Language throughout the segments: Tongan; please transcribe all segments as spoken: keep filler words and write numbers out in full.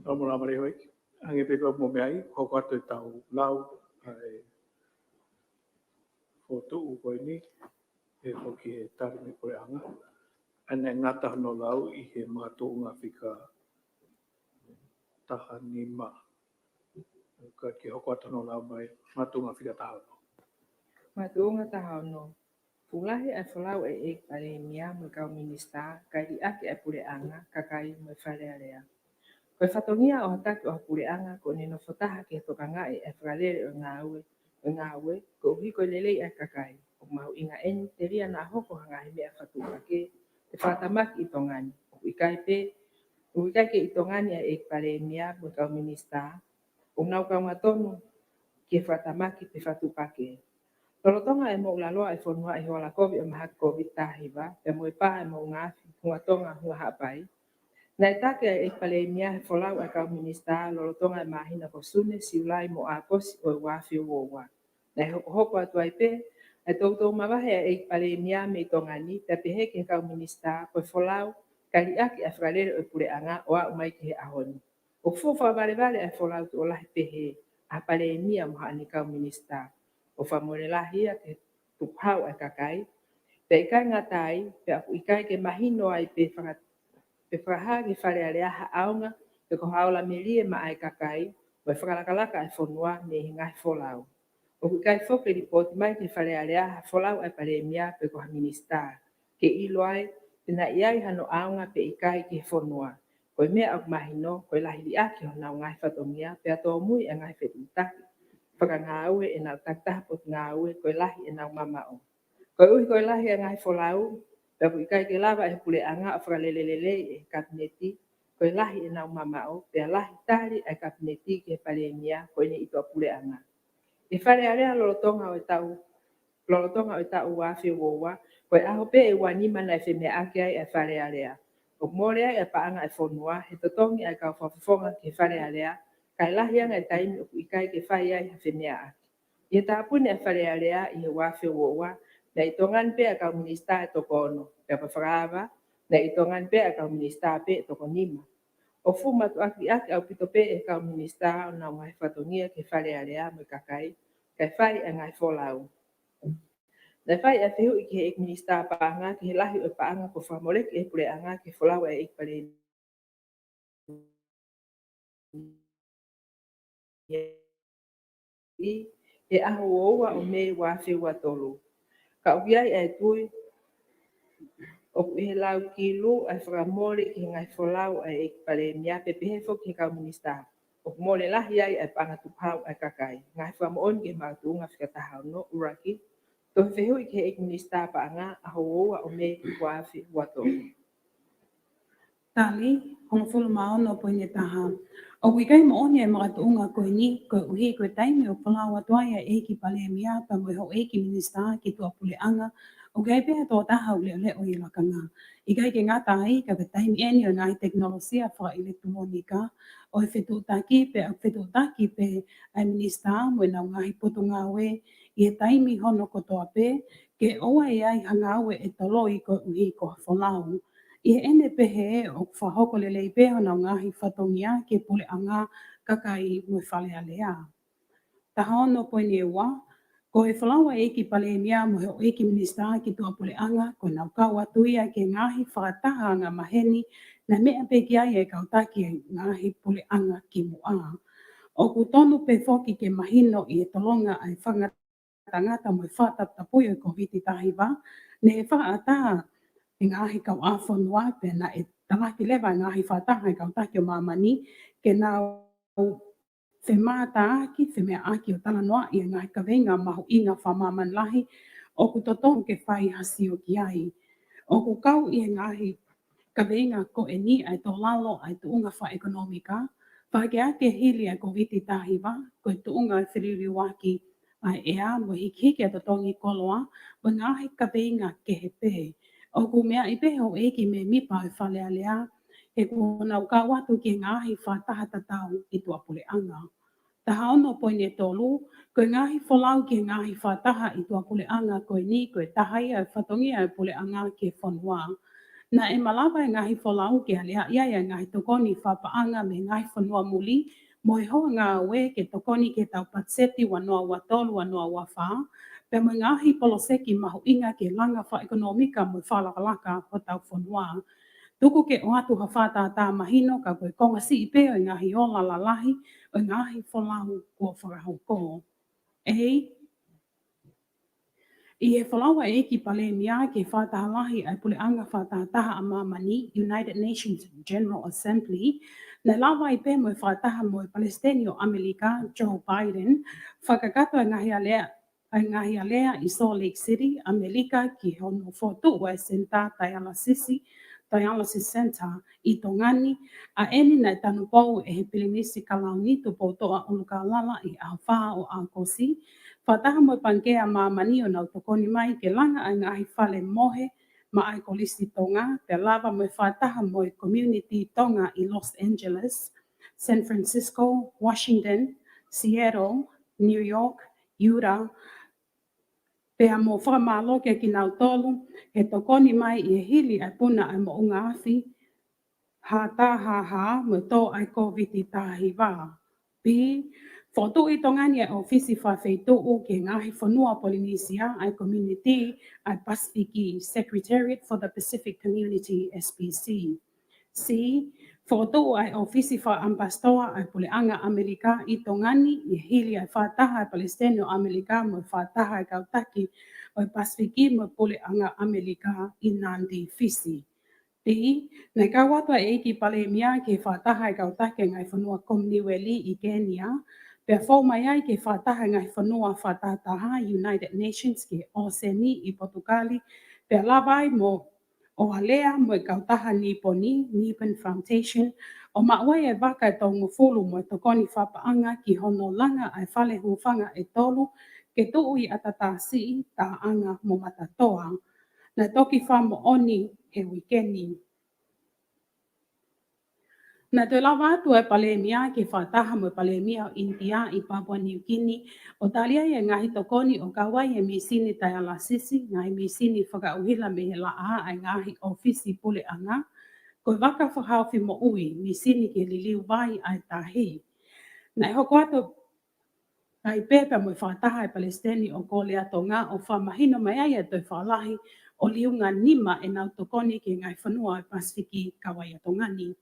Tau mo la mare hoi. Ange pe ko mo me ai, ko ko atu e tau lau, ai, fotu u ko ini, e ko ki he tali me puleʻanga. Ane ngata no lau i he makatuʻunga fika taha nima. Ka ke hoko atu no lau mai, makatuʻunga fika taha ono. Makatuʻunga taha ono. Fuʻu lahi ʻa e folau ʻa e ʻEiki Palēmia mo e kau minisitā, kae liʻaki ʻa e puleʻanga, kakai mo e Fale Alea. Ko e fatongia ʻo ha taki ʻo ha puleʻanga, ko ʻene nofo taha ke tokangaʻi ʻa e fakalele ʻo e ngāue, ʻo e ngāue, koeʻuhi ko e lelei ʻa e kakai. ʻOku mahuʻinga eni, telia naʻa hoko ha ngaahi meʻa fakatuʻupakē, pe fakatamaki ʻi Tonga ni. ʻOku ʻikai pē, ʻoku ʻikai ke ʻi Tonga ni ʻa e ʻEiki Palēmia mo e kau minisitā, ʻoku nau kaunga tonu ki he fakatamaki pe fakatuʻupakē. Lolotonga e moʻulaloa e fonua ʻi he hala kovi ʻo e mahaki Covid taha hiva, pea mo e pā e moʻunga afi, Hunga Tonga, Hunga Haʻapai. Naʻe taki ʻa e ʻEiki Palēmia he folau ʻa e kau minisitā lolotonga e māhina ko Sune, Siulai mo ʻAokosi ʻo e ua afe ua ua. Naʻe hokohoko atu ai pē ʻa e toutou mavahe ʻa e ʻEiki Palēmia mei Tonga ni, pea pehē ki he kau minisitā, ko e folau, kae liʻaki ʻa e fakalele ʻo e puleʻanga ʻo aʻu mai ki he ʻaho ni. ʻOku fuʻu fakavalevale ʻa e folau tuʻo lahi pehē ʻa e Palēmia mo haʻane kau minisitā. ʻOku fakamole lahi ia ki he tukuhau ʻa e kakai. Pea ʻikai ngata ai, pea ʻoku ʻikai ke mahino ai pe faka-, pe fakahā ki he Fale Alea ha ʻaonga, pe ko ha ola melie maʻa e kakai, mo e fakalakalaka ʻa e fonua mei he ngaahi folau. ʻOku ʻikai foki ke lipooti mai ki he Fale Alea ha folau ʻa e Palēmia pe ko ha minisitā, ke ʻilo ai pe naʻe ʻi ai hano ʻaonga pe ʻikai ki he fonua. Ko e meʻa ʻoku mahino, ko e lahi liʻaki honau ngaahi fatongia, pea tōmui e ngaahi fetuʻutaki fakangāue ʻenau takitaha potungāue, ko e lahi ʻenau mamaʻo. Koeʻuhi ko e lahi e ngaahi folau, pea ʻoku ʻikai ke lava ʻe he puleʻanga ʻo fakalele lelei e Kapineti, ko e lahi ʻenau mamaʻo, pea lahi tali ʻa e Kapineti ki he Palēmia, ko ʻene ʻi tuʻapuleʻanga. ʻI he Fale Alea lolotonga ʻo e taʻu, lolotonga ʻo e taʻu ua afe ua ua, ko e ʻaho pē ʻe ua nima naʻe femeʻaʻaki ai ʻa e Fale Alea. ʻOku mole ai ʻa e paʻanga ʻa e fonua, he totongi ʻa e kau fakafofonga ki he Fale Alea, kae lahi ange e taimi ʻoku ʻikai ke fai ai ha femeʻaʻaki. ʻI he tāpuni ʻa e Fale Alea ʻi he ua afe ua ua, naʻe ʻi Tonga ni pē ʻa e kau minisitā ʻe toko ono, pea fakaava, naʻe ʻi Tonga ni pē ʻa e kau minisitā pē ʻe toko nima. ʻOku fuʻu mātuʻaki ʻaupito pē ʻe he kau minisitā ʻenau ngaahi fatongia ki he Fale Alea mo e kakai, kae fai ʻa e ngaahi folau. Naʻe fai ʻa e fehuʻi ki he ʻEiki Minisitā Paʻanga ki he lahi ʻo e paʻanga kuo fakamoleki ʻe he puleʻanga ki he folau ʻa e ʻEiki Palēmia ʻi he ʻaho ua ua ʻo Mē ua afe ua tolu. Ka ʻoku ʻi ai ʻa e tui ʻoku ʻi he lau kilu ʻa e fakamole ki he ngaahi folau ʻa e ʻEiki Palēmia, pea pehē foki ki he kau minisitā. ʻOku mole lahi ai ʻa e paʻanga tukuhau ʻa e kakai. Ngaahi fakamoʻoni ki he makatuʻunga fika taha ono, ʻuluaki. Tohi fehuʻi ki he ʻEiki Minisitā Paʻanga, ʻaho ua ua ʻo Mē ua afe ua tolu. Tali, hongofulu mā ono poini taha. ʻOku ʻikai moʻoni e makatuʻunga ko eni, koeʻuhi ko e taimi ʻoku folau atu ai ʻa e ʻEiki Palēmia pea mo e houʻeiki minisitā ki tuʻapuleʻanga, ʻoku ʻi ai pē ʻa e tokotaha ʻoku leʻoleʻo ʻi he lakanga. ʻIkai ke ngata ai, ka ko e taimi eni ʻo e ngaahi tekinolosia fakaʻilekitulōnika, ʻo e fetuʻutaki pē, ʻa e fetuʻutaki pē ʻa e minisitā mo ʻenau ngaahi potungāue ʻi he taimi hono kotoa pē, ke ʻoua ʻe ʻi ai ha ngāue ʻe toloi koeʻuhi ko ha folau. ʻI heʻene pehē ʻoku fakahoko lelei pē honau ngaahi fatongia ki he puleʻanga, kakai mo e Fale Alea. Taha ono poini ua, ko e folau ʻa e ʻEiki Palēmia mo e houʻeiki minisitā ki tuʻapuleʻanga, ko ʻenau kau atu ia ki he ngaahi fakataha angamaheni naʻe meʻa pē ki ai e kau taki e ngaahi puleʻanga kimuʻa. ʻOku tonu pē foki ke mahino ʻi he tolonga ʻa e fakangatangata mo e fakataputapui ʻo e Kōviti taha hiva, ne fakaʻatā e ngaahi kauʻāfonua pea naʻe talaki leva e ngaahi fakataha e kau taki ʻo māmani ke nau femātaaki, femeʻaʻaki ʻo talanoaʻi e ngaahi kaveinga mahuʻinga fakamāmani lahi ʻoku totonu ke fai ha sio ki ai. ʻOku kau ʻi he ngaahi kaveinga ko eni ʻa e tō lalo ʻa e tuʻunga fakaʻekonōmika, fakakeake hili ʻa e Kōviti taha hiva, ko e tuʻunga e feliliuaki ʻa e ʻea mo e hikihiki ʻa e totongi koloa, mo e ngaahi kaveinga kehe pē. ʻOku meaʻi pē houʻeiki mēmipa ʻo e Fale Alea, he kuo nau kau atu ki he ngaahi fakataha tatau ʻi tuʻapuleʻanga. Taha ono poini tolu, ko e ngaahi folau ki he ngaahi fakataha ʻi tuʻapuleʻanga ko eni, ko e taha ia e fatongia e puleʻanga ki he fonua. Naʻe malava e ngaahi folau ke aleaʻi ai e ngaahi tokoni fakapaʻanga mei he ngaahi fonua muli, mo e hoa ngāue ke tokoni ki he tau patiseti ua noa ua tolu ua noa ua fā, pea mo e ngaahi poloseki mahuʻinga ke langa fakaʻekonōmika mo e fakalakalaka hotau fonua. Tuku ke ʻoatu ha fakatātā mahino ka ko e konga siʻi pē ʻo e ngaahi ola lalahi ʻo e ngaahi folau kuo fakahoko. ʻEi, ʻi he folau ʻa e ʻEiki Palēmia ki he fakataha lahi ʻa e Puleʻanga Fakatahataha ʻa Māmani, United Nations General Assembly, naʻe lava ai pē mo e fakataha mo e Palesiteni ʻo ʻAmelika, Joe Biden, fakakakato e ngaahi alea, e ngaahi alea ʻi Salt Lake City, ʻAmelika, ki hono fokotuʻu e senitā taialasisi, dialysis center, ʻi Tonga ni, ʻa eni naʻe tanupou ʻe he Pilinisi Kalauni Tupoutoʻa ʻUlukaulala ʻi he ʻaho fā ʻo ʻAokosi, fakataha mo e Pangikē ʻa Māmani ʻo nau tokoni mai ke langa ʻa e ngaahi fale mohe maʻa e Kolisi Tonga, pea lava mo e fakataha mo e community Tonga ʻi Los Angeles, San Francisco, Washington, Seattle, New York, Utah, pea mo fakamālō kia kinautolu he tokoni mai ʻi he hili ʻa e puna ʻa e moʻunga afi, ha tā hā hā mo e tō ʻa e Kōviti taha hiva. B, fokotuʻu ʻi Tonga ni e ʻōfisi fakafeituʻu ki he ngaahi fonua Polinisia ʻa e Community ʻa e Pasifiki, Secretariat for the Pacific Community, S P C. C, fokotuʻu ʻa e ʻōfisi fakaʻamipasitoa ʻa e Puleʻanga ʻAmelika ʻi Tonga ni ʻi he hili ʻa e fakataha ʻa e Palesiteni ʻo ʻAmelika mo e fakataha ʻa e kau taki ʻo e Pasifiki mo e Puleʻanga ʻAmelika ʻi Nadi, Fisi. D, naʻe kau atu ʻa e ʻEiki Palēmia ki he fakataha ʻa e kau taki ʻa e ngaahi fonua Kominiueli ʻi Kenia, pea fou mai ai ki he fakataha ʻa e ngaahi fonua fakatahataha United Nations ki he ʻōseni ʻi Potukali, pea lava ai mo ʻo alea mo e kautaha Niponi, Nippon Foundation, ʻo maʻu ai e vaka ʻe tolungofulu mo e tokoni fakapaʻanga ki hono langa ʻa e fale hūfanga ʻe tolu ke tuʻu ʻi ʻAtatasiʻi, Taʻanga mo Matatoa. Naʻe toki fakamoʻoni he uike ni. Naʻe toe lava atu e Palēmia ki he fakataha mo e Palēmia ʻo ʻInitia ʻi Papua Niukini, ʻo tali ai e ngaahi tokoni ʻo kau ai e mīsini taialasisi, ngaahi mīsini fakaʻuhila mei he laʻā ʻa e ngaahi ʻōfisi puleʻanga, ko e vaka fakahaofi moʻui, mīsini ke liliu vai ʻa e tahi. Naʻe hoko atu ai pē pea mo e fakataha ʻa e Palesiteni ʻo Kolea Tonga ʻo fakamahino mai ai e toe fakalahi ʻo liunga nima ʻenau tokoni ki he ngaahi fonua ʻo e Pasifiki kau ai ʻa Tonga ni.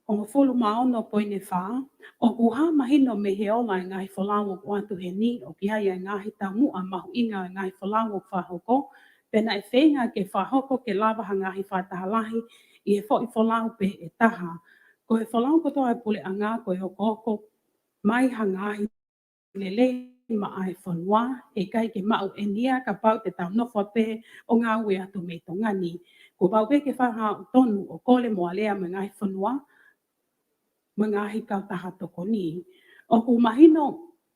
Hongofulu mā ono poini fā, ʻoku hā mahino mei he ola e ngaahi folau ʻoku ʻoatu heni, ʻoku ʻi ai e ngaahi taumuʻa mahuʻinga e ngaahi folau ʻoku fakahoko, pea naʻe feinga ke fakahoko ke lava ha ngaahi fakataha lahi ʻi he foʻi folau pē ʻe taha. Ko e folau kotoa e puleʻanga ko e okooko mai ha ngaahi lelei maʻa e fonua, heʻikai ke maʻu eni ia kapau te tau nofo pē ʻo ngāue atu mei Tonga ni. Kuo pau pē ke fakaʻautonu ʻo kole mo alea mo e ngaahi fonua, mo e ngaahi kautaha tokoni. ʻOku mahino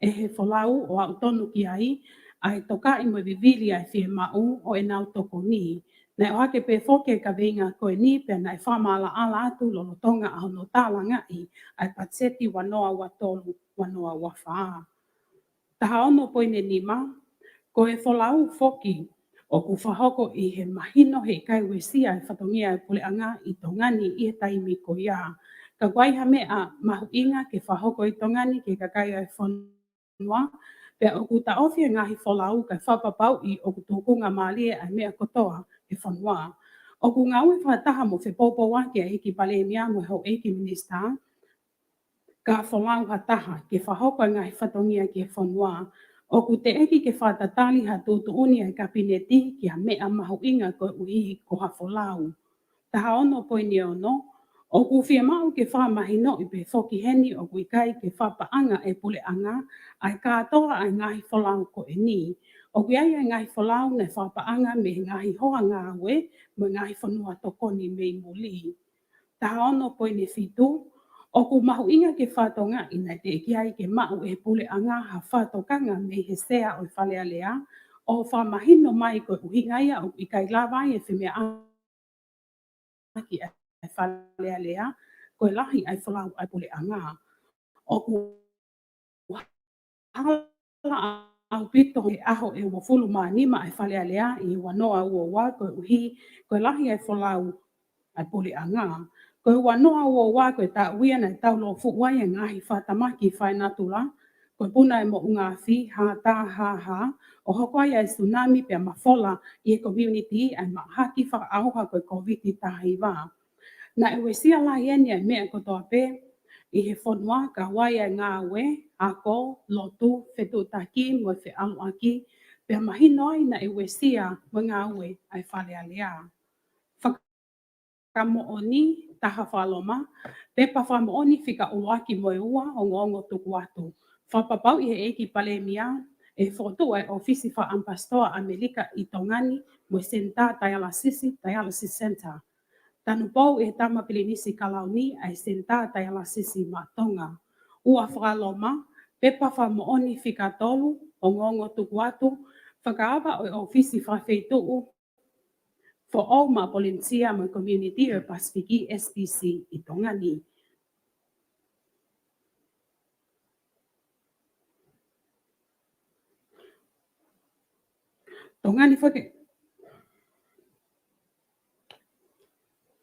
ʻe he folau ʻo aʻu tonu ki ai ʻa e tokaʻi mo e vivili ʻa e fiemaʻu ʻo ʻenau tokoni. Naʻe ʻohake pē foki e kaveinga ko eni pea naʻe fakamaʻalaʻala atu lolotonga ʻa hono tālangaʻi ʻa e patiseti ua noa ua tolu ua noa ua fā. Taha ono poini nima, ko e folau foki ʻoku fakahoko ʻi he mahino heʻikai uesia e fatongia e puleʻanga ʻi Tonga ni ʻi he taimi ko ia. Ka ʻoku ʻi ai ha meʻa mahuʻinga ke fakahoko ʻi Tonga ni ki he kakai ʻo e fonua, pea ʻoku taʻofi e ngaahi folau kae fakapapauʻi ʻoku tukunga mālie ʻa e meʻa kotoa he fonua. ʻOku ngāue fakataha mo fepoupouaki ʻa e ʻEiki Palēmia mo e Houʻeiki Minisitā, ka folau ha taha ke fakahoko e ngaahi fatongia ki he fonua. ʻOku teʻeki ke fakatatali ha tuʻutuʻuni ʻa e Kapineti ki ha meʻa mahuʻinga koeʻuhi ko ha folau. Taha ono poini ono, ʻoku fiemaʻu ke fakamahinoʻi pē foki heni ʻoku ʻikai ke fakapaʻanga ʻe he puleʻanga ʻa e kātoa ʻa e ngaahi folau ko eni. ʻOku ʻi ai e ngaahi folau naʻe fakapaʻanga mei he ngaahi hoa ngāue mo e ngaahi fonua tokoni mei muli. Taha ono poini fitu, ʻoku mahuʻinga ke fakatokangaʻi naʻe teʻeki ai ke maʻu ʻe he puleʻanga ha fakatokanga mei he Sea ʻo e Fale Alea ʻo fakamahino mai ko e ʻuhinga ia ʻoku ʻikai lava ai e femeʻaʻaki ʻa e Fale Alea ko e lahi ʻa e folau ʻa e puleʻanga. ʻOku hala ʻa ʻaupito he ʻaho ʻe uofulu mā nima ʻa e Fale Alea ʻi he ua noa ua ua, koeʻuhi ko e lahi ʻa e folau ʻa e puleʻanga. Ko e ua noa ua ua ko e taʻu ia naʻe taulōfuʻu ai e ngaahi fakatamaki fakanatula, ko e puna e moʻunga afi, hātā, hāhā, ʻo hoko ai ʻa e sunami pea mafola ʻi he community ʻa e mahaki fakaʻauha ko e Kōviti taha hiva. Naʻe uesia lahi eni ʻa e meʻa kotoa pē ʻi he fonua, kau ai ʻa e ngāue, ako, lotu, fetuʻutaki mo e feʻaluʻaki, pea mahino ai naʻe uesia mo e ngāue ʻa e Fale Alea. Fakamoʻoni taha Fakaloma, pepa fakamoʻoni fika ʻuluaki mo e ua, ongoongo tuku atu. Fakapapauʻi ʻe he ʻEiki Palēmia ʻe fokotuʻu ʻa e ʻōfisi fakaʻamipasitoa ʻAmelika ʻi Tonga ni mo e senitā taialasisi, dialysis center. Tanupou ʻe he Tama Pilinisi Kalauni ʻa e senitā taialasisi maʻa Tonga. Ua Fakaloma, pepa fakamoʻoni fika tolu, ongoongo tuku atu, fakaava ʻo e ʻōfisi fakafeituʻu foʻou maʻa Polinisia mo e Community ʻo e Pasifiki, S P C, ʻi Tonga ni. Tonga ni foki.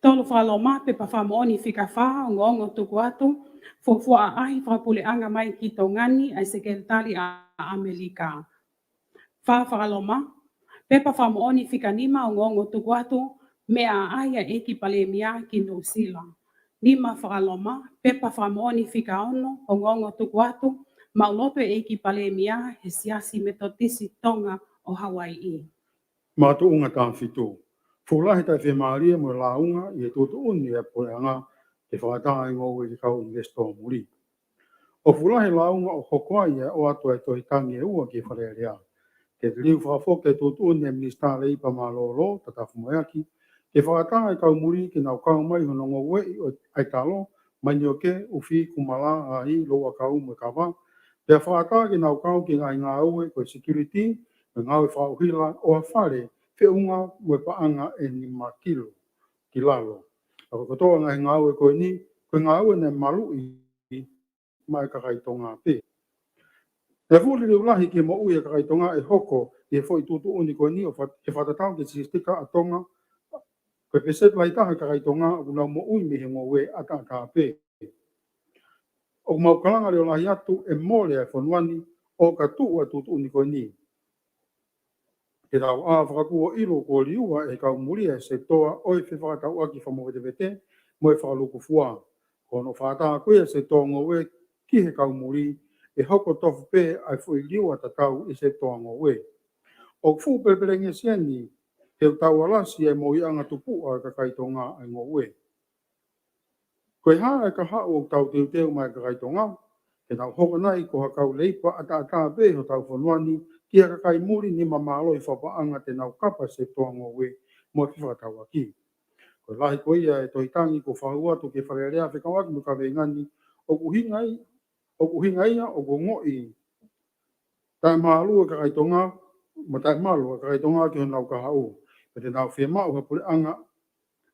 Tolu Fakaloma, pepa fakamoʻoni fika fā, ongoongo tuku atu, fuofua ʻaʻahi fakapuleʻanga mai ki Tonga ni ʻa e Sekelitali ʻa ʻAmelika. Fā Fakaloma, pepa fakamoʻoni fika nima, ongoongo tuku atu, meʻa ʻaʻahi ʻa e ʻEiki Palēmia ki Nuʻusila. Nima Fakaloma, pepa fakamoʻoni fika ono, ongoongo tuku atu, maʻulotu e ʻEiki Palēmia he Siasi Metotisi Tonga ʻo Hauaiʻi. Makatuʻunga taha fitu. Fuʻu lahi e taʻefiemālie mo e lāunga ʻi he tuʻutuʻuni ʻa e puleʻanga ke fakaʻatā ʻa e ngoue ki he kau ʻinivesitō muli. ʻOku fuʻu lahi e lāunga ʻoku hoko ai ʻa e ʻoatu ʻa e tohi tangi ʻe ua ki he Fale Alea. Ke liliu fakafoki e tuʻutuʻuni ʻa e Minisitā Leipa Mālōlō, Tatafu Moeaki, ke fakaʻatā e kau muli ke nau kau mai hono ngoueʻi ʻo e ʻaitalo, manioke, ʻufi, kumalā, ʻaʻahi, louʻakau mo e kava, pea fakaʻatā ke nau kau ki he ngaahi ngāue ko e security, mo e ngāue fakaʻuhila ʻo ha fale, feʻunga mo e paʻanga ʻe nima kilo ki lalo. ʻA ko e kotoa e ngaahi ngāue ko eni, ko e ngāue naʻe maluʻi maʻa e kakai Tonga pē. Naʻe fuʻu liliu lahi ki he moʻui ʻa e kakai Tonga ʻe hoko ʻi he foʻi tuʻutuʻuni ko eni ʻo faka-, ʻe fakatatau ki he sitisika ʻa Tonga, ko e pēseti lahi taha ʻo e kakai Tonga ʻoku nau moʻui mei he ngoue ʻataʻatā pē. ʻOku mau kalanga leʻo lahi atu ʻe mole ʻa e fonua ni ʻo ka tuʻu ʻa e tuʻutuʻuni ko eni. Ke tau ʻā fakakū ʻo ʻilo kuo liua ʻe he kau muli ʻa e sekitoa ʻo e fefakatauʻaki fakamovetevete mo e fakalūkufua. Ko hono fakaʻatā ko ia ʻa e sekitoa ngoue ki he kau muli, ʻe hoko tofu pē ʻa e foʻi liua tatau ʻi he sekitoa ngoue. ʻOku fuʻu pelepelengesi eni, he ʻoku tau alasi ʻa e moʻuiʻanga tupuʻa ʻa e kakai Tonga ʻa e ngoue. Ko e hā e kahaʻu ʻoku tau teuteu maʻa e kakai Tonga, ke nau hoko nai ko ha kau leipa ʻataʻatā pē ʻi hotau fonua ni ki ha kakai muli nima mālohi fakapaʻanga te nau kapa e sekitoa ngoue mo e fefakatauʻaki. Ko e lahi ko ia e tohi tangi kuo fakahū atu ki he Fale Alea fekauʻaki mo e kaveinga ni, ʻoku ʻuhinga ia, ʻoku ʻuhinga ia ʻoku ongoʻi taʻemalu e kakai Tonga, mo taʻemalu e kakai Tonga ki honau kahaʻu. Pea te nau fiemaʻu ha puleʻanga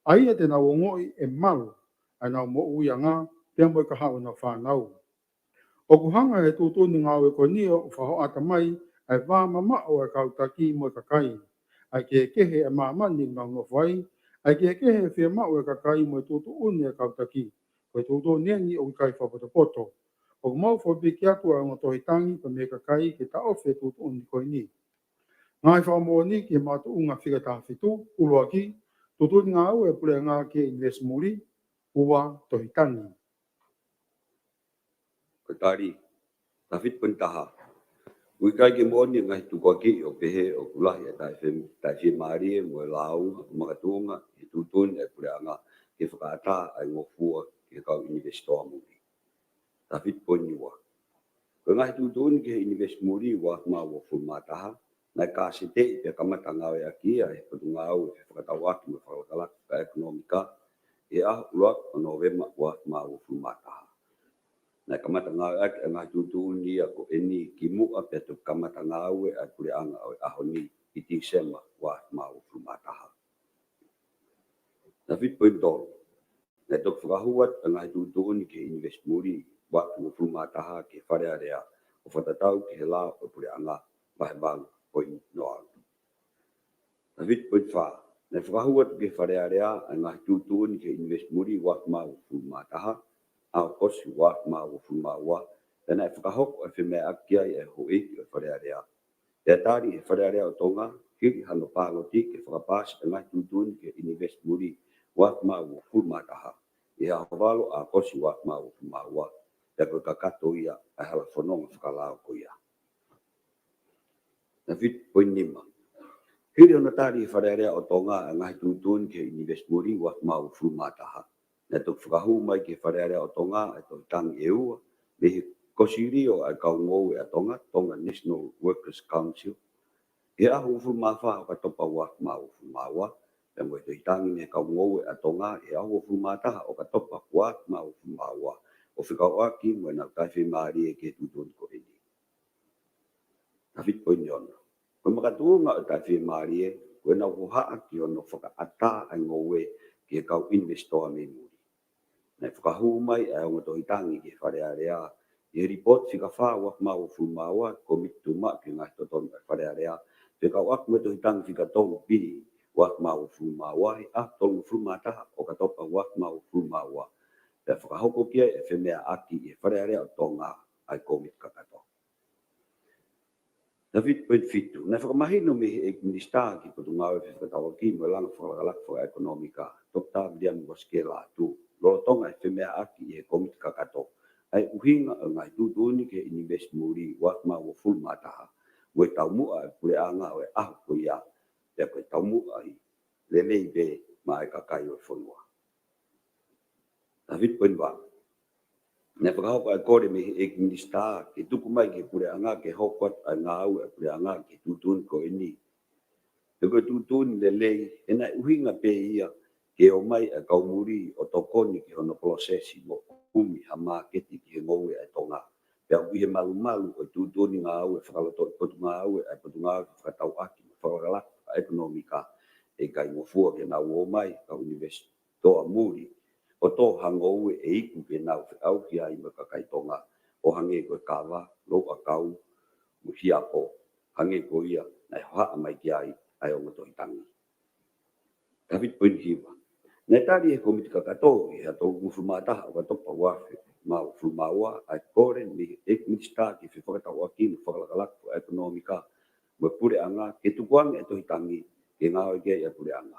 ʻa ia te nau ongoʻi ʻe malu ʻa ʻenau moʻuiʻanga pea mo e kahaʻu ʻenau fānau. ʻOku hanga ʻe he tuʻutuʻuni ngāue ko eni ʻo fakahoʻata mai ʻa e vā mamaʻo ʻa e kau taki mo e kakai, ʻa e kehekehe ʻa e māmani ʻoku nau nofo ai, ʻa e kehekehe ʻa e fiemaʻu ʻa e kakai mo e tuʻutuʻuni ʻa e kau taki. Ko e tuʻutuʻuni eni ʻoku ʻikai fakapotopoto. ʻOku mau fakapiki atu ʻa e ongo tohi tangi pea mei he kakai ke taʻofi e tuʻutuʻuni ko eni. Ngaahi fakamoʻoni ki he makatuʻunga fika taha fitu, ʻuluaki, tuʻutuʻuni ngāue ʻa e puleʻanga ki he ʻinivesiti muli, ua, tohi tangi. Ko e tali, taha fitu poini taha. ʻOku ʻikai ke moʻoni e ngaahi tukuakiʻi ʻo pehē ʻoku lahi e taʻefiem-, taʻefiemālie mo e lāunga ʻoku makatuʻunga ʻi he tuʻutuʻuni ʻa e puleʻanga ke fakaʻatā ʻa e ngofua ki he kau ʻinivesitō muli. Taha fitu poini ua. Ko e ngaahi tuʻutuʻuni ki he ʻinivesiti muli ua afe mā uofulu mā taha, naʻe kāseteʻi pea kamata ngāueʻaki ia ʻe he Potungāue Fefakatauʻaki mo e Fakalakalaka Fakaʻekonōmika ʻi he ʻaho ʻuluaki ʻo Nōvema ua afe mā uofulu mā taha. Naʻe kamata ngāueʻaki ʻa e ngaahi tuʻutuʻuni ia ko eni kimuʻa pea toki kamata ngāue ʻa e puleʻanga ʻo e ʻaho ni ʻi Tīsema ua afe mā uofulu mā taha. Taha fitu poini tolu. Naʻe toki fakahū atu ʻa e ngaahi tuʻutuʻuni ki he ʻinivesiti muli ua afe mā uofulu mā taha ki he Fale Alea ʻo fakatatau ki he lao ʻo e puleʻanga, vahe valu poini noa. Taha fitu poini fā. Naʻe fakahū atu ki he Fale Alea ʻa e ngaahi tuʻutuʻuni ki he ʻInivesi Muli ua afe mā uofulu mā taha, ʻAokosi ua afe mā uofulu mā ua, pea naʻe fakahoko ʻa e femeʻaʻaki ai ʻa e houʻeiki ʻo e Fale Alea. Pea tali ʻe he Fale Alea ʻo Tonga, hili hano pāloti ke fakapaasi ʻa e ngaahi tuʻutuʻuni ki he ʻInivesi Muli ua afe mā uofulu mā taha, ʻi he ʻaho valu ʻo ʻAokosi ua afe mā uofulu mā ua, pea ko e kakato ia ʻa e hala fononga fakalao ko ia. Taha fitu poini nima. Hili hono tali ʻe he Fale Alea ʻo Tonga ʻa e ngaahi tuʻutuʻuni ki he ʻInivesi Muli ua afe mā uofulu mā taha, naʻe toki fakahū mai ki he Fale Alea ʻo Tonga ʻa e tohi tangi ʻe ua mei he Kosilio ʻa e Kau Ngoue ʻa Tonga, Tonga National Workers Council, ʻi he ʻaho uofulu mā fā ʻo ʻOkatopa ua afe mā uofulu mā ua, pea mo e tohi tangi mei he Kau Ngoue ʻa Tonga ʻi he ʻaho uofulu mā taha ʻo ʻOkatopa ua afe mā uofulu mā ua, ʻo fekauʻaki mo ʻenau taʻefiemālie ki he tuʻutuʻuni ko eni. Taha fitu poini ono. Ko e makatuʻunga ʻo e taʻefiemālie, ko ʻenau hohaʻa ki hono fakaʻatā ʻa e ngoue ki he kau ʻinivesitoa mei muli. Naʻe fakahū mai ʻa e ongo tohi tangi ki he Fale Alea ʻi he lipooti fika fā ua afe mā uofulu mā ua, Kōmiti Tuʻumaʻu ki he Ngaahi Totonu ʻa e Fale Alea, fekauʻaki mo e tohi tangi fika tolu B ua afe mā uofulu mā ua, ʻi he ʻaho tolungofulu mā taha ʻo ʻOkatopa ua afe mā uofulu mā ua, pea fakahoko ki ai ʻa e femeʻaʻaki ʻi he Fale Alea ʻo Tonga ʻa e kōmiti kakato. Taha fitu poini fitu. Naʻe fakamahino mei he ʻEiki Minisitā ki he Potungāue Fefakatauʻaki mo e Langa Fakalakalaka Fakaʻekonōmika, Toketā Viliami Uasikela Atu, lolotonga e femeʻaʻaki ʻi he kōmiti kakato, ʻa e ʻuhinga ʻo e ngaahi tuʻutuʻuni ki he ʻInivesi Muli ua afe mā uofulu mā taha, mo e taumuʻa ʻa e puleʻanga ʻo e ʻaho ko ia, pea ko e taumuʻa ʻi he lelei pē maʻa e kakai ʻo e fonua. Taha fitu poini valu. Naʻe fakahoko ʻa e kole mei he ʻEiki Minisitā ke tuku mai ki he puleʻanga ke hoko atu ʻa e ngāue ʻa e puleʻanga ki he tuʻutuʻuni ko eni. He ko e tuʻutuʻuni lelei, he naʻe ʻuhinga pē ia ke ō mai ʻa e kau muli ʻo tokoni ki hono polosesi mo kumi ha māketi ki he ngoue ʻa e Tonga. Pea ʻoku ʻi he malumalu ʻo e tuʻutuʻuni ngāue fakalotoʻi Potungāue ʻa e Potungāue Fefakatauʻaki mo e Fakalakalaka Fakaʻekonōmika, ʻe ʻikai ngofua ke nau ō mai kau ʻinivesi toa muli ʻo tō ha ngoue ʻe iku ke nau feʻauhi ai mo e kakai Tonga, ʻo hangē ko e kava, louʻakau, mo e hiapo, hangē ko ia naʻe hohaʻa mai ki ai ʻa e ongo tohi tangi. Taha fitu poini hiva. Naʻe tali ʻe he kōmiti kakato ʻi he ʻaho tolungofulu mā taha ʻo ʻOkatopa ua afe mā uofulu mā ua ʻa e kole mei he ʻEiki Minisitā ki he Fefakatauʻaki mo e Fakalakalaka Fakaʻekonōmika mo e puleʻanga ke tukuange ʻa e tohi tangi ke ngāue ki ai ʻa e puleʻanga.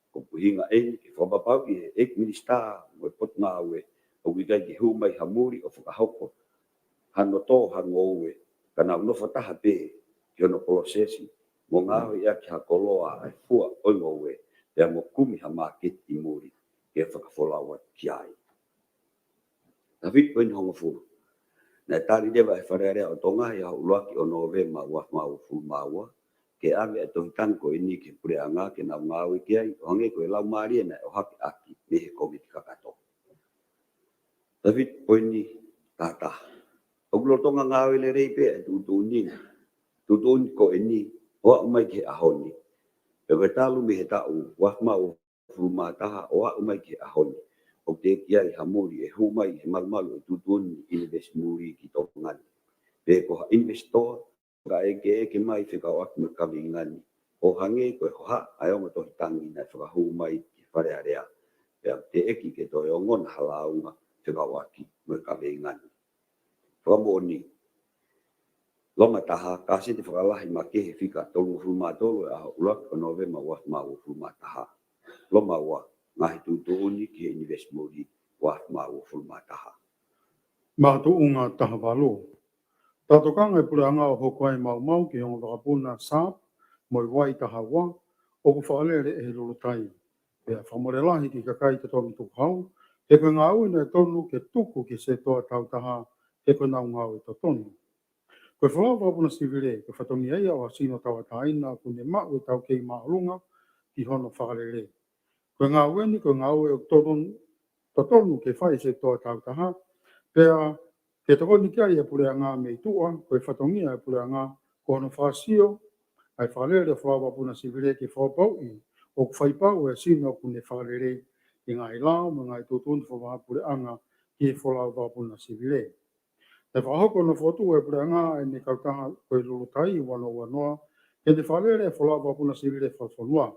Ko e ʻuhinga eni ke fakapapauʻi ʻe he ʻEiki Minisitā mo e Potungāue ʻoku ʻikai ke hū mai ha muli ʻo fakahoko hano tō ha ngoue, ka nau nofo taha pē ki hono polosesi mo ngāueʻaki ha koloa ʻa e fua ʻo e ngoue, pea mo kumi ha māketi ʻi muli ke fakafolau atu ki ai. Taha fitu poini hongofulu. Naʻe tali leva ʻe he Fale Alea ʻo Tonga ʻi he ʻaho ʻuluaki ʻo Nōvema ua afe mā uofulu mā ua ke ʻave ʻa e tohi tangi ko eni ki he puleʻanga ke nau ngāue ki ai, ʻo hangē ko e laumālie naʻe ʻohake ʻaki mei he kōmiti kakato. Taha fitu poini taha taha. ʻOku lolotonga ngāue lelei pē ʻa e tuʻutuʻuni, tuʻutuʻuni ko eni ʻo aʻu mai ki he ʻaho ni. Pea ko e talu mei he taʻu ua afe mā uofulu mā taha ʻo aʻu mai ki he ʻaho ni, ʻoku teʻeki ai ha muli ʻe hū mai he malumalu ʻo e tuʻutuʻuni ʻinivesi muli ki Tonga ni, pe ko ha ʻinivesitoa fakaʻekeʻeke mai fekauʻaki mo e kaveinga ni, ʻo hangē ko e hohaʻa ʻa e ongo tohi tangi naʻe fakahū mai ki he Fale Alea, pea teʻeki ke toe ongona ha lāunga fekauʻaki mo e kaveinga ni. Fakamoʻoni. Loma taha, Kāseti Fakalahi makehe fika tolungofulu mā tolu ʻo e ʻaho ʻuluaki ʻo Nōvema ua afe mā uofulu mā taha. Loma ua, ngaahi tuʻutuʻuni ki he ʻinivesi muli ua afe mā uofulu mā taha. Makatuʻunga taha valu. Tau tokanga e puleʻanga ʻo hoko ai maumau ki he ongo vakapuna SARP mo e Vaitahaua ʻoku fakalele ʻe he Lulutai. Pea fakamole lahi ki he kakai totonu tukuhau, he ko e ngāue naʻe totonu ke tuku ki he sētuata tautaha, he ko ʻenau ngāue totonu. Ko e folau vakapuna sivile, ko e fatongia ia ʻo ha sino tauʻatāina ʻoku ne maʻu e taukei māʻolunga ki hono fakalele. Ko e ngāue ni, ko e ngāue ʻoku totonu, totonu ke fai ʻe he sētuata tautaha, pea ke tokoni ki ai ʻa e puleʻanga mei tuʻa, ko e fatongia ʻa e puleʻanga, ko hono fakasio ʻa e fakalele ʻo e folau vakapuna sivile ke fakapapauʻi ʻoku fai pau ʻe he sino ʻoku ne fakalele ʻa e ngaahi lao mo e ngaahi tuʻutuʻuni fakavahaʻapuleʻanga ki he folau vakapuna sivile. Naʻe fakahoko hono fokotuʻu ʻe he puleʻanga ʻa ʻene kautaha ko e Lulutai ua noa ua noa, ke ne fakalele e folau vakapuna sivile fakafonua.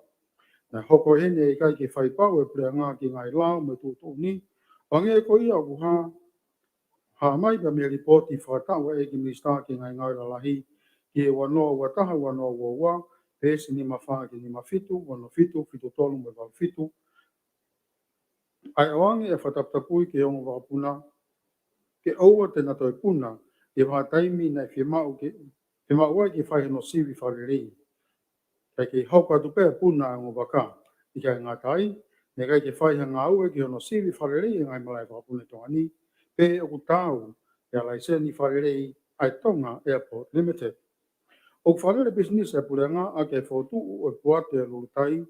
Naʻe hoko ʻeni ʻe ʻikai ke fai pau ʻe he puleʻanga ki he ngaahi lao mo e tuʻutuʻuni, ʻo hangē ko ia ʻoku hā, hā mai pea mei he lipooti fakataʻu ʻa e ʻEiki Minisitā ki he Ngaahi Ngāue Lalahi ki he ua noa ua taha ua noa ua ua, peesi nima fā ki he nima fitu, ono fitu, fitu tolu mo e valu fitu, ʻa e ʻoange ʻa e fakataputapui ki he ongo vakapuna, ke ʻoua te na toe puna ʻi he vahaʻa taimi naʻe fiemaʻu ke, fiemaʻu ai ke fai hono sivi fakalelei. Kae kei hoko atu pē ʻa e puna ʻa e ongo vaka. ʻIkai ngata ai, naʻe ʻikai ke fai ha ngāue ki hono sivi fakalelei ʻa e ngaahi malaʻe vakapuna ʻi Tonga ni, pe ʻoku taau ʻa e laiseni fakalelei ʻa e Tonga Airport Limited. ʻOku fakalele pisinisi ʻa e puleʻanga ʻaki e fokotuʻu ʻo e Puate ʻa Lulutai,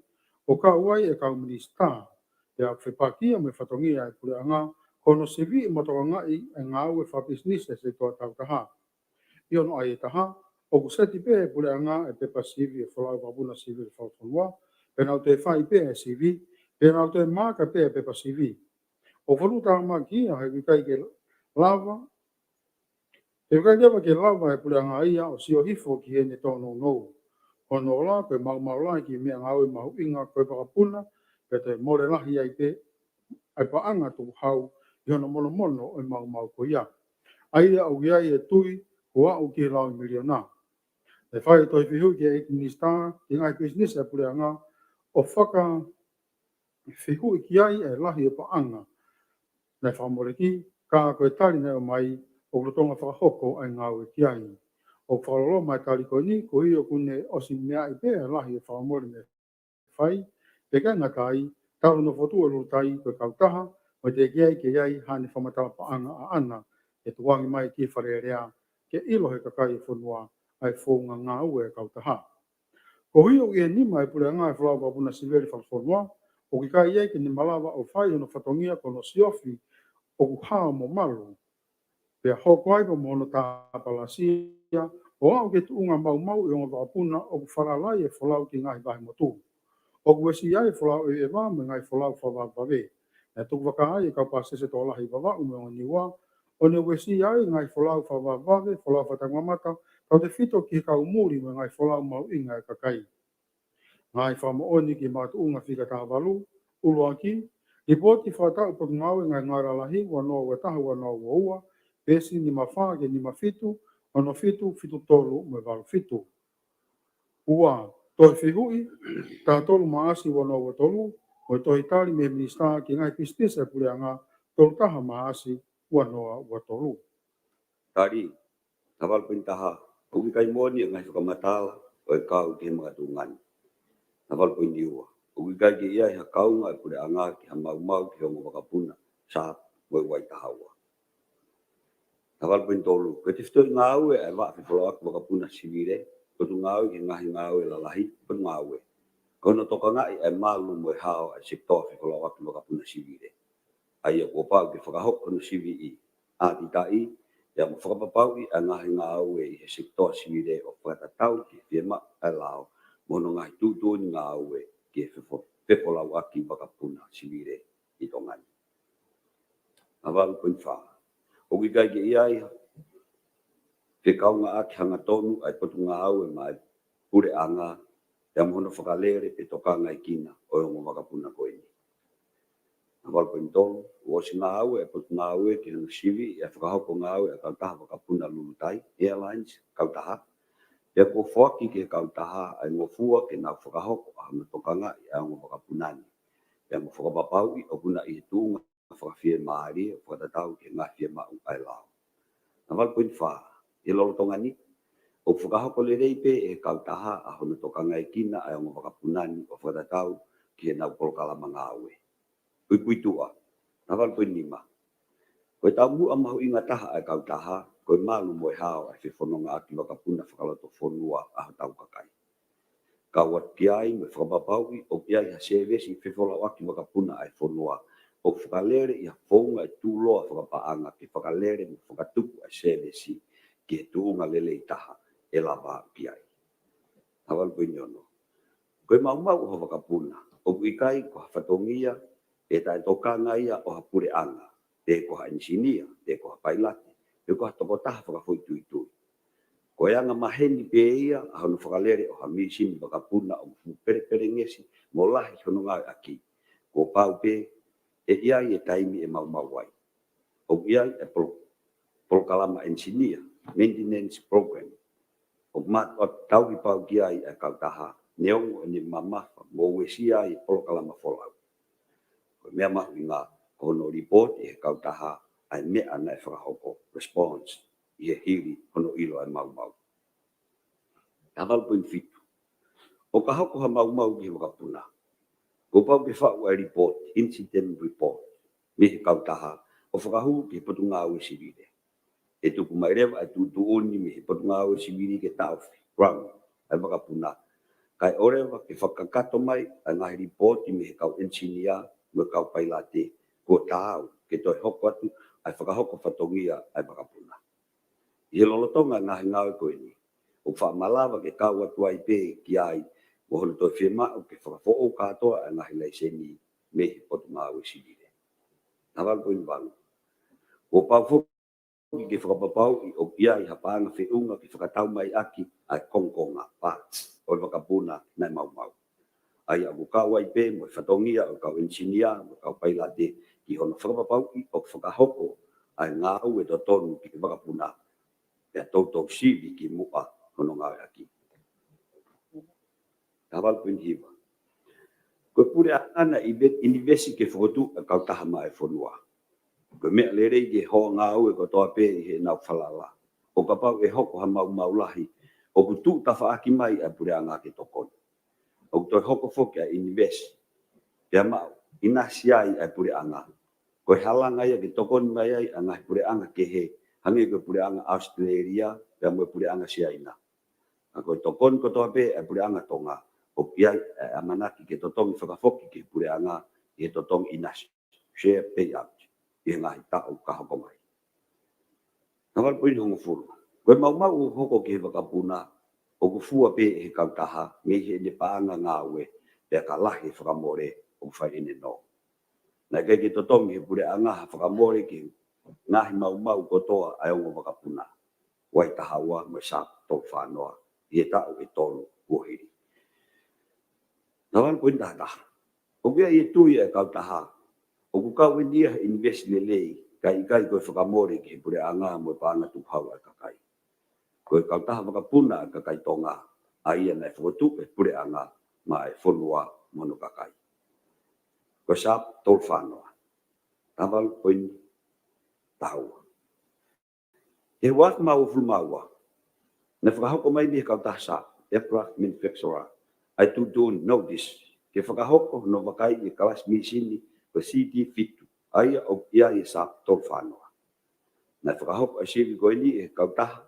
ʻo kau ai e kau minisitā. Pea ʻoku fepaki ia mo e fatongia ʻa e puleʻanga, ko hono siviʻi mo tokangaʻi e ngāue fakapisinisi ʻa e sekitoa takitaha. ʻI hono ʻai ʻe taha, ʻoku seti pē ʻe he puleʻanga e pepa sivi ʻo e folau vakapuna sivile fakafonua, pea nau toe fai pē ʻa e sivi, pea nau toe maaka pē ʻa e pepa sivi. ʻOku fakalūtāmaki ia he ʻikai ke lava, he ʻikai leva ke lava ʻe he puleʻanga ia ʻo sio hifo ki heʻene tōnounou. Hono ola ko e maumau lahi ki he meʻangāue mahuʻinga ko e vakapuna, pea toe mole lahi ai pē ʻa e paʻanga tukuhau ʻi hono monomono ʻo e maumau ko ia. ʻA ia ʻoku ʻi ai e tui kuo aʻu ki he laui miliona. Naʻe fai e tohi fehuʻi ki he ʻEiki Minisitā ki he Ngaahi Pisinisi ʻa e Puleʻanga, ʻo fakafehuʻi ki ai e lahi ʻo e paʻanga naʻe fakamoleki, ka ko e tali naʻe ʻomai, ʻoku lolotonga fakahoko ʻa e ngāue ki ai. ʻOku fakaloloma e tali ko eni, koeʻuhi ʻoku ne ʻosi meaʻi pē ʻa e lahi ʻo e fakamole naʻe fai, pea ʻikai ngata ai, talu hono fokotuʻu ʻo e Lulutai ko e kautaha, ʻoku teʻeki ai ke ʻi ai haʻane fakamatala paʻanga ʻaʻana, ʻe tukuange mai ki he Fale Alea, ke ʻilo ʻe he kakai ʻo e fonua ʻa e founga ngāue ʻa e kautaha. Koeʻuhi ʻoku ʻi he nima ʻo e puleʻanga e folau vakapuna sivile fakafonua, ʻoku ʻikai ʻi ai ke ne malava ʻo fai hono fatongia ko hono siofi ʻoku hao mo malu. Pea hoko ai pē mo hono tāpalasia, ʻo aʻu ki he tuʻunga maumau ʻi he ongo vakapuna ʻoku falala ai e folau ki he ngaahi vahemotu. ʻOku uesia ai e folau ʻeveʻeva mo e ngaahi folau fakavavevave. Naʻe tukuvakā ai e kau pāsese tokolahi Vavaʻu mo e Ongo Niua, ʻo ne uesia ai e ngaahi folau fakavavevave, folau fakataʻeʻaonga, tautefito ki he kau muli mo e ngaahi folau mahuʻinga ʻa e kakai. Ngaahi fakamoʻoni ki he makatuʻunga fika taha valu. ʻUluaki, lipooti fakataʻu Potungāue Ngaahi Ngāue Lalahi ua noa ua taha ua noa ua ua, peesi nima fā ki he nima fitu, ono fitu, fitu tolu mo e valu fitu. Ua, tohi fehuʻi taha tolu Maʻasi ua noa ua tolu, mo e tohi tali mei he Minisitā ki he Ngaahi Pisinisi ʻa e Puleʻanga tolu taha Maʻasi ua noa ua tolu. Tali. Namba valu poini taha, ʻoku ʻikai moʻoni e ngaahi fakamatala ʻo e kau ki he makatuʻunga ni. Namba valu poini ua, ʻoku ʻikai ke ʻi ai ha kaunga ʻo e puleʻanga ki ha maumau ki he ongo vakapuna, SAP mo e Waitahaua. Namba valu poini tolu, ko e tefitoʻi ngāue ʻa e vaʻa fefolauʻaki vakapuna sivile, Potungāue ki he Ngaahi Ngāue Lalahi, Potungāue, ko hono tokangaʻi ʻa e malu mo e hao ʻa e sekitoa fefolauʻaki vakapuna sivile. ʻA ia kuo pau ke fakahoko hono siviʻi ʻātaʻitaʻi, pea mo fakapapauʻi ʻa e ngaahi ngāue ʻi he sekitoa sivile ʻo fakatatau ki he fiemaʻu ʻa e lao mo hono ngaahi tuʻutuʻuni ngāue ki he fefo-, fefolauʻaki vakapuna sivile ʻi Tonga ni. Namba valu poini fā, ʻoku ʻikai ke ʻi ai ha fekaungāʻaki hangatonu ʻa e Potungāue maʻa e puleʻanga, pea mo hono fakalele pe tokangaʻi kina ʻo e ongo vakapuna ko eni. Namba valu poini tolu, kuo ʻosi ngāue e Potungāue ki hono siviʻi ʻa e fakahoko ngāue ʻa e kautaha vakapuna Lulutai Airlines, kautaha, pea kuo foaki ki he kautaha ʻa e ngofua ke nau fakahoko ʻa hono tokangaʻi ʻa e ongo vakapuna ni, pea mo fakapapauʻi ʻoku na ʻi he tuʻunga fakafiemālie ʻo fakatatau ki he ngaahi fiemaʻu ʻa e lao. Namba valu poini fā, ʻi he lolotonga ni, ʻoku fakahoko lelei pē ʻe he kautaha ʻa hono tokangaʻi kina ʻa e ongo vakapuna ni ʻo fakatatau ki heʻenau polokalama ngāue. Puipuituʻa. Namba valu poini nima, ko e taumuʻa mahuʻinga taha ʻa e kautaha, ko e malu mo e hao ʻa e fefonongaʻaki vakapuna fakalotofonua ʻa hotau kakai. Kau atu ki ai mo e fakapapauʻi ʻoku ʻi ai ha sēvesi fefolauʻaki vakapuna ʻa e fonua ʻoku fakalele ʻi ha founga ʻe tuʻuloa fakapaʻanga ke fakalele mo fakatupu ʻa e sēvesi ki he tuʻunga lelei taha ʻe lava aʻu ki ai. Namba valu poini ono, ko e maumau ʻo ha vakapuna ʻoku ʻikai ko ha fatongia ʻe taʻetokanga ia ʻo ha puleʻanga, pe ko ha ʻenisinia, pe ko ha pailate, pe ko ha tokotaha fakafoʻituitui. Ko e anga maheni pē ia ʻa hono fakalele ʻo ha mīsini vakapuna ʻoku fuʻu pelepelengesi mo lahi hono ngāueʻaki, kuo pau pē ʻe ʻi ai e taimi ʻe maumau ai. ʻOku ʻi ai e polo-, polokalama engineer, maintenance program, ʻoku mātuʻaki tauhi pau ki ai ʻa e kautaha, neongo ʻene mamafa mo uesia ai e polokalama folau. Ko e meʻa mahuʻinga, ko hono lipooti ʻe he kautaha ʻa e meʻa naʻe fakahoko, response, ʻi he hili hono ʻilo ʻa e maumau. Taha valu poini fitu. ʻO ka hoko ha maumau ki he vakapuna, kuo pau ke faʻu ʻa e lipooti, incident report, mei he kautaha ʻo fakahū ki he Potungāue Sivile. ʻE tuku mai leva ʻa e tuʻutuʻuni mei he Potungāue Sivile ke taʻofi, ground, ʻa e vakapuna, kae ʻoua leva ke fakakakato mai ʻa e ngaahi lipooti mei he kau engineer mo e kau pailate kuo taau ke toe hoko atu ʻa e fakahoko fatongia ʻa e vakapuna. ʻI he lolotonga e ngaahi ngāue ko eni, ʻoku faʻa malava ke kau atu ai pē ki ai mo hono toe fiemaʻu ke fakafoʻou kātoa ʻa e ngaahi laiseni mei he Potungāue Sivile. Taha valu poini valu. Kuo pau foki ke fakapapauʻi ʻoku ʻi ai ha paʻanga feʻunga ke fakatau mai ʻaki ʻa e kongokonga, parts, ʻo e vakapuna naʻe maumau, ʻa ia ʻoku kau ai pē mo e fatongia ʻo e kau engineer mo e kau pailate ki hono fakapapauʻi ʻoku fakahoko ʻa e ngāue totonu ki he vakapuna, pea toutou sivi ki muʻa hono ngāueʻaki. Taha valu poini hiva. Ko e puleʻanga naʻe ʻive-, ʻinivesi ke fokotuʻu ʻa e kautaha maʻa e fonua. Ko e meʻa lelei ki he hoa ngāue kotoa pē ʻi heʻenau falala. ʻO kapau ʻe hoko ha maumau lahi, ʻoku tuʻu tafaʻaki mai ʻa e puleʻanga ke tokoni. ʻOku toe hoko foki ʻa e ʻinivesi, pea maʻu ʻinasi ai ʻa e puleʻanga. Ko e halanga ia ke tokoni mai ai ʻa e ngaahi puleʻanga kehe, hangē ko e puleʻanga ʻAositelēlia pea mo e puleʻanga Siaina. Ka ko e tokoni kotoa pē ʻa e puleʻanga Tonga, ʻoku ʻi ai ʻa e ʻamanaki ke totongi fakafoki ki he puleʻanga ʻi he totongi ʻinasi, share payout, ʻi he ngaahi taʻu ka hoko mai. Taha valu poini hongofulu. Ko e maumau ʻoku hoko ki he vakapuna, ʻoku fua pē ʻe he kautaha mei heʻene paʻanga ngāue, pea ka lahi e fakamole ʻoku fai ʻene nō. Naʻe ʻikai ke totongi ʻe he puleʻanga ha fakamole ki he ngaahi maumau kotoa ʻa e ongo vakapuna, Waitahaua mo e SHARP tolu fā noa, ʻi he taʻu ʻe tolu kuo hili. Taha valu poini taha taha. ʻOku ʻi ai e tui ʻa e kautaha ʻoku kau eni ia he ʻinivesi lelei, kae ʻikai ko e fakamole ki he puleʻanga mo e paʻanga tukuhau ʻa e kakai. Ko e kautaha vakapuna ʻa e kakai Tonga, ʻa ia naʻe fokotuʻu ʻe he puleʻanga maʻa e fonua mo hono kakai. Ko e SHARP tolu fā noa. Taha valu poini taha ua. ʻI he ua afe mā uofulu mā ua, naʻe fakahoko mai mei he kautaha SHARP, Aircraft Manufacturer, ʻa e tuʻutuʻuni, notice, ke fakahoko hono vakaiʻi e kalasi mīsini ko e C T fitu, ʻa ia ʻoku ʻi ai e SHARP tolu fā noa. Naʻe fakahoko ʻa e sivi ko eni ʻe he kautaha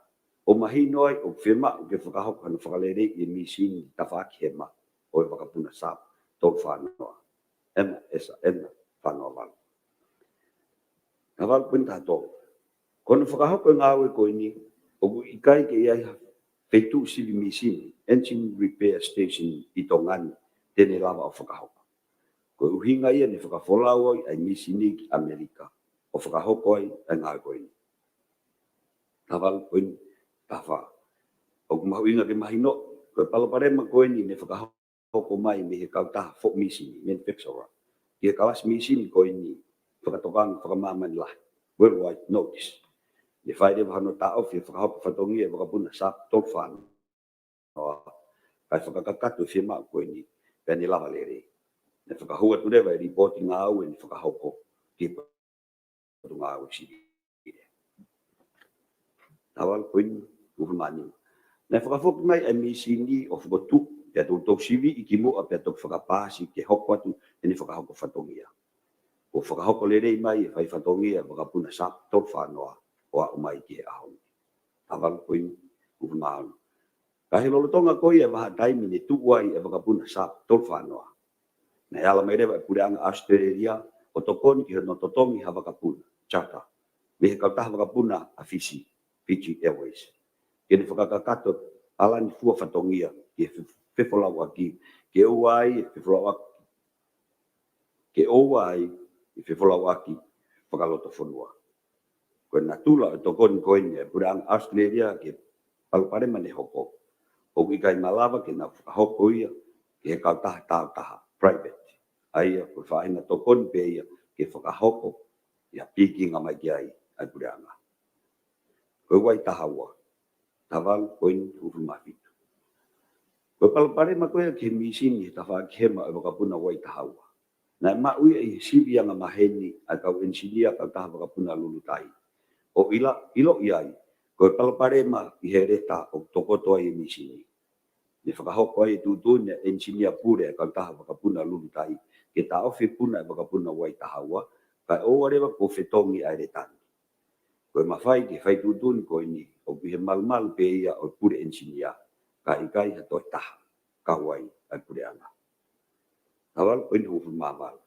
ʻo mahino ai ʻoku fiemaʻu ke fakahoko hano fakaleleiʻi e mīsini tafaʻaki hema ʻo e vakapuna SHARP tolu fā noa. Ena, esa, ena, fā noa valu. Taha valu poini taha tolu. Ko hono fakahoko e ngāue ko eni, ʻoku ʻikai ke ʻi ai ha feituʻu sivi mīsini, engine repair station, ʻi Tonga ni te ne lava ʻo fakahoko. Ko e ʻuhinga ia ne fakafolau ai ʻa e mīsini ki ʻAmelika ʻo fakahoko ai ʻa e ngāue ko eni. Taha valu poini taha fā. ʻOku mahuʻinga ke mahino, ko e palopalema ko eni ne fakahoko mai mei he kautaha foʻi mīsini, manufacturer, ki he kalasi mīsini ko eni, fakatokanga fakamāmani lahi, worldwide notice. Ne fai leva hano taʻofi e fakahoko fatongia e vakapuna SHARP tolu fā noa, kae fakakakato e fiemaʻu ko eni, pea ne lava lelei. Ne fakahū atu leva e lipooti ngāue ne fakahoko ki he Potungāue Sivile. Taha valu poini uofulu mā nima. Naʻe fakafoki mai ʻa e mīsini ʻo fokotuʻu, pea toutou siviʻi ki muʻa pea toki fakapaasi ke hoko atu ʻene fakahoko fatongia. Kuo fakahoko lelei mai e fai fatongia e vakapuna SHARP tolu fā noa ʻo aʻu mai ki he ʻaho ni. Taha valu poini uofulu mā ono. Ka ʻi he lolotonga ko ia e vahaʻa taimi ne tuʻu ai e vakapuna SHARP tolu fā noa, naʻe ala mai leva e puleʻanga ʻAositelēlia ʻo tokoni ki hono totongi ha vakapuna, charter, mei he kautaha vakapuna ʻa Fisi, Fiji Airways, ke ne fakakakato e palani fua fatongia ki he fe-, fefolauʻaki, ke ʻoua ai e fefolauʻaki, ke ʻoua ai e fefolauʻaki fakalotofonua. Ko e natula ʻo e tokoni ko eni ʻa e Puleʻanga ʻAositelēlia ki he palopalema ne hoko, ʻoku ʻikai malava ke nau fakahoko ia ki he kautaha tāutaha, private, ʻa ia ko e faʻahinga tokoni pē ia ke fakahoko ia pikinga mai ki ai ʻa e Puleʻanga. Ko e Uaitaha Ua, taha valu poini hongofulu mā fitu. Ko e palopalema ko ia ki he mīsini he tafaʻaki hema ʻo e vakapuna Uaitaha Ua, naʻe maʻu ia ʻi he siviʻi angamaheni ʻa e kau ʻenisinia kautaha vakapuna Lulutai, ʻo ʻilo, ʻiloʻi ai ko e palopalema ʻi he leta ʻoku tokoto ai e mīsini. Ne fakahoko ai e tuʻutuʻuni ʻa e ʻenisinia pule ʻa e kautaha vakapuna Lulutai ke taʻofi e puna ʻa e vakapuna Uaitaha Ua, kae ʻoua leva kuo fetongi ʻa e leta ni. Ko e mafai ki he fai tuʻutuʻuni ko eni ʻoku ʻi he malumalu pē ia ʻo e pule ʻenisinia, kae ʻikai ha toe taha kau ai ʻa e Puleʻanga. Taha valu poini hongofulu mā valu.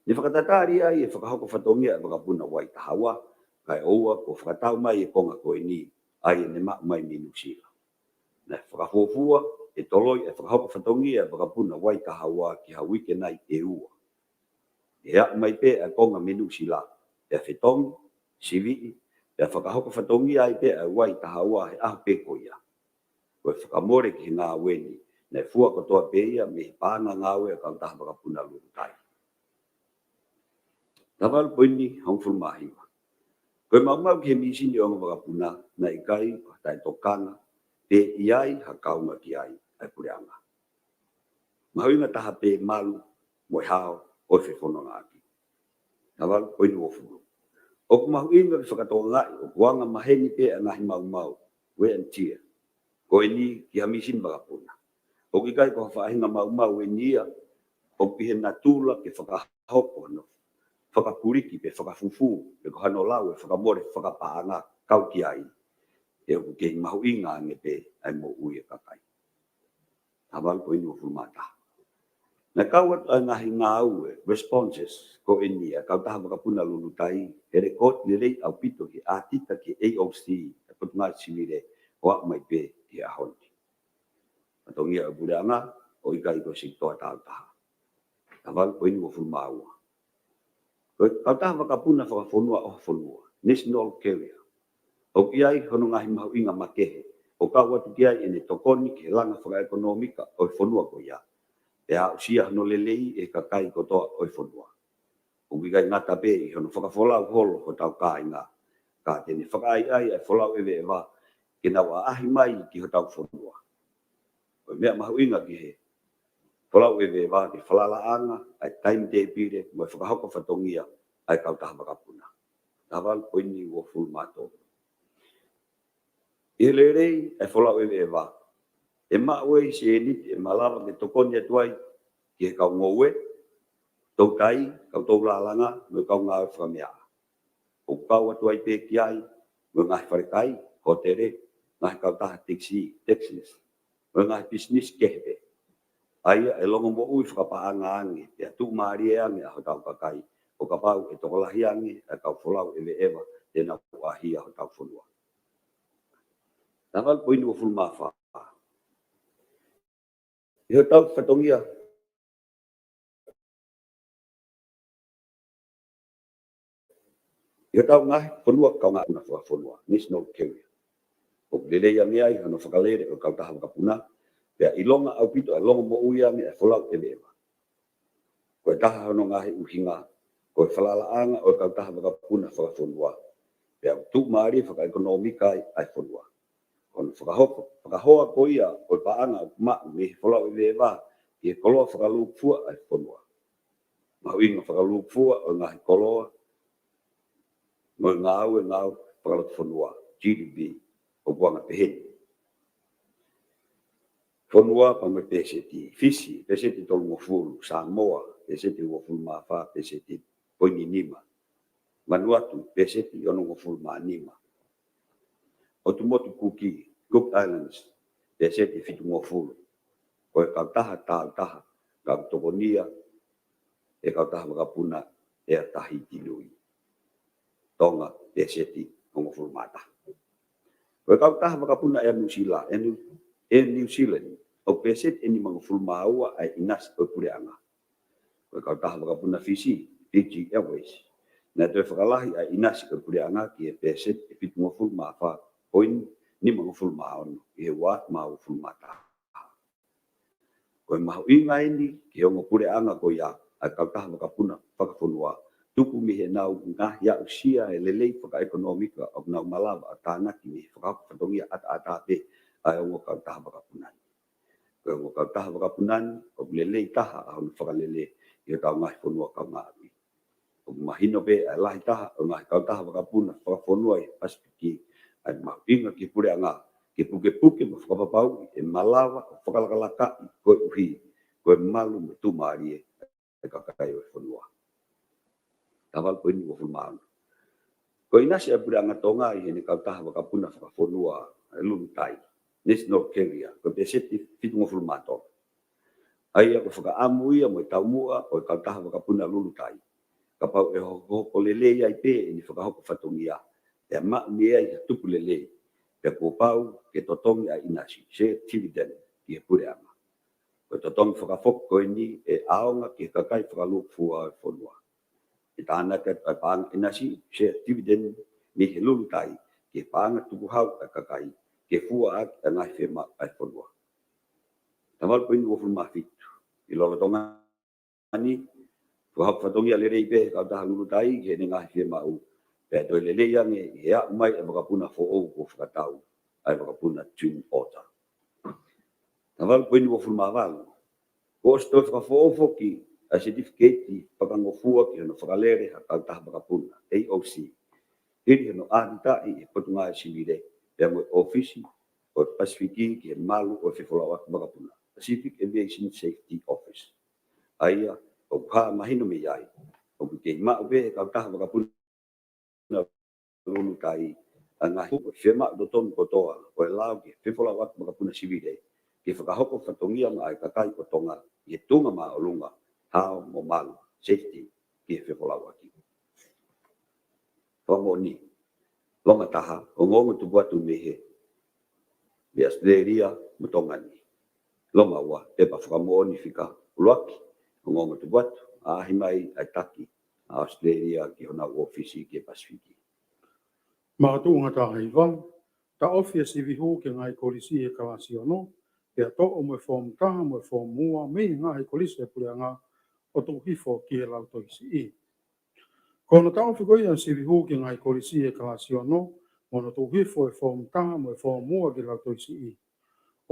Ne fakatatali ai e fakahoko fatongia ʻa e vakapuna Uaitaha Ua, kae ʻoua kuo fakatau mai e konga ko eni, ʻa ia ne maʻu mai mei Nuʻusila. Naʻe fakafuofua ʻe toloi e fakahoko fatongia ʻa e vakapuna Uaitaha Ua ki ha uike nai ʻe ua. ʻE aʻu mai pē ʻa e konga mei Nuʻusila, pea fetongi, siviʻi, pea fakahoko fatongia ai pē ʻa e Uaitaha Ua he ʻaho pē ko ia. Ko e fakamole ki he ngāue ni, naʻe fua kotoa pē ia mei he paʻanga ngāue ʻa e kautaha vakapuna Lulutai. Taha valu poini hongofulu mā hiva. Ko e maumau ki he mīsini ʻo e ongo vakapuna, naʻe ʻikai ko ha taʻetokanga pe ʻi ai ha kaunga ki ai ʻa e Puleʻanga. Mahuʻinga taha pē malu mo e hao ʻo e fefonongaʻaki. Taha valu poini uofulu. ʻOku mahuʻinga ke fakatokangaʻi ʻoku angamaheni pē ʻa e ngaahi maumau, wear and tear, ko eni ki ha mīsini vakapuna. ʻOku ʻikai ko ha faʻahinga maumau eni ia ʻoku ʻi he natula ke fakahoko hano fakapuliki pe fakafufū, pe ko hano lau e fakamole fakapaʻanga kau ki ai, he ʻoku kei mahuʻinga ange pē ʻa e moʻui ʻa e kakai. Taha valu poini uofulu mā taha. Naʻe kau atu ʻa e ngaahi ngāue, responses, ko eni ʻa e kautaha vakapuna Lulutai, he lekooti lelei ʻaupito ki he ʻātita ki he A O C, ʻa e Potungāue Sivile, ʻo aʻu mai pē ki he ʻaho ni. Fatongia ʻo e Puleʻanga, ʻo ʻikai ko e sekitoa tāutaha. Taha valu poini uofulu mā ua. Ko e kautaha vakapuna fakafonua ʻo ha fonua, national carrier, ʻoku ʻi ai hono ngaahi mahuʻinga makehe, ʻo kau atu ki ai ʻene tokoni ki he langa fakaʻekonōmika ʻo e fonua ko ia, pea aʻusia hono lelei ʻe he kakai kotoa ʻo e fonua. ʻOku ʻikai ngata pē ʻi hono fakafolau holo hotau kāinga, ka te ne fakaʻaiʻai ʻa e folau ʻeveʻeva ke nau ʻaʻahi mai ki hotau fonua. Ko e meʻa mahuʻinga ki he folau ʻeveʻeva ke falalaʻanga ʻa e taimi tēpile mo e fakahoko fatongia ʻa e kautaha vakapuna. Taha valu poini uofulu mā tolu. ʻI he lelei ʻa e folau ʻeveʻeva, ʻe maʻu ai e sēniti ʻe malava ke tokoni atu ai ki he kau ngoue, toutai, kau toulālanga, mo e kau ngāue fakameaʻa. ʻOku kau atu ai pē ki ai mo e ngaahi falekai, hōtele, ngaahi kautaha tekisī, taxis, mo e ngaahi pisinisi kehe pē, ʻa ia ʻe longomoʻui fakapaʻanga ange pea tuʻumālie ange ʻa hotau kakai, ʻo kapau ʻe tokolahi ange ʻa e kau folau ʻeveʻeva te nau ʻaʻahia hotau fonua. Taha valu poini uofulu mā fā. ʻI hotau fatongia, ʻi hotau ngaahi fonua kaungāʻapi fakafonua, national carrier, ʻoku lelei ange ai hono fakalele ʻo e kautaha vakapuna, pea ʻilonga ʻaupito ʻa e longomoʻui ange ʻa e folau ʻeveʻeva. Ko e taha hono ngaahi ʻuhinga, ko e falalaʻanga ʻo e kautaha vakapuna fakafonua, pea ʻoku tuʻumālie fakaʻekonōmika ai ʻa e fonua. Ko hono fakahoko, fakahoa ko ia ʻo e paʻanga ʻoku maʻu mei he folau ʻeveʻeva ki he koloa fakalūkufua ʻa e fonua. Mahuʻinga fakalūkufua ʻo e ngaahi koloa mo e ngāue, ngāue fakalotofonua, G D P, ʻoku anga pehē ni: Fonua pea mo e pēseti: Fisi, pēseti tolungofulu; Samoa, pēseti uofulu mā fā pēseti poini nima; Vanuatu, pēseti onongofulu mā nima; ʻOtu Motu Kuki, Cook Islands, pēseti fitungofulu. Ko e kautaha tāutaha, kau tokonia ʻe he kautaha vakapuna ʻEa Tahiti Nui. Tonga, pēseti hongofulu mā taha. Ko e kautaha vakapuna ʻEa Nuʻusila, ʻEa Niu-, ʻEa New Zealand, ʻoku pēseti ʻe nimangofulu mā ua ʻa e ʻinasi ʻo e puleʻanga. Ko e kautaha vakapuna Fisi, Fiji Airways, Naʻe toe fakalahi ʻa e ʻinasi ʻa e puleʻanga ki he pēseti ʻe fitungofulu mā fā poini nimangofulu mā ono ʻi he ua afe mā uofulu mā taha. Ko e mahuʻinga eni ki he ongo puleʻanga ko ia ʻa e kautaha vakapuna fakafonua, tuku mei heʻenau ngaahi aʻusia e lelei fakaʻekonōmika ʻoku nau malava ʻo tānaki mei he fakahoko fatongia ʻataʻatā pē ʻa e ongo kautaha vakapuna ni. Ko e ongo kautaha vakapuna ni ʻoku lelei taha ʻa hono fakalele ʻi hotau ngaahi fonua kaungāʻapi. ʻOku mahino pē ʻa e lahi taha ʻo e ngaahi kautaha vakapuna fakafonua ʻi he Pasifiki ʻa e mahuʻinga ki he puleʻanga ke pukepuke mo fakapapauʻi ʻe malava ʻo fakalakalakaʻi koeʻuhi ko e malu mo e tuʻumālie ʻa e kakai ʻo e fonua. Tavale poini uofulu mā ono. Ko e ʻinasi ʻa e puleʻanga Tonga ʻi heʻene kautaha vakapuna fakafonua ʻa e Lulutai, National Carrier, ko e pēseti fitungofulu mā tolu. ʻA ia ko e fakaʻamu ia mo e taumuʻa ʻo e kautaha vakapuna Lulutai, kapau ʻe hokohoko lelei ai pē ʻene fakahoko fatongia, pea maʻu mei ai ha tupu lelei, pea kuo pau ke totongi ʻa e ʻinasi, share dividend, ki he puleʻanga. Ko e totongi fakafoki ko eni ʻe ʻaonga ki he kakai fakalūkufua ʻo e fonua. ʻE tānaki atu ʻa e paʻanga ʻinasi, share dividend, mei he Lulutai ki he paʻanga tukuhau ʻa e kakai, ke fua ʻaki ʻa e ngaahi fiemaʻu ʻa e fonua. Tavale poini uofulu mā fitu. ʻI lolotonga ni, fakahoko fatongia lelei pē ʻe he kautaha Lulutai ki heʻene ngaahi fiemaʻu, pea toe lelei ange ʻi he aʻu mai ʻa e vakapuna foʻou kuo fakatau, ʻa e vakapuna Twin Otter. Tavale poini uofulu mā valu. Kuo ʻosi toe fakafoʻou foki ʻa e setifiketi fakangofua ki hono fakalele ha kautaha vakapuna, A O C, hili hono ʻātaʻi ʻe he Potungāue Sivile pea mo e ʻŌfisi ʻo e Pasifiki ki he malu ʻo e fefolauʻaki vakapuna, Pacific Aviation Safety Office. ʻA ia ʻoku hā mahino mei ai ʻoku kei maʻu pē ʻe he kautaha vakapuna Lulutai ʻa e ngaahi fiemaʻu totonu kotoa ʻo e lao ki he fefolauʻaki vakapuna sivile, ke fakahoko fatongia maʻa e kakai ʻo Tonga ʻi he tuʻunga māʻolunga, hao mo malu, safety, ki he fefolauʻaki. Fakamoʻoni, Loma taha, ongoongo tuku atu mei he, mei ʻAositelēlia mo Tonga ni. Loma ua, pepa fakamoʻoni fika ʻuluaki, ongoongo tuku atu, ʻaʻahi mai ʻa e taki ʻa ʻAositelēlia ki honau ʻōfisi ki he Pasifiki. Makatuʻunga taha hiva, taʻofi e sivi hū ki he ngaahi kolisi ʻi he kalasi ono, pea toʻo mo e foomu taha mo e foomu ua mei he ngaahi kolisi ʻa e puleʻanga ʻo tuku hifo ki he Lautohi Siʻi. Ko hono taʻofi ko ia e sivi hū ki he ngaahi kolisi ʻi he kalasi ono, mo hono tuku hifo e foomu taha mo e foomu ua ki he Lautohi Siʻi,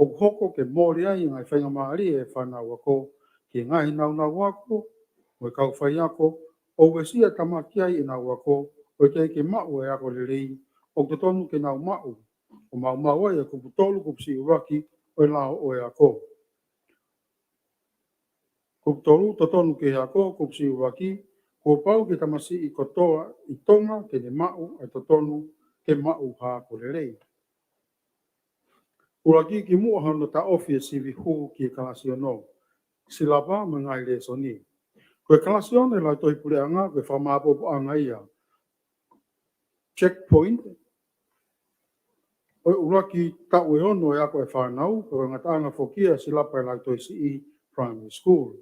ʻoku hoko ke mole ai e ngaahi faingamālie ʻa e fānau ako ki he ngaahi nāunau ako mo e kau faiako, ʻo uesia tāmaki ai ʻenau ako, ʻo ʻikai ke maʻu e ako lelei ʻoku totonu ke nau maʻu, ʻo maumau ai e kupu tolu kupu siʻi ʻuluaki ʻo e lao ʻo e ako. Kupu tolu, totonu ke ako, kupu siʻi ʻuluaki, kuo pau ki he tamasiʻi kotoa ʻi Tonga ke ne maʻu ʻa e totonu ke maʻu ha ako lelei. ʻUluaki, kimuʻa hono taʻofi e sivi hū ki he kalasi ono, silapa mo e ngaahi lēsoni. Ko e kalasi ono ʻi he Lautohi Puleʻanga ko e fakamāʻopoʻopuʻanga ia, checkpoint ʻo e ʻuluaki taʻu ʻe ono ʻo e ako ʻa e fānau, ko e ngataʻanga foki ia e silapa ʻa e Lautohi Siʻi Primary School.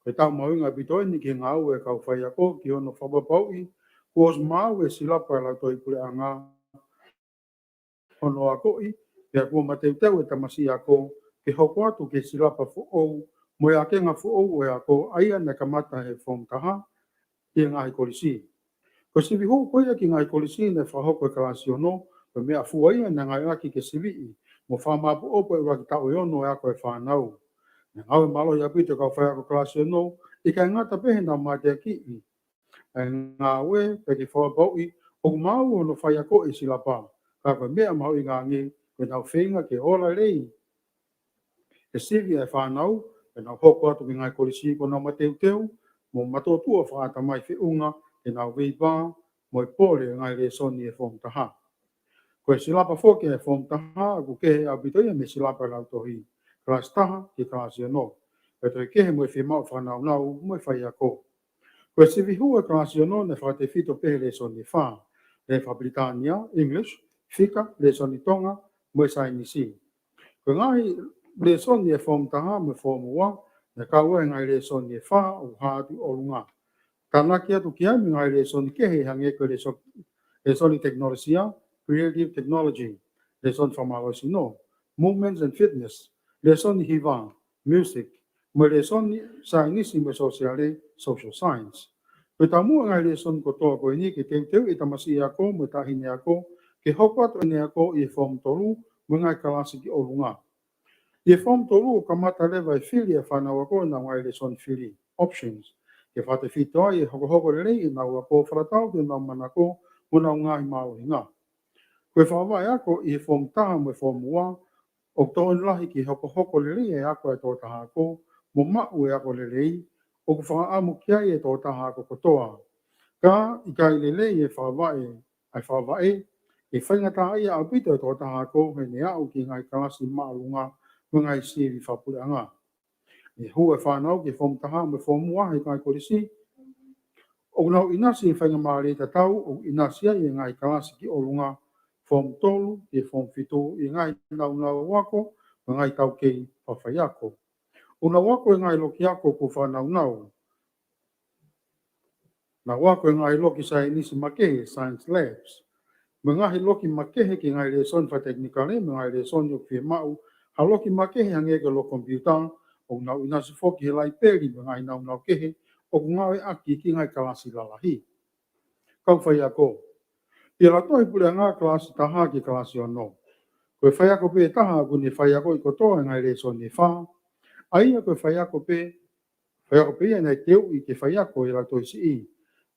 Ko e taumuʻa mahuʻinga ʻaupito eni ki he ngāue ʻa e kau faiako ki hono fakapapauʻi kuo ʻosi maʻu e silapa ʻa e Lautohi Puleʻanga hono akoʻi, pea kuo mateuteu e tamasiʻi ako ke hoko atu ki he silapa foʻou mo e ʻakenga foʻou ʻo e ako, ʻa ia naʻe kamata he foomu taha ʻi he ngaahi kolisi. Ko e sivi hū ko ia ki he ngaahi kolisi naʻe fakahoko he kalasi ono, ko e meʻafua ia naʻe ngāueʻaki ke siviʻi mo fakamāʻopoʻopo e ʻuluaki taʻu ʻe ono ʻo e ako ʻa e fānau. Naʻe ngāue mālohi ʻaupito e kau faiako kalasi ono, ʻikai ngata pē heʻenau mateakiʻi ʻa e ngāue, pea ke fakapapauʻi ʻoku maʻu hono faiakoʻi e silapa, ka ko e meʻa mahuʻinga ange, ko ʻenau feinga ke ola lelei e sivi ʻa e fānau, pea nau hoko atu ki he ngaahi kolisi kuo nau mateuteu mo matuʻotuʻa fakaʻatamai feʻunga ke nau veivā mo e pole e ngaahi lēsoni ʻi he foomu taha. Ko e silapa foki ʻa e foomu taha ʻoku kehe ʻaupito ia mei he silapa ʻa e Lautohi, kalasi taha ki he kalasi ono, pea toe kehe mo e fiemaʻu fakanaunau mo e faiako. Ko e sivi hū ʻa e kalasi ono naʻe fakatefito pē he lēsoni ʻe fā: lea fakapilitānia, English, fika, lēsoni Tonga, mo e saienisi. Ko e ngaahi lēsoni ʻa e foomu taha mo e foomu ua naʻe kau ai e ngaahi lēsoni ʻe fā ʻoku hā atu ʻi ʻolunga. Tānaki atu ki ai mo e ngaahi lēsoni kehe hangē ko e lēsoni, lēsoni tekinolosia, creative technology, lēsoni fakamālohisino, movements and fitness, lēsoni hiva, music, mo e lēsoni saienisi mo e sōsiale, social science. Ko e taumuʻa e ngaahi lēsoni kotoa ko eni ke teuteuʻi e tamasiʻi ako mo e taʻahine ako ke hoko atu ʻene ako ʻi he form tolu mo e ngaahi kalasi ki ʻolunga. ʻI he form tolu ʻoku kamata leva e fili ʻa e fānau ako ʻenau ngaahi lēsoni fili, options, ke fakatefito ai e hokohoko lelei ʻenau ako fakatatau ki heʻenau manako mo ʻenau ngaahi mālohinga. Ko e fakavaʻe ako ʻi he form taha mo e form ua ʻoku tokoni lahi ki he hokohoko lelei e ako ʻa e tokotaha ako mo maʻu e ako lelei ʻoku fakaʻamu ki ai e tokotaha ako kotoa. Ka ʻikai lelei e fakavaʻe, ʻa e fakavaʻe, ʻe faingataʻaʻia ʻaupito e tokotaha ako heʻene aʻu ki he ngaahi kalasi māʻolunga mo e ngaahi sivi fakapuleʻanga. ʻI he hū e fānau ki he form taha mo e form ua he ngaahi kolisi, ʻoku nau ʻinasi e faingamālie tatau ʻoku ʻinasi ai e ngaahi kalasi ki ʻolunga, form tolu ki he form fitu, ʻi he ngaahi nāunau ako mo e ngaahi taukei fakafaiako. ʻOku nau ako e ngaahi loki ako kuo fakanāunau. Nau ako e ngaahi loki saienisi makehe, science labs, mo e ngaahi loki makehe ki he ngaahi lēsoni fakatekinikale mo e ngaahi lēsoni ʻoku fiemaʻu ha loki makehe hangē ko e loki komipiuta. ʻOku nau ʻinasi foki he laipeli mo e ngaahi nāunau kehe ʻoku ngāueʻaki ki he ngaahi kalasi lalahi. Kau faiako. ʻI he Lautohi Puleʻanga, kalasi taha ki he kalasi ono, ko e faiako pē ʻe taha ʻoku ne faiakoʻi kotoa e ngaahi lēsoni ʻe fā, ʻa ia ko e faiako pē, faiako pē ia naʻe teuʻi ke faiako ʻi he Lautohi Siʻi,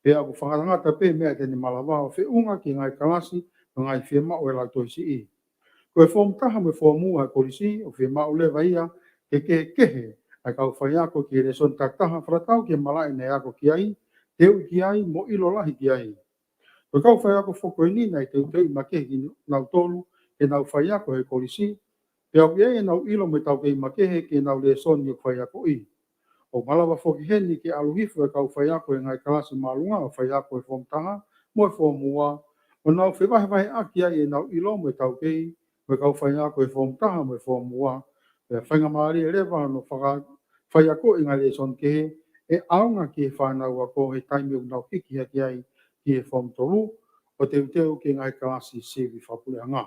pea ʻoku fakangatangata pē e meʻa te ne malava ʻo feʻunga ki he ngaahi kalasi mo e ngaahi fiemaʻu ʻa e Lautohi Siʻi. Ko e form taha mo e form ua ʻa e kolisi, ʻoku fiemaʻu leva ia ke kehekehe ʻa e kau faiako ki he lēsoni takitaha fakatatau ki he malaʻe naʻe ako ki ai, teuʻi ki ai, mo ʻilo lahi ki ai. Ko e kau faiako foki ko eni naʻe teuteuʻi makehe kinautolu ke nau faiako he kolisi, pea ʻoku ʻi ai ʻenau ʻilo mo e taukei makehe ki heʻenau lēsoni ʻoku faiakoʻi. ʻOku malava foki heni ke ʻalu hifo e kau faiako he ngaahi kalasi māʻolunga ʻo faiako he form taha mo e form ua, ʻo nau fevahevaheʻaki ai ʻenau ʻilo mo e taukei mo e kau faiako he form taha mo e form ua, pea faingamālie leva hono faka-, faiakoʻi e ngaahi lēsoni kehe ʻe ʻaonga ki he fānau ako he taimi ʻoku nau hiki hake ai ki he form tolu ʻo teuteu ki he ngaahi kalasi sivi fakapuleʻanga.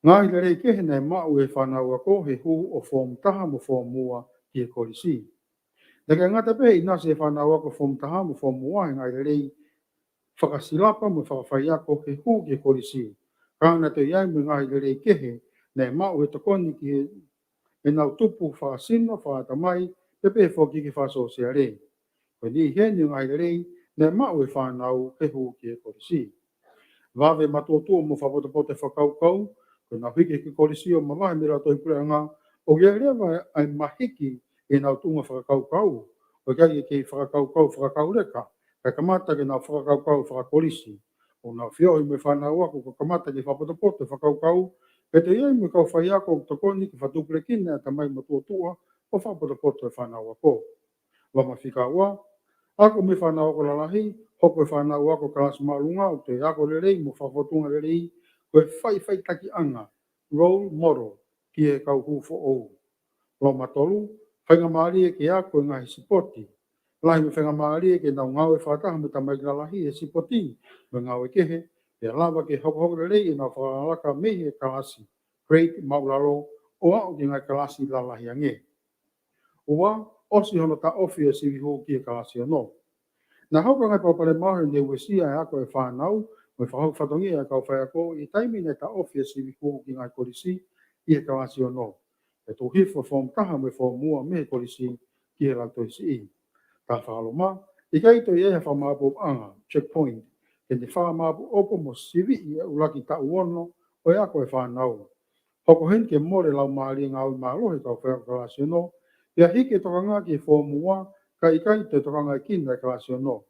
Ngaahi lelei kehe naʻe maʻu ʻe he fānau ako he hū ʻo form taha mo form ua ki he kolisi. Naʻe ʻikai ngata pē he ʻinasi e fānau ako form taha mo form ua he ngaahi lelei fakasilapa mo fakafaiako he hū ki he kolisi, ka naʻe toe ʻi ai mo e ngaahi lelei kehe naʻe maʻu he tokoni ki he, ʻenau tupu fakasino, fakaʻatamai, pea pehē foki ki he fakasōsiale. Ko e niʻihi eni e ngaahi lelei naʻe maʻu ʻe he fānau he hū ki he kolisi. Vave matuʻotuʻa mo fakapotopoto e fakakaukau, ko ʻenau hiki ki he kolisi ʻo mavahe mei he Lautohi Puleʻanga, ʻoku ʻi ai leva ʻa e mahiki ʻi heʻenau tuʻunga fakakaukau, ʻo ʻikai ke kei fakakaukau fakakauleka, kae kamata ke nau fakakaukau fakakolisi. ʻOku nau feohi mo e fānau ako kuo kamata ke fakapotopoto e fakakaukau, pea toe ʻi ai mo e kau faiako ʻoku tokoni ke fakatupulekina e ʻatamai matuʻotuʻa mo fakapotopoto e fānau ako. Loma fika ua, ako mei he fānau ako lalahi, hoko e fānau ako kalasi māʻolunga ʻoku toe ako lelei mo fakafōtunga lelei, ko e faʻifaʻitakiʻanga, role model, ki he kau hū foʻou. Loma tolu, faingamālie ke ako e ngaahi sipoti. Lahi mo e faingamālie ke nau ngāue fakataha mo e tamaiki lalahi he sipoti mo e ngāue kehe, pea lava ke hokohoko lelei ʻenau fakalakalaka mei he kalasi, grade, māʻulalo, ʻo aʻu ki he ngaahi kalasi lalahi ange. Ua, ʻosi hono taʻofi e sivi hū ki he kalasi ono. Naʻe hoko e ngaahi palopalema ʻo ne uesia e ako e fānau mo e fakahoko fatongia e kau faiako ʻi he taimi naʻe taʻofi e sivi hū ki he ngaahi kolisi ʻi he kalasi ono. ʻE tuʻu hifo e form taha mo e form ua mei he kolisi ki he Lautohi Siʻi. Taha fakaloma, ʻikai toe ʻi ai ha fakamāopoopoʻanga, checkpoint, ke ne fakamāopoopo mo siviʻi e ʻuluaki taʻu ono ʻo e ako e fānau. Hoko heni ke mole e laumālie ngāue mālohi e kau faiako kalasi ono, pea hiki e tokanga ki he form ua, kae ʻikai toe tokangaʻekina e kalasi ono.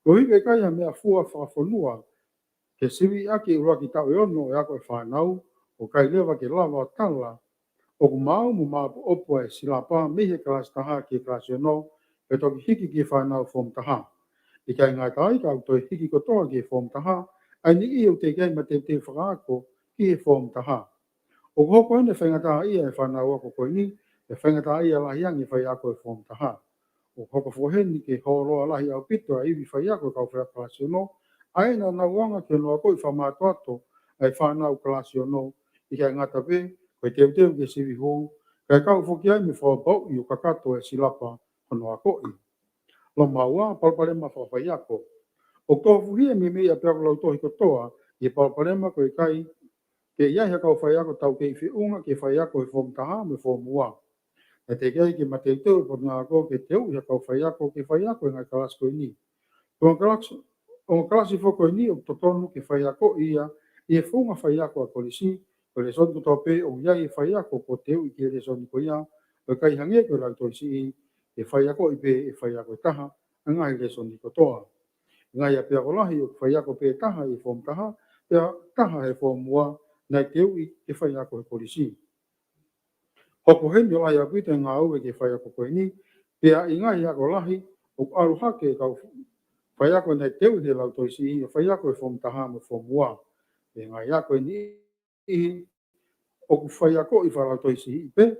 Koeʻuhi ke ʻikai ha meʻafua fakafonua ke siviʻi ʻaki e ʻuluaki taʻu ʻe ono ʻo e ako e fānau, ʻoku ʻikai leva ke lava ʻo tala ʻoku maau mo māopoopo e silapa mei he kalasi taha ki he kalasi ono, pea toki hiki ki he fānau form taha. ʻIkai ngata ai, ka ʻoku toe hiki kotoa ki he form taha ʻa e niʻihi ʻoku teʻeki ai mateuteu fakaako ki he form taha. ʻOku hoko eni e faingataʻaʻia e fānau ako ko eni, pea faingataʻaʻia lahi ange e faiako he form taha. ʻOku hoko foki heni ke hōloa lahi ʻaupito ʻa e ivi faiako ʻa e kau faiako kalasi ono, ʻa ia naʻa nau anga ke nau akoʻi fakamātoato ʻa e fānau kalasi ono, ʻikai ngata pē ko e teuteu ki he sivi hū, kae kau foki ai mo e fakapapauʻi ʻoku kakato e silapa hono akoʻi. Loma ua, palopalema fakafaiako. ʻOku tofuhia e meimei ʻapiako lautohi kotoa ʻi he palopalema ko e ʻikai ke ʻi ai ha kau faiako taukei feʻunga ki he faiako he Foomu Taha mo e Foomu Ua. Naʻe teʻeki ai ke mateuteu e Potungāue Ako ke teuʻi ha kau faiako ke faiako he ngaahi kalasi ko eni. Ko e kalasi, ko e kalasi foki ko eni ʻoku totonu ke faiakoʻi ia ʻi he founga faiako ʻa e kolisi, ko e lēsoni kotoa pē ʻoku ʻi ai e faiako kuo teuʻi ki he lēsoni ko ia, ʻo ʻikai hangē ko e lautohi siʻi, ʻe faiakoʻi pē ʻe he faiako ʻe taha ʻa e ngaahi lēsoni kotoa. Ngaahi ʻapiako lahi ʻoku faiako pē ʻe taha ʻi he Foomu Taha, pea taha he Foomu Ua, naʻe teuʻi ke faiako he kolisi. Hoko heni ʻo lahi ʻaupito e ngāue ki he faiako ko eni, pea ʻi he ngaahi ako lahi, ʻoku ʻalu hake e kau faiako naʻe teuʻi he lautohi siʻi ʻo faiako he Foomu Taha mo e Foomu Ua. ʻI he ngaahi ako ʻe niʻihi, ʻoku faiakoʻi fakalautohi siʻi pē,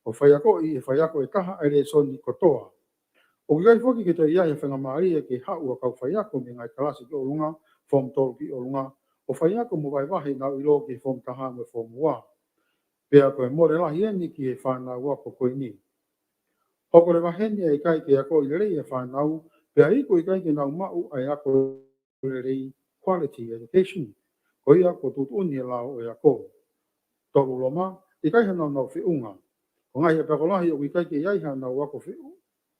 ʻo faiakoʻi ʻe he faiako ʻe taha ʻa e lēsoni kotoa. ʻOku ʻikai foki ke toe ʻi ai ha faingamālie ke haʻu ha kau faiako mei he ngaahi kalasi ki ʻolunga, Foomu Tolu ki ʻolunga, ʻo faiako mo vahevahe ʻenau ʻilo ki he Foomu Taha mo e Foomu Ua. Pea ko e mole lahi eni ki he fānau ako ko eni. Hoko leva heni ʻa e ʻikai ke akoʻi lelei ʻa e fānau, pea iku ʻikai ke nau maʻu ʻa e ako lelei, quality education, ko ia kuo tuʻutuʻuni ʻe he lao ʻo e ako. Tolu, loma, ʻikai ha naunau feʻunga. Ko e ngaahi ʻapiako lahi ʻoku ʻikai ke ʻi ai ha naunau ako feʻunga,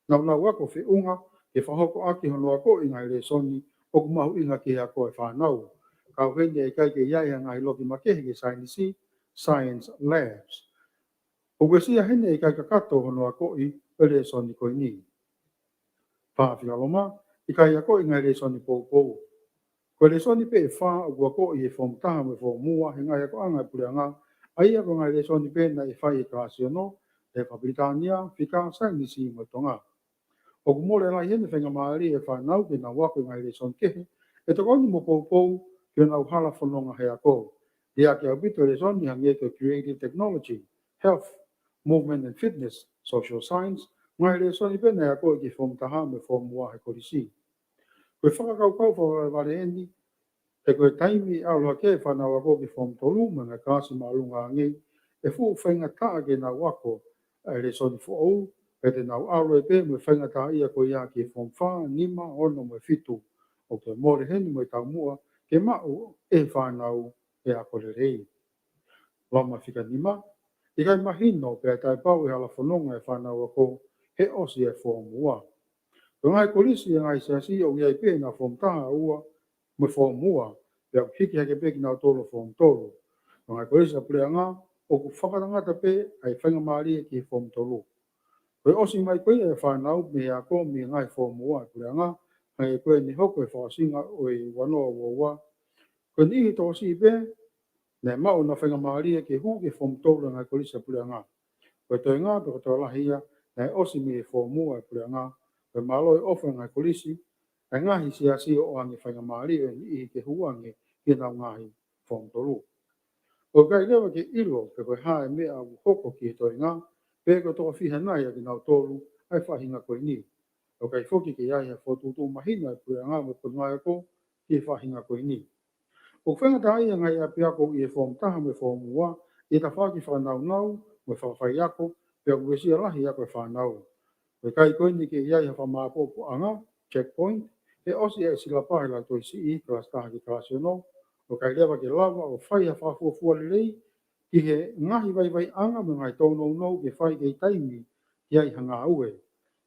naunau ako feʻunga ke fakahoko ʻaki hono akoʻi e ngaahi lēsoni ʻoku mahuʻinga ki he ako ʻa e fānau. Kau heni ʻa e ʻikai ke ʻi ai ha ngaahi loki makehe ki he saienisi, science labs. ʻOku uesia heni e ʻikai kakato hono akoʻi ʻo e lēsoni ko eni. Fā, fika, loma, ʻikai akoʻi e ngaahi lēsoni poupou. Ko e lēsoni pē ʻe fā ʻoku akoʻi ʻi he Foomu Taha mo e Foomu Ua he ngaahi akoʻanga ʻa e puleʻanga, ʻa ia ko e ngaahi lēsoni pē naʻe fai ʻi he kalasi ono, ʻi he Fakapilitānia, Fika, Saienisi mo e Tonga. ʻOku mole lahi heni e faingamālie ʻa e fānau ke nau ako e ngaahi lēsoni kehe, ʻe tokoni mo poupou ki honau hala fononga he ako. Liʻaki ʻaupito e lēsoni hangē ko e Creative Technology, Health, Movement and Fitness, Social Science, ngaahi lēsoni pē naʻe akoʻi ki he Foomu Taha mo e Foomu Ua he kolisi. Ko e fakakaukau fakavalevale eni, he ko e taimi ʻe ʻalu hake ai e fānau ako ki he Foomu Tolu mo e ngaahi kalasi māʻolunga ange, ʻe fuʻu faingataʻa ke nau ako ʻa e lēsoni foʻou, pea te nau ʻalu ai pē mo e faingataʻaʻia ko ia ki he Foomu Fā, Nima, Ono mo e Fitu. ʻOku toe mole heni mo e taumuʻa ke maʻu ʻe he fānau e ako lelei. Loma, fika nima, ʻikai mahino pea ʻe taʻepau e hala fononga ʻa e fānau ako he ʻosi ʻa e Foomu Ua. Ko e ngaahi kolisi ʻa e ngaahi siasi ʻoku ʻi ai pē ʻenau Foomu Taha, Ua mo e Foomu Ua, pea ʻoku hiki hake pē kinautolu ʻo Foomu Tolu. Ko e ngaahi kolisi ʻa e puleʻanga ʻoku fakatangata pē ʻa e faingamālie ki he Foomu Tolu. Ko e ʻosi mai ko ia ʻa e fānau mei he ako mei he ngaahi Foomu Ua ʻa e puleʻanga, hangē ko ia naʻe hoko he fakaʻosinga ʻo e ua noa ua ua, ko e niʻihi tokosiʻi pē naʻe maʻu honau faingamālie ke hū ki he Foomu Tolu ʻa e ngaahi kolisi ʻa e puleʻanga. Ko e toenga pe ko e tokolahi ia naʻe ʻosi mei he Foomu Ua ʻa e puleʻanga, ko e mālō e ʻofa ʻa e ngaahi kolisi, ʻa e ngaahi siasi ʻo ʻoange faingamālie ʻo e niʻihi ke hū ange ki heʻenau ngaahi Foomu Tolu. ʻOku ʻikai leva ke ʻilo pe ko e hā e meʻa ʻoku hoko ki he toenga, pe ko e toko fiha nai ʻa kinautolu ʻa e faʻahinga ko eni. ʻOku ʻikai foki ke ʻi ai ha fokotuʻutuʻu mahino ʻa e puleʻanga mo e Potungāue Ako ki he faʻahinga ko eni. ʻOku faingataʻaʻia e ngaahi ʻapiako ʻi he Foomu Taha mo e Foomu Ua ʻi he tafaʻaki fakanaunau mo e fakafaiako, pea ʻoku uesia lahi e ako ʻa e fānau. Ko e ʻikai ko eni ke ʻi ai ha fakamāʻopoʻopoʻanga, checkpoint, he ʻosi ʻa e silapa he lautohi siʻi, kalasi taha ki he kalasi ono, ʻoku ʻikai leva ke lava ʻo fai ha fakafuofua lelei ki he ngaahi vaivaiʻanga mo e ngaahi tōnounou ke fai kei taimi ki ai ha ngāue.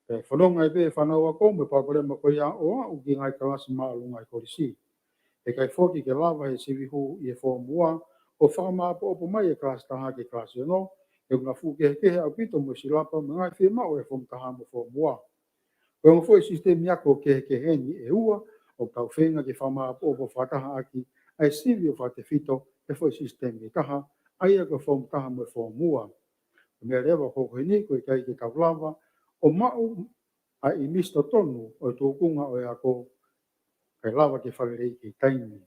Pea ʻe fononga ai pē e fānau ako mo e palopalema ko ia ʻo aʻu ki he ngaahi kalasi māʻolunga ʻa e kolisi. ʻE ʻikai foki ke lava ʻe he sivi hū ʻi he Foomu Ua ʻo fakamāʻopoʻopo mai e kalasi taha ki he kalasi ono, he ʻoku na fuʻu kehekehe ʻaupito mo e silapa mo e ngaahi fiemaʻu ʻa e Foomu Taha mo e Foomu Ua. Ko e ongo foʻi sisitemi ako kehekehe eni ʻe ua ʻoku tau feinga ke fakamāʻopoʻopo fakataha ʻaki ʻa e sivi ʻo fakatefito he foʻi sisitemi ʻe taha, ʻa ia ko e Foomu Taha mo e Foomu Ua. Ko e meʻa leva ʻoku hoko heni, ko e ʻikai ke tau lava ʻo maʻu ʻa e ʻīmisi totonu ʻo e tūkunga ʻo e ako, kae lava ke fakalelei kei taimi.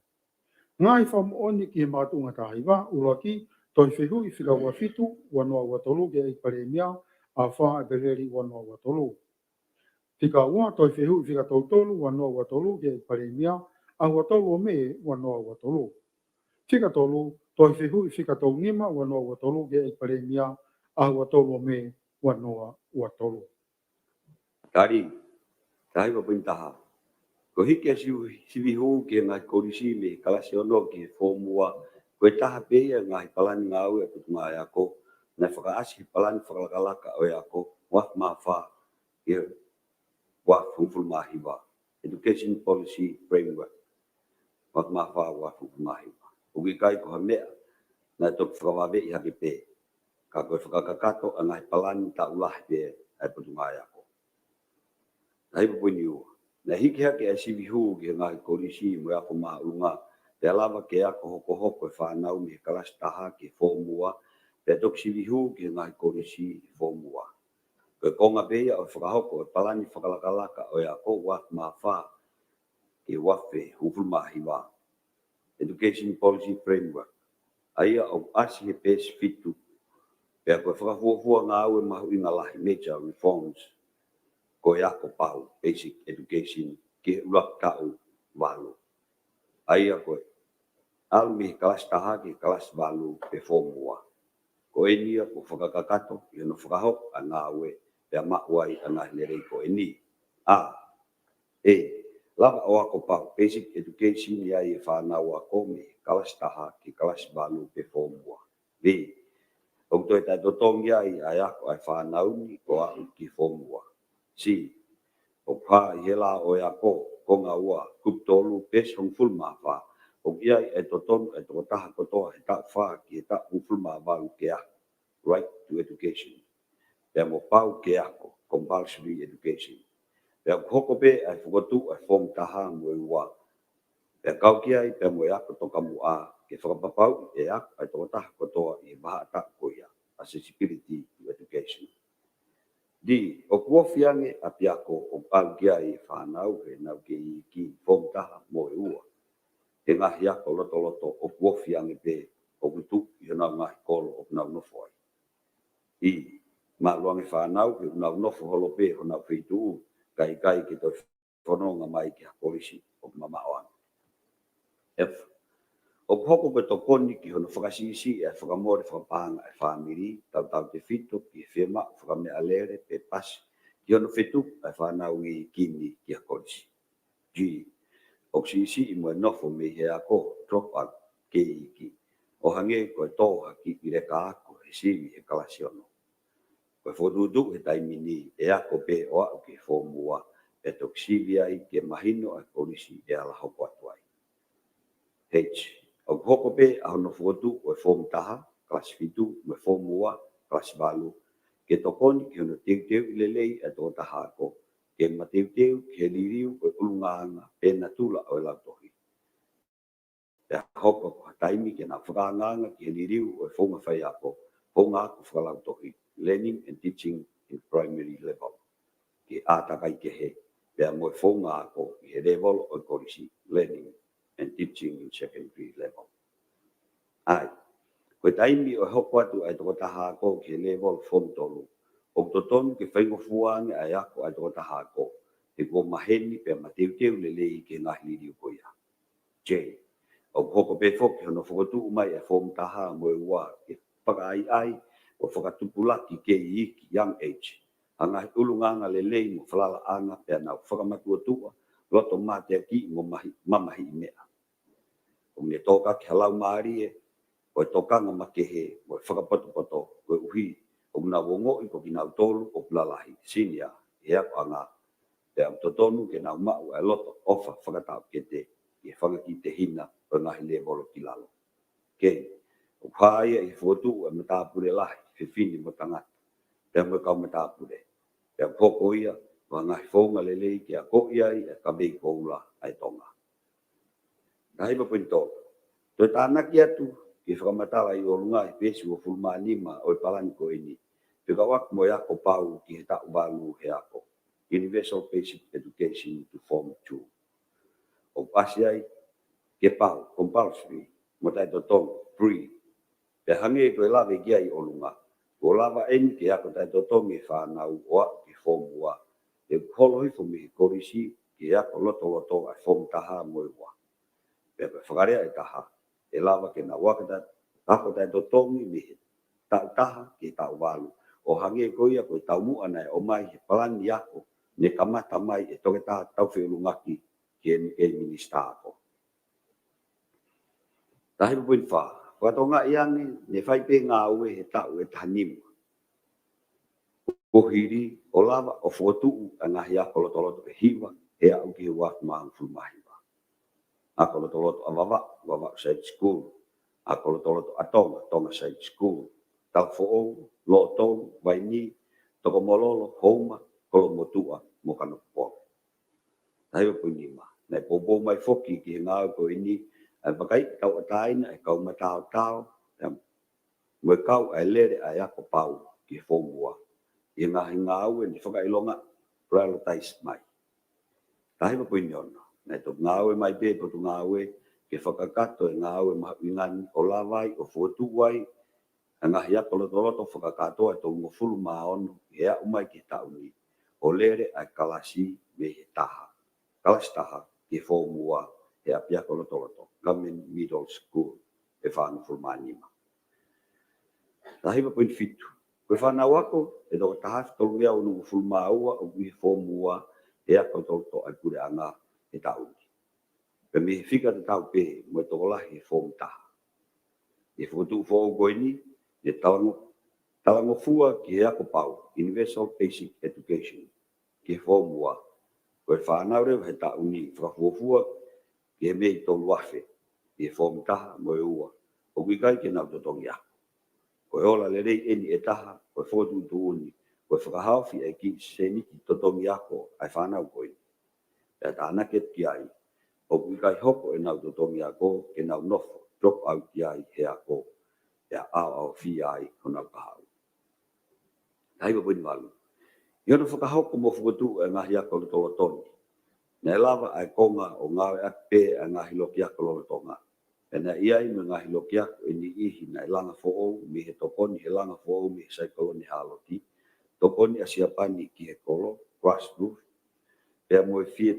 Ngaahi fakamoʻoni ki he makatuʻunga taha hiva, ʻuluaki, Tohi Fehuʻi fika ua fitu, ua noa ua tolu ki he ʻEiki Palēmia, aho fā ʻEpeleli ua noa ua tolu. Fika ua, tohi fehuʻi fika tolu tolu ua noa ua tolu ki he ʻEiki Palēmia, ʻaho ua tolu ʻo Mē ua noa ua tolu. Fika tolu, tohi fehuʻi fika tolu nima ua noa ua tolu ki he ʻEiki Palēmia, ʻaho ua tolu ʻo Mē ua noa ua tolu. Tali, taha hiva poini taha. Ko e hiki ʻa e sivi-, sivi hū ki he ngaahi kolisi mei he kalasi ono ki he foomu ua, ko e taha pē ia e ngaahi palani ngāue ʻa e Potungāue Ako naʻe fakaʻasi he palani fakalakalaka ʻo e ako, ua afe mā fā ki he ua afe hongofulu mā hiva, Education Policy Framework, ua afe mā fā ua afe hongofulu mā hiva. ʻOku ʻikai ko ha meʻa naʻe toki fakavaveʻi hake pē, ka ko e fakakakato ʻa e ngaahi palani taʻu lahi pē ʻa e Potungāue Ako. Taha hiva poini ua. Naʻe hiki hake ʻa e sivi hū ki he ngaahi kolisi mo e ako māʻolunga, pea lava ke ako hokohoko e fānau mei he kalasi taha ki he foomu ua, pea toki sivi hū ki he ngaahi kolisi he foomu ua. Ko e konga pē ia ʻo e fakahoko ʻo e palani fakalakalaka ʻo e ako, ua afe mā fā ki he ua afe hongofulu mā hiva, Education Policy Framework, ʻa ia ʻoku ʻasi he peesi fitu, pea ko e fakafuofua ngāue mahuʻinga lahi, major reforms, ko e ako pau, basic education, ki he ʻuluaki taʻu valu. ʻA ia ko e ʻalu mei he kalasi taha ki he kalasi valu pe foomu ua. Ko eni ia kuo fakakakato ʻi hono fakahoko ʻa e ngāue pea maʻu ai ʻa e ngaahi lelei ko eni. A, ʻe lava ʻo ako pau, basic education, ʻa e fānau ako mei he kalasi taha ki he kalasi valu pe foomu ua. B, ʻoku toe taʻetotongi ai ʻa e ako ʻa e fānau ni kuo aʻu ki he foomu ua. C, ʻoku hā ʻi he lao ʻo e ako, konga ua, kupu tolu, peesi hongofulu mā fā, ʻoku ʻi ai ʻa e totonu ʻa e tokotaha kotoa he taʻu fā ki he taʻu hongofulu mā valu ke ako, right to education. Pea mo e pau ke ako, compulsory education. Pea ʻoku hoko pē ʻa e fokotuʻu ʻa e foomu taha mo e ua, pea kau ki ai pea mo e ako tokamuʻa, ke fakapapauʻi ʻe ako ʻa e tokotaha kotoa ʻi he vahaʻa taʻu ko ia, accessibility to education. D, ʻoku ofi ange ʻapiako ʻoku ʻalu ki ai e fānau heʻenau kei iiki, foomu taha mo e ua. He ngaahi ako lotoloto ʻoku ofi ange pē, ʻoku tuʻu ʻi honau ngaahi kolo ʻoku nau nofo ai. E, maʻu ange fānau he ʻoku nau nofo holo pē honau feituʻu, kae ʻikai ke toe fononga mai ki ha kolisi ʻoku mamaʻo ange. F, ʻoku hoko ko e tokoni ki hono fakasiʻisiʻi ʻa e fakamole fakapaʻanga ʻa e fāmili, tautautefito ki he fiemaʻu fakameʻalele pe pasi ki hono fetuku ʻa e fānau iiki ni ki ha kolisi. G, ʻoku siʻisiʻi mo e nofo mei he ako, drop out, kei iiki, ʻo hangē ko e tō hake ʻi he leka ako he sivi he kalasi ono. Ko e fokotuʻutuʻu he taimi ni, ʻe ako pē ʻo aʻu ki he foomu ua, pea toki sivi ai ke mahino ʻa e kolisi ʻe ala hoko atu ai. H, ʻoku hoko pē ʻa hono fokotuʻu ʻo e foomu taha, kalasi fitu, mo e foomu ua, kalasi valu, ke tokoni ki hono teuteuʻi lelei ʻa e tokotaha ako, ke mateuteu ki he liliu ʻo e ʻulungaanga pe natula ʻo e lautohi. Pea hoko ko ha taimi ke nau fakaangaanga ki he liliu ʻo e founga faiako, founga ako fakalautohi, learning and teaching in primary level, ki he ʻātakai kehe, pea mo e founga ako ʻi he lēvolo ʻo e kolisi, learning and teaching in secondary level. ʻA ia, ko e taimi ʻo e hoko atu ʻa e tokotaha ako ki he lēvolo foomu tolu, ʻoku totonu ke faingofua ange ʻa e ako ʻa e tokotaha ako, he kuo maheni pea mateuteu lelei ki he ngaahi liliu ko ia. J, ʻoku hoko pē foki hono fokotuʻu mai ʻa e foomu taha mo e ua ke fakaʻaiʻai ʻo fakatupulaki kei iiki, young age, ʻa e ngaahi ʻulungaanga lelei mo falalaʻanga pea nau fakamatuʻotuʻa, loto mateakiʻi mo mahi, mamahiʻi meʻa. ʻOku ne tōkaki ha laumālie ʻo e tokanga makehe mo e fakapotopoto, koeʻuhi ʻoku nau ongoʻi ko kinautolu ʻoku lalahi, senior, ʻi he akoʻanga, pea ʻoku totonu ke nau maʻu ʻa e loto ʻofa fakataʻokete ʻi he fanga kiʻi tehina ʻo e ngaahi lēvolo ki lalo. K, ʻoku hā ia ʻi he fokotuʻu ʻa e matāpule lahi, fefine mo tangata, pea mo e kau matāpule. Pea ʻoku hoko ia ko ha ngaahi founga lelei ke akoʻi ai ʻa e kavei koula ʻa e Tonga. Taha hiva poini tolu. Toe tānaki atu ki he fakamatala ʻi ʻolunga ʻi he peesi uofulu mā nima ʻo e palani ko eni, fekauʻaki mo e ako pau ki he taʻu valu he ako, Universal Basic Education to Form two. ʻOku ʻasi ai ke pau, compulsory, mo taʻetotongi, free. Pea hangē ko e lave ki ai ʻi ʻolunga, kuo lava eni ke ako taʻetotongi e fānau ʻo aʻu ki he foomu ua, ʻoku holo hifo mei he kolisi ki he ako lotoloto ʻa e foomu taha mo e ua. Pea ko e fakalea ʻe taha, ʻe lava ke nau ako taʻe, ako taʻetotongi mei he taʻu taha ki he taʻu valu, ʻo hangē ko ia ko e taumuʻa naʻe ʻomai he palani ako ne kamata mai ʻe Toketā Taufeʻulungaki ki he N K Minisitā Ako. Taha hiva poini fā, fakatokangaʻi ange ne fai pē ngāue he taʻu ʻe taha nima kuo hili ʻo lava ʻo fokotuʻu ʻa e ngaahi ako lotoloto ʻe hiva he aʻu ki he ua afe mā hongofulu mā hiva. Ako lotoloto ʻa Vavaʻu, Vavaʻu Side School. Ako lotoloto ʻa Tonga, Tonga Side School. Talafoʻou, Lotolu, Vainī, Tokomololo, Houma, Kolomotuʻa, mo Kanokupolu. Taha hiva poini nima, naʻe poupou mai foki ki he ngāue ko eni ʻa e vakaiʻi tauʻatāina ʻa e kau mataotao, ʻa e mo e kau ʻa e lele ʻa e ako pau ki he foomu ua ʻi he ngaahi ngāue ne fakaʻilonga prioritize mai. Taha hiva poini ono, naʻe toki ngāue mai pē ʻa e Potungāue ke fakakakato e ngāue mahuʻinga ni ʻo lava ai ʻo fokotuʻu ai ʻa e ngaahi ako lotoloto fakakātoa ʻe tolungofulu mā ono ʻi he aʻu mai ki he taʻu ni, ʻo lele ʻa e kalasi mei he taha, kalasi taha ki he foomu ua he ʻapiako lotoloto, Government Middle School, ʻe fāngofulu mā nima. Taha hiva poini fitu, ko e fānau ako ʻe toko taha afe tolungeau onongofulu mā ua ʻoku ʻi he foomu ua he ako lotoloto ʻa e puleʻanga he taʻu ni. Pea mei he fika tatau pē mo e tokolahi he foomu taha. ʻI he fokotuʻu foʻou ko eni, ne talango, talangofua ki he ako pau, Universal Basic Education, ki he foomu ua. Ko e fānau leva he taʻu ni fakafuofua ki he mei tolu afe ʻi he foomu taha mo e ua ʻoku ʻikai ke nau totongi ako. Ko e ola lelei eni ʻe taha ʻo e fokotuʻutuʻuni, ko e fakahaofi ʻa e kiʻi sēniti totongi ako ʻa e fānau ko eni. Pea tānaki atu ki ai, ʻoku ʻikai hoko ʻenau totongi ako ke nau nofo drop out ki ai he ako, pea ʻaoʻaofia ai honau kahaʻu. Taha hiva poini valu, ʻi hono fakahoko mo fokotuʻu ʻa e ngaahi ako lotoloto ni, naʻe lava ʻa e konga ʻo ngāueʻaki pē ʻa e ngaahi loki ako lolotonga. Pea naʻe ʻi ai mo e ngaahi loki ako ʻe niʻihi naʻe langa foʻou mei he tokoni he langa foʻou mei he saikolone Hāloti, tokoni ʻa Siapani ki he kolo, grassroots, pea mo e fie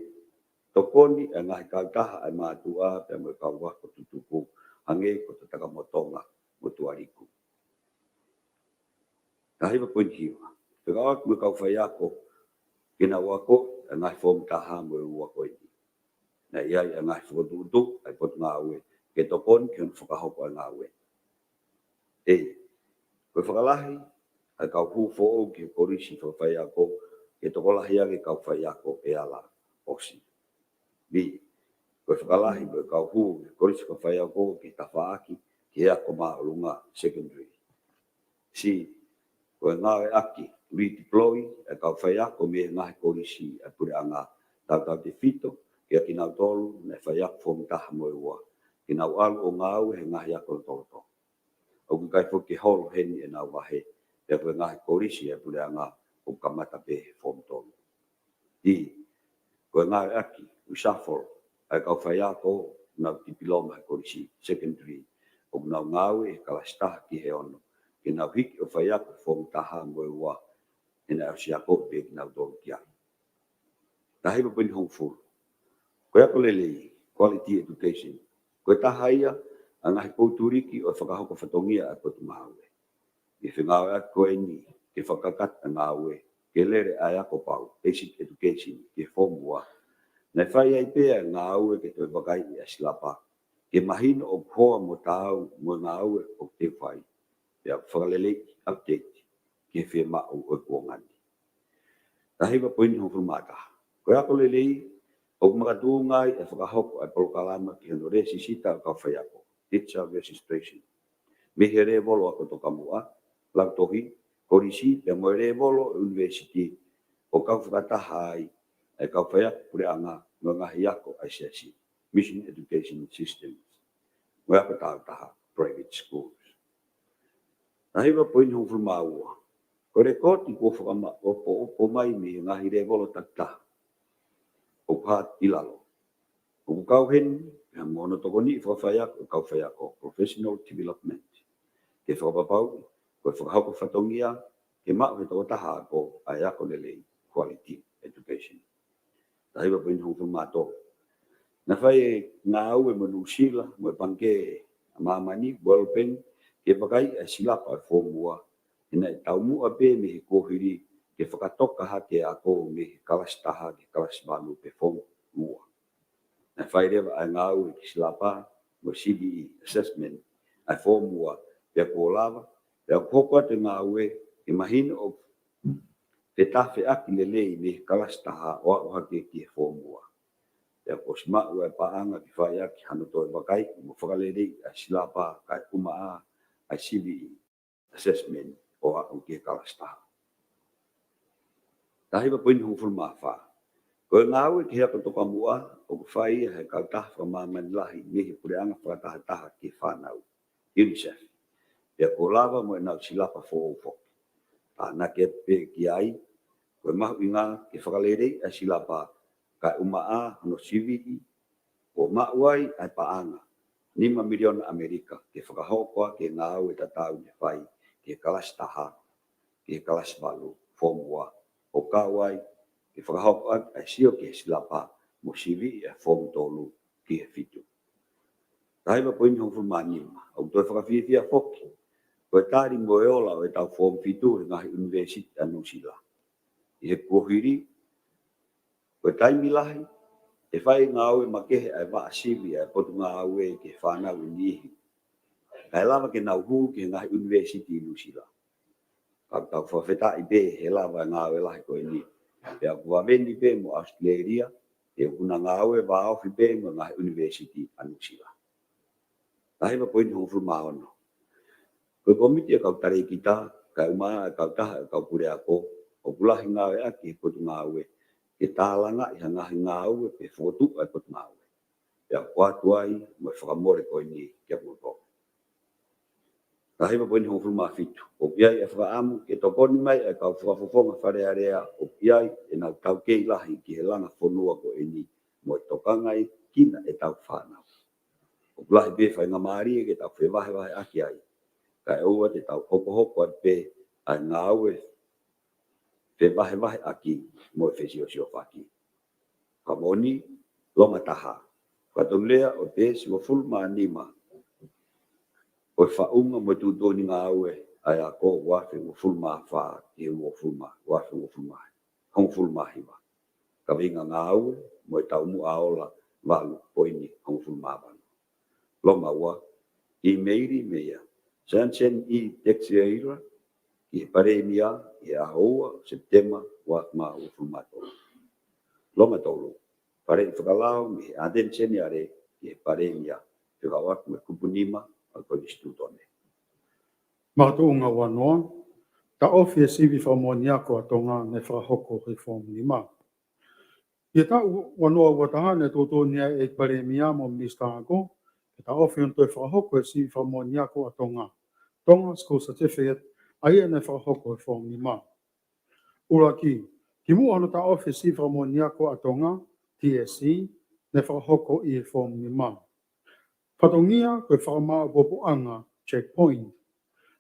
tokoni ʻa e ngaahi kautaha ʻa e mātuʻa pea mo e kau ako tutuku, hangē ko Tatakamotonga mo Tuʻaliku. Taha hiva poini hiva, fekauʻaki mo e kau faiako ke nau ako ʻa e ngaahi foomu taha mo e ua ko eni. Naʻe ʻi ai ʻa e ngaahi fokotuʻutuʻu ʻa e Potungāue ke tokoni ki hono fakahoko ʻa e ngāue. A, ko e fakalahi ʻa e kau hū foʻou ki he kolisi fakafaiako ke tokolahi ange kau faiako ʻe ala ʻosi. B, ko e fakalahi mo e kau hū ki he kolisi fakafaiako ke tafaʻaki ki he ako māʻolunga, secondary. C, ko e ngāueʻaki, redeploy ʻa e kau faiako mei he ngaahi kolisi ʻa e puleʻanga, tautautefito kia kinautolu naʻe faiako foomu taha mo e ua, ke nau ʻalu ʻo ngāue he ngaahi ako lotoloto. ʻOku ʻikai foki ke holo heni ʻenau vahe, pea ko e ngaahi kolisi ʻa e puleʻanga ʻoku kamata pē he foomu tolu. D, ko e ngāueʻaki, reshuffle ʻa e kau faiako naʻa nau tipiloma he kolisi, secondary, ʻoku nau ngāue he kalasi taha ki he ono, ke nau hiki ʻo faiako he foomu taha mo e ua, he naʻe ʻosi ako pē kinautolu ki ai. Taha hiva poini hongofulu, ko e ako lelei, quality education, ko e taha ia ʻa e ngaahi poutuliki ʻo e fakahoko fatongia ʻa e Potungāue. ʻI he fengāueʻaki ko eni ke fakakakato ʻa e ngāue ke lele ʻa e ako pau, basic education, ki he foomu ua, naʻe fai ai pē ʻa e ngāue ke toe vakaiʻi ʻa e silapa ke mahino ʻoku hoa mo taau mo e ngāue ʻoku teu fai, pea fakaleleiʻi, update, ki he fiemaʻu ʻo e kuonga ni. Taha hiva poini hongofulu mā taha, ko e ako lelei ʻoku makatuʻunga ai ʻa e fakahoko ʻa e polokalama ki hono lēsisita ʻo e kau faiako, teacher registration, mei he lēvolo ako tokamuʻa, lautohi, kolisi, pea mo e lēvolo ʻo e ʻunivēsiti, ʻo kau fakataha ai ʻa e kau faiako puleʻanga mo e ngaahi ako ʻa e siasi, mission education systems, mo e ako tāutaha, private schools. Taha hiva poini hongofulu mā ua, ko e lekooti kuo fakamaʻopoʻopo mai mei he ngaahi lēvolo takitaha ʻoku hā ʻi lalo, ʻoku kau heni pea mo hono tokoniʻi fakafaiako ʻo e kau faiako, professional development, ke fakapapauʻi ko e fakahoko fatongia ke maʻu ʻe he tokotaha ako ʻa e ako lelei, quality Education. Taha hiva poini hongofulu mā tolu. Naʻe fai e ngāue mo Nuʻusila mo e Pangikē ʻa Māmani, World Bank, ke vakaiʻi ʻa e silapa ʻo e Form ua, he naʻe taumuʻa pē mei he kuohili ke fakatoka hake e ako mei he kalasi taha ki he kalasi valu pe Form ua. Naʻe fai leva ʻa e ngāue ki he silapa mo e C V E assessment ʻa e Form ua, pea kuo lava, pea kuo hoko atu e ngāue ke mahino ʻoku fetafeʻaki lelei mei he kalasi taha ʻo aʻu hake ki he Form ua. Pea kuo ʻosi maʻu ʻa e paʻanga ke fai ʻaki hano toe vakaiʻi mo fakaleleiʻi ʻa e silapa kae ʻumaʻā ʻa e C V E assessment ʻo aʻu ki he kalasi taha. Taha hiva poini hongofulu mā fā. Ko e ngāue ki he ako tokamuʻa ʻoku fai ia ʻe he kautaha fakamāmani lahi mei he puleʻanga fakatahataha ki he fānau, UNICEF. Pea kuo lava mo ʻenau silapa foʻou foki. Tānaki atu pē ki ai, ko e mahuʻinga ke fakaleleiʻi ʻa e silapa kae ʻumaʻā hono siviʻi, ʻo maʻu ai ʻa e paʻanga nima miliona ʻAmelika ke fakahoko ʻaki e ngāue tatau naʻe fai ki he kalasi taha ki he kalasi valu, Form ua, ʻo kau ai ke fakahoko ʻaki ʻa e sio ki he silapa mo siviʻi ʻa e Form tolu ki he fitu. Taha hiva poini hongofulu mā nima. ʻOku toe fakafiefia foki ko e tali mo e ola ʻo ʻetau Form fitu he ngaahi ʻunivēsiti ʻa Nuʻusila. ʻI he kuohili, ko e taimi lahi ʻe fai ngāue makehe ʻa e vaʻa sivi ʻa e Potungāue ki he fānau ʻe niʻihi, kae lava ke nau hū ki he ngaahi ʻunivēsiti ʻi Nuʻusila. Ka tau fakafetaʻi pē he lava e ngāue lahi ko eni. Pea ʻoku vave ni pē mo ʻAositelēlia, he ʻoku na ngāue vāofi pē mo e ngaahi ʻunivēsiti ʻa Nuʻusila. Taha hiva poini hongofulu mā ono. Ko e kōmiti ʻa e kau talēkita, kae ʻumaʻā e kautaha ʻa e kau puleako, ʻoku lahi ngāueʻaki he Potungāue ke tālangaʻi ha ngaahi ngāue pe fokotuʻu ʻa e Potungāue. Pea ʻoku ʻoatu ai mo e fakamole ko eni kiate kimoutolu. Taha hiva poini hongofulu mā fitu. ʻOku ʻi ai e fakaʻamu ke tokoni mai ʻa e kau fakafofonga Fale Alea ʻoku ʻi ai ʻenau taukei lahi ki he langa fonua ko eni mo e tokangaʻi kinautolu ʻe he fānau. ʻOku lahi pē faingamālie ke tau fevahevaheʻaki ai, kae ʻoua te tau hokohoko atu pē ʻa e ngāue fevahevaheʻaki mo e fesiosiofaki. Ka moʻoni, loma taha. Fakatonu lea ʻo e peesi uofulu mā nima ʻo e faʻunga mo e tuʻutuʻuni ngāue ʻa e ako uaafe uofulu mā fā ki he uofulu mā, uaafe uofulu mā, hongofulu mā hiva. Kaveinga ngāue mo e taumuʻa ola valu poini hongofulu mā valu. Loma ua, ʻīmeili meia Janssen E. Teixeira ki he Palēmia ʻi he ʻaho ua ʻo Sepitema uaafe mā uofulu mā tolu. Loma tolu, faleʻi fakalao mei he ʻAteni Seniale ki he Palēmia, fekauʻaki mo e kupu nima ʻo e Konisitūtone. Makatuʻunga ua noa, taʻofi e sivi fakamoʻoni ako ʻa Tonga naʻe fakahoko he Form nima. ʻI he taʻu ua noa ua taha naʻe tuʻutuʻuni ai ʻe he Palēmia mo e Minisitā Ako ke taʻofi hono toe fakahoko e sivi fakamoʻoni ako ʻa Tonga, Tonga School Certificate, ʻa ia naʻe fakahoko he Form nima. ʻUluaki, kimuʻa hono taʻofi e sivi fakamoʻoni ako ʻa Tonga, TSC, naʻe fakahoko ʻi he Form nima. Fatongia ko e fakamāʻopoʻopoʻanga, checkpoint.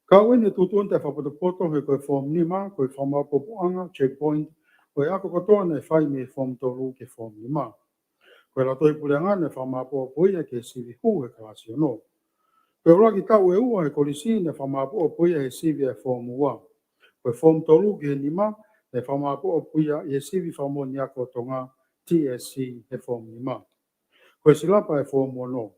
Kau eni e tuʻutuʻuni taʻefakapotopoto he ko e Form nima ko e fakamāʻopoʻopoʻanga, checkpoint, ʻo e ako kotoa naʻe fai mei he Form tolu ki he Form nima. Ko e Lautohi Puleʻanga naʻe fakamāʻopoʻopoʻia ki he sivi hū he kalasi ono. Ko e ʻuluaki taʻu ʻe ua he kolisi naʻe fakamāʻopoʻopoʻia he sivi ʻa e Form ua. Ko e Form tolu ki he nima naʻe fakamāʻopoʻopoʻia ʻi he sivi fakamoʻoni ako ʻa Tonga, TSC, he Form nima. Ko e silapa ʻa e Form ono.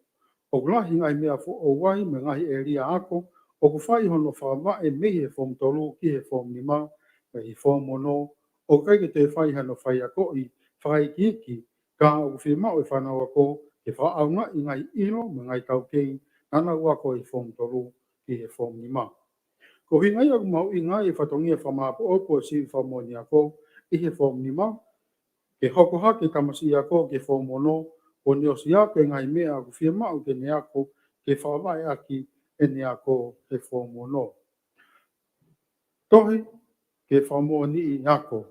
ʻOku lahi e ngaahi meʻa foʻou ai mo e ngaahi ʻēlia ako ʻoku fai hono fakavaʻe mei he Form tolu ki he Form nima, pea ʻi he Form ono ʻoku ʻikai ke toe fai hano faiakoʻi fakaikiiki, ka ʻoku fiemaʻu ʻe he fānau ako ke fakaʻaongaʻi e ngaahi ʻilo mo e ngaahi taukei naʻa nau ako ʻi he Form tolu ki he Form nima. Ko e ʻuhinga ia ʻoku mahuʻinga ai e fatongia fakamāʻopoʻopo e sivi fakamoʻoni ako ʻi he Form nima, ke hoko hake e tamasiʻi ako ki he Form ono, ʻo ne ʻosi ako e ngaahi meʻa ʻoku fiemaʻu ke ne ako ke fakavaʻe ʻaki ʻene ako he Form ono. Tohi ke fakamoʻoniʻi ako.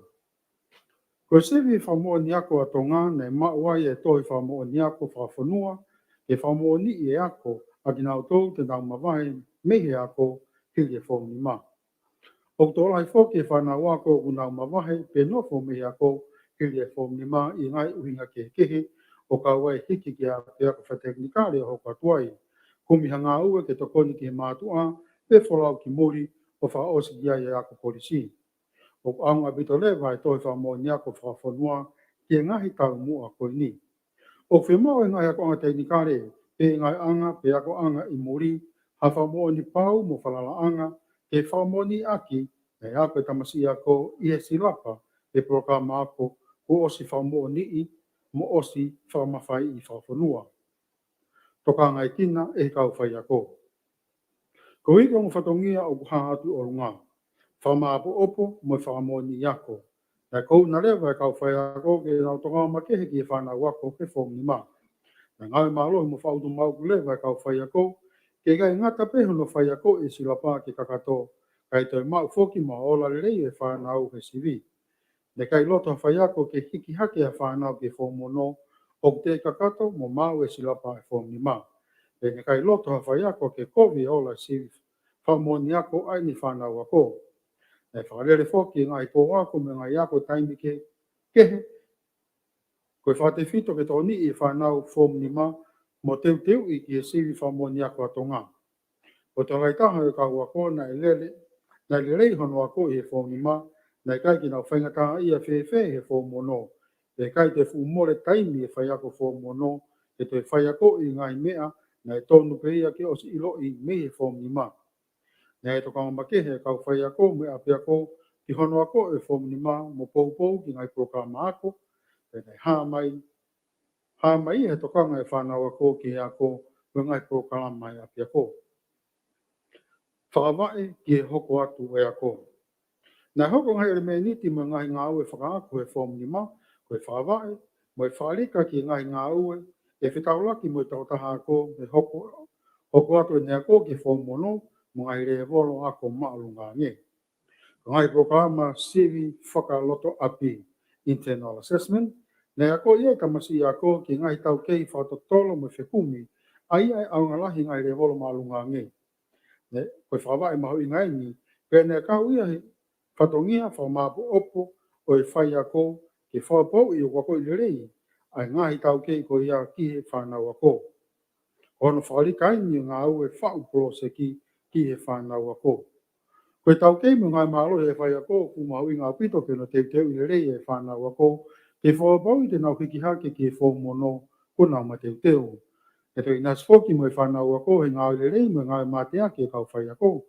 Ko e sivi fakamoʻoni ako ʻa Tonga naʻe maʻu ai e tohi fakamoʻoni ako fakafonua ke fakamoʻoniʻi e ako ʻa kinautolu te nau mavahe mei he ako hili e Form nima. ʻOku tokolahi foki e fānau ako ʻoku nau mavahe pe nofo mei he ako hili e foomu nima ʻi he ngaahi ʻuhinga kehekehe, ʻo kau ai e hiki ki he ʻapiako fakatekinikale ʻo hoko atu ai. Kumi ha ngāue ke tokoni ki he mātuʻa, pe folau ki muli, ʻo fakaʻosi ki ai e ako kolisi. ʻOku ʻaonga ʻaupito leva e tohi fakamoʻoni ako fakafonua ki he ngaahi taumuʻa ko eni. ʻOku fiemaʻu ʻe he ngaahi akoʻanga tekinikale, pe ngaahi anga, pe akoʻanga ʻi muli, ha fakamoʻoni pau mo falalaʻanga, ke fakamoʻoniʻaki ʻa e ako ʻa e tamasiʻi ako ʻi he silapa ʻo e polokalama ako kuo ʻosi fakamoʻoniʻi mo ʻosi fakamafaiʻi fakafonua. Tokangaekina ʻe he kau faiako. Koeʻuhi ko e ongo fatongia ʻoku hā atu ʻi ʻolunga, fakamāʻopoʻopo mo e fakamoʻoniʻi ako, naʻe kounaʻi leva e kau faiako ke nau tokanga makehe ki he fānau ako he foomu nima. Naʻe ngāue mālohi mo fakaʻutumauku leva e kau faiako, ke ʻikai ngata pē hono faiakoʻi e silapa ke kakato, kae toe maʻu foki mo e ola lelei e fānau he sivi. Naʻe ʻikai loto ha faiako ke hiki hake ha fānau ki he foomu ono ʻoku teʻeki kakato mo maʻu e silapa ʻa e foomu nima. Pea naʻe ʻikai loto ha faiako ke kovi e ola e sivi fakamoʻoni ako ʻa ʻene fānau ako. Naʻe fakalele foki e ngaahi pō ako mo e ngaahi ako taimi kehekehe, ko e fakatefito ke tokoniʻi e fānau foomu nima mo teuteuʻi ki he sivi fakamoʻoni ako ʻa Tonga. Ko e tokolahi taha ʻo e kau ako naʻe lele, naʻe lelei hono ako ʻi he foomu nima, naʻe ʻikai ke nau faingataʻaʻia fēfē he foomu ono. Pea ʻikai toe fuʻu mole taimi e faiako foomu ono ke toe faiakoʻi e ngaahi meʻa naʻe tonu pē ia ke ʻosi ʻiloʻi mei he foomu nima. Naʻe tokanga makehe e kau faiako mo e ʻapiako ki hono ako e foomu nima mo poupou ki he ngaahi polokalama ako, pea naʻe hā mai, hā mai he tokanga e fānau ako ki he ako mo e ngaahi polokalama ʻa e ʻapiako. Fakavaʻe ki he hoko atu e ako. Naʻe hoko e ngaahi ʻelemēniti mo e ngaahi ngāue fakaako he foomu nima, ko e fakavaʻe mo e fakalika ki he ngaahi ngāue ʻe fetaulaki mo e tokotaha ako, ʻe hoko, hoko atu ʻene ako ki he foomu ono mo e ngaahi lēvolo ako māʻolunga ange. Ko e ngaahi polokalama sivi fakalotoʻapi, internal assessment, naʻe akoʻi ai e tamasiʻi ako ki he ngaahi taukei fakatotolo mo e fekumi, ʻa ia ʻe ʻaonga lahi he ngaahi lēvolo māʻolunga ange. Naʻe, ko e fakavaʻe mahuʻinga eni, pea naʻe kau ia he fatongia fakamāʻopoʻopo ʻo e faiako ke fakapapauʻi ʻoku akoʻi lelei ʻa e ngaahi taukei ko ia ki he fānau ako. Ko hono fakalika eni e ngāue faʻu poloseki ki he fānau ako. Ko e taukei mo e ngaahi mālohi ʻa e faiako ʻoku mahuʻinga ʻaupito ke nau teuteuʻi lelei e fānau ako, ke fakapapauʻi te nau hiki hake ki he foomu ono kuo nau mateuteu. ʻE toe ʻinasi foki mo e fānau ako he ngāue lelei mo e ngāue mateaki e kau faiako.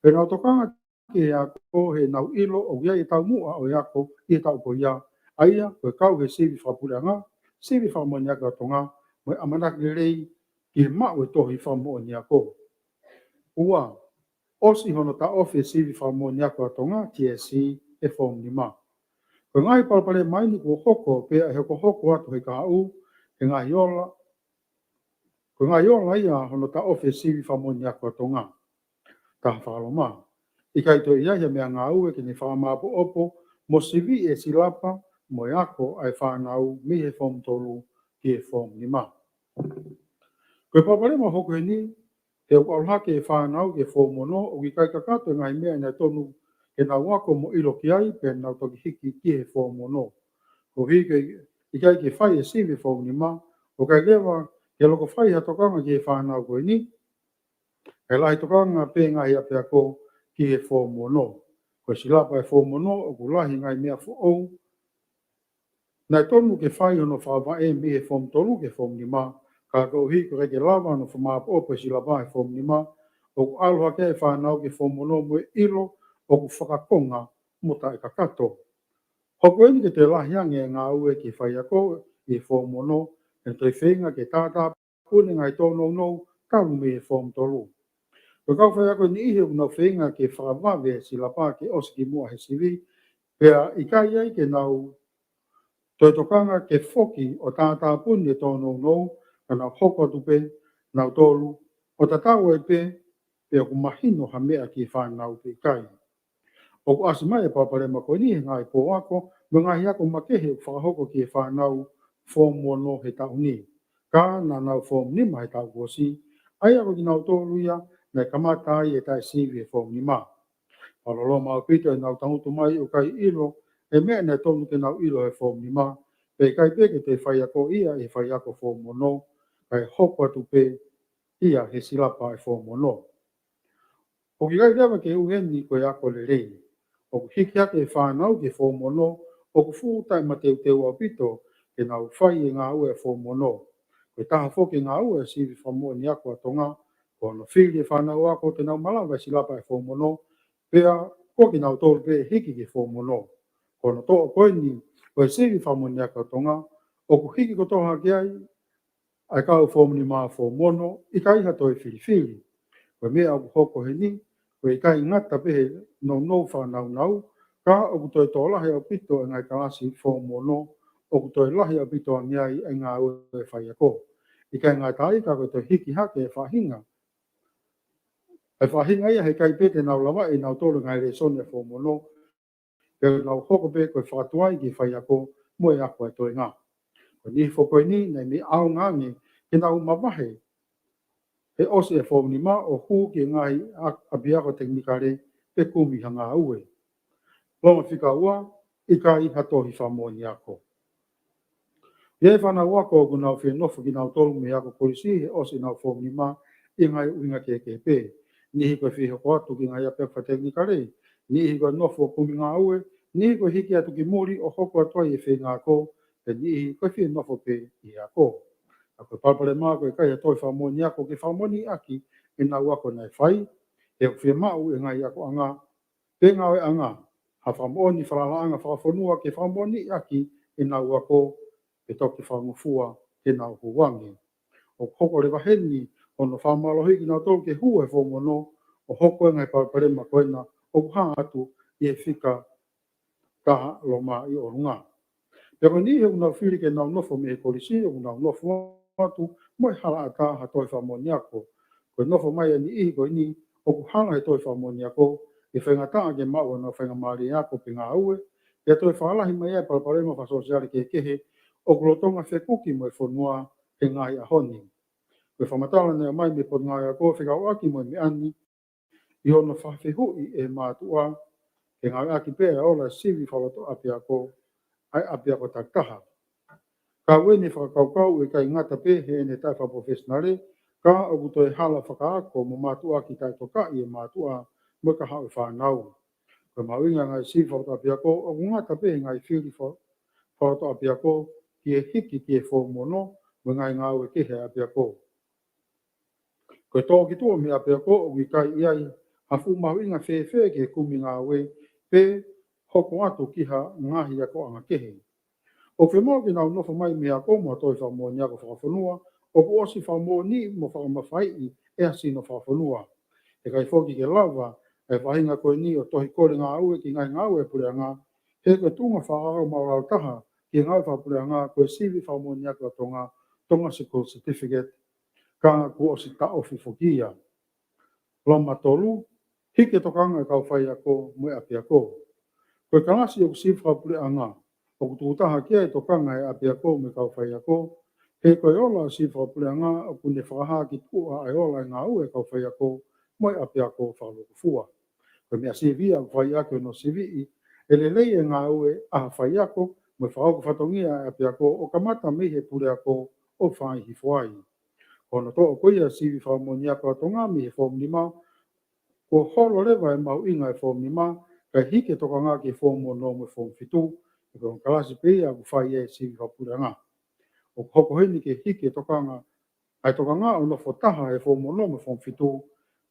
Pea nau tokanga ki he ako heʻenau ʻilo ʻoku ʻi ai e taumuʻa ʻo e ako ʻi he taʻu ko ia, ʻa ia ko e kau he sivi fakapuleʻanga, sivi fakamoʻoni ako ʻa Tonga, mo e ʻamanaki lelei ki he maʻu e tohi fakamoʻoni ako. Ua, ʻosi hono taʻofi e sivi fakamoʻoni ako ʻa Tonga, T S C, e foomu nima. Ko e ngaahi palopalema eni kuo hoko pea ʻe hokohoko atu he kahaʻu, he ngaahi ola, ko e ngaahi ola ia hono taʻofi e sivi fakamoʻoni ako ʻa Tonga. Taha, fakaloma. ʻIkai toe ʻi ai ha meʻangāue ke ne fakamāʻopoʻopo mo siviʻi e silapa mo e ako ʻa e fānau mei he foomu tolu ki he foomu nima. Ko e palopalema hoko heni, he ʻoku ʻalu hake e fānau ki he foomu ono, ʻoku ʻikai kakato e ngaahi meʻa naʻe tonu ke nau ako mo ʻilo ki ai, pea nau toki hiki ki he foomu ono. Koeʻuhi ke ʻikai ke fai e sivi foomu nima, ʻoku ʻikai leva ke loko fai ha tokanga ki he fānau ko eni. ʻE lahi tokanga pē ngaahi ʻapiako ki he foomu ono. Ko e silapa e foomu ono, ʻoku lahi ngaahi meʻa foʻou naʻe tonu ke fai hono fakavaʻe mei he foomu tolu ki he foomu nima, ka koeʻuhi ko e ʻikai ke lava hono fakamāʻopoʻopo e silapa he foomu nima, ʻoku ʻalu hake e fānau ki he foomu ono mo e ʻilo ʻoku fakakonga mo taʻekakato. Hoko eni ke toe lahi ange e ngāue ki he faiako ʻi he foomu ono, ʻe toe feinga ke tātā puni e ngaahi tōnounou talu mei he foomu tolu. Ko e kau faiako ʻe niʻihi ʻoku nau feinga ke fakavave e silapa ke ʻosi ki muʻa he sivi, pea ʻikai ai ke nau toe tokanga ke foki ʻo tātāpuni e tōnounou, ka nau hoko atu pē nautolu ʻo tatau ai pē pe ʻoku mahino ha meʻa ki he fānau pe ʻikai. ʻOku ʻasi mai e palopalema ko eni he ngaahi pō ako mo e ngaahi ako makehe ʻoku fakahoko ki he fānau foomu ono he taʻu ni, ka naʻa nau foomu nima he taʻu kuo ʻosi, ʻa ia ko kinautolu ia naʻe kamata ai e taʻesivi he foomu nima. Fakaloloma ʻaupito ʻenau tangutu mai ʻo ʻikai ʻilo ʻa e meʻa naʻe tonu ke nau ʻilo he foomu nima, pea ʻikai pē ke toe faiakoʻi ia ʻe he faiako foomu ono, kae hoko atu pē ia he silapa ʻa e foomu ono. ʻOku ʻikai leva ke ui eni ko e ako lelei. ʻOku hiki hake e fānau ki he foomu ono ʻoku fuʻu taʻemateuteu ʻaupito ke nau fai e ngāue ʻa e foomu ono. Ko e taha foki e ngāue ʻa e sivi fakamoʻoni ako ʻa Tonga, ko hono fili e fānau ako ke nau malava e silapa ʻa e foomu ono, pea ko kinautolu pē ʻe hiki ki he foomu ono. Ko hono toʻo ko eni ʻo e sivi fakamoʻoni ako ʻa Tonga, ʻoku hiki kotoa hake ai ʻa e kau foomu nima, foomu ono, ʻikai ha toe filifili. Ko e meʻa ʻoku hoko heni, ko e ʻikai ngata pē he nounou fakanaunau, ka ʻoku toe tō lahi ʻaupito e ngaahi kalasi foomu ono, ʻoku toe lahi ʻaupito ange ai e ngāue ʻa e faiako. ʻIkai ngata ai ka ko e toe hiki hake e faʻahinga. E faʻahinga ia he ʻikai pē te nau lavaʻi ʻe nautolu e ngaahi lēsoni ʻa e foomu ono, pea nau hoko pē ko e fakatuai ki he faiako mo e ako ʻa e toenga. Ko e niʻihi foki ko eni naʻe mei ʻaonga ange ke nau mavahe he ʻosi e foomu nima ʻo hū ki he ngaahi a-, ʻapiako tekinikale pe kumi ha ngāue. Loma fika ua, ʻikai ha tohi fakamoʻoni ako. ʻI ai e fānau ako ʻoku nau fie nofo kinautolu mei he ako kolisi he ʻosi ʻenau foomu nima ʻi he ngaahi ʻuhinga kehekehe pē. Niʻihi ko e fie hoko atu ki he ngaahi ʻapiako fakatekinikale, niʻihi ko e nofo kumi ngāue, niʻihi ko e hiki atu ki muli ʻo hoko atu ai e feinga ako, pea niʻihi ko e fie nofo pē ʻi he ako. Ka ko e palopalema ko e ʻikai ha tohi fakamoʻoni ako ke fakamoʻoniʻaki ʻenau ako naʻe fai, he ʻoku fiemaʻu ʻe he ngaahi akoʻanga pe ngāueʻanga ha fakamoʻoni falalaʻanga fakafonua ke fakamoʻoniʻaki ʻenau ako, pe toki fakangofua ke nau hū ange. ʻOku hoko leva heni hono fakamālohiʻi kinautolu ke hū he foomu ono ʻo hoko e ngaahi palopalema ko ena ʻoku hā atu ʻi he fika taha Loma ʻi ʻolunga. Pea ko e niʻihi ʻoku nau fili ke nau nofo mei he kolisi ʻoku nau nofo atu mo e halaʻatā ha tohi fakamoʻoni ako. Ko e nofo mai ʻa e niʻihi ko eni ʻoku hala he tohi fakamoʻoni ako, ʻe faingataʻa ke maʻu honau faingamālie ako pe ngāue, pea toe fakalahi mai ai e palopalema fakasōsiale kehekehe ʻoku lolotonga fekuki mo e fonua he ngaahi ʻaho ni. Ko e fakamatala naʻe ʻomai mei he Potungāue Ako fekauʻaki mo e meʻa ni, ʻi hono fakafehuʻi ʻe he mātuʻa ke ngāueʻaki pē ʻa e ola sivi fakalotoʻapiako ʻa e ʻapiako takitaha. Ka ʻoku ʻi ai ʻene fakakaukau ʻoku ʻikai ngata pē heʻene taʻefakapalofesinale, ka ʻoku toe hala fakaako mo mātuʻaki taʻetokaʻi ʻe he mātuʻa mo e kahaʻu ʻo e fānau. Ko e mahuʻinga e ngaahi sivi fakalotoʻapiako ʻoku ngata pē he ngaahi fili fa-, fakalotoʻapiako ki he hiki ki he foomu ono mo e ngaahi ngāue kehe ʻa e ʻapiako. Ko e tō ki tuʻa mei he ʻapiako ʻoku ʻikai ʻi ai ha fuʻu mahuʻinga fēfē ki he kumi ngāue pe hoko atu ki ha ngaahi akoʻanga kehe. ʻOku fiemaʻu ke nau nofo mai mei he ako mo ha tohi fakamoʻoni ako fakafonua ʻoku ʻosi fakamoʻoniʻi mo fakamafaiʻi ʻe ha sino fakafonua. He ʻikai foki ke lava e faʻahinga ko eni ʻo tohi kole ngāue ki he ngaahi ngāue ʻa e puleʻanga, he ko e tuʻunga fakaako maʻulalo taha ki he ngāue fakapuleʻanga ko e sivi fakamoʻoni ako ʻa Tonga, Tonga School Certificate, ka kuo ʻosi taʻofi foki ia. Loma tolu, hiki e tokanga ʻa e kau faiako mo e ʻapiako. Ko e kalasi ʻoku sivi fakapuleʻanga, ʻoku tuʻu taha ki ai e tokanga ʻa e ʻapiako mo e kau faiako, he ko e ola sivi fakapuleʻanga ʻoku ne fakahā ki tuʻa ʻa e ola e ngāue ʻa e kau faiako mo e ʻapiako fakalūkufua. Ko e meʻa sivi ia ʻoku fai ʻaki hono siviʻi ʻe lelei e ngāue ʻa ha faiako mo e fakaako fatongia ʻa e ʻapiako ʻo kamata mei he puleako ʻo fai hifo ai. Ko hono toʻo ko ia e sivi fakamoʻoni ako ʻa Tonga mei he foomu nima, kuo holo leva e mahuʻinga e foomu nima, kae hiki e tokanga ki he foomu ono mo e foomu fitu, he ko e kalasi pē ia ʻoku fai ai e sivi fakapuleʻanga. ʻOku hoko heni ke hiki e tokanga, ʻa e tokanga ʻo nofo taha he foomu ono mo e foomu fitu,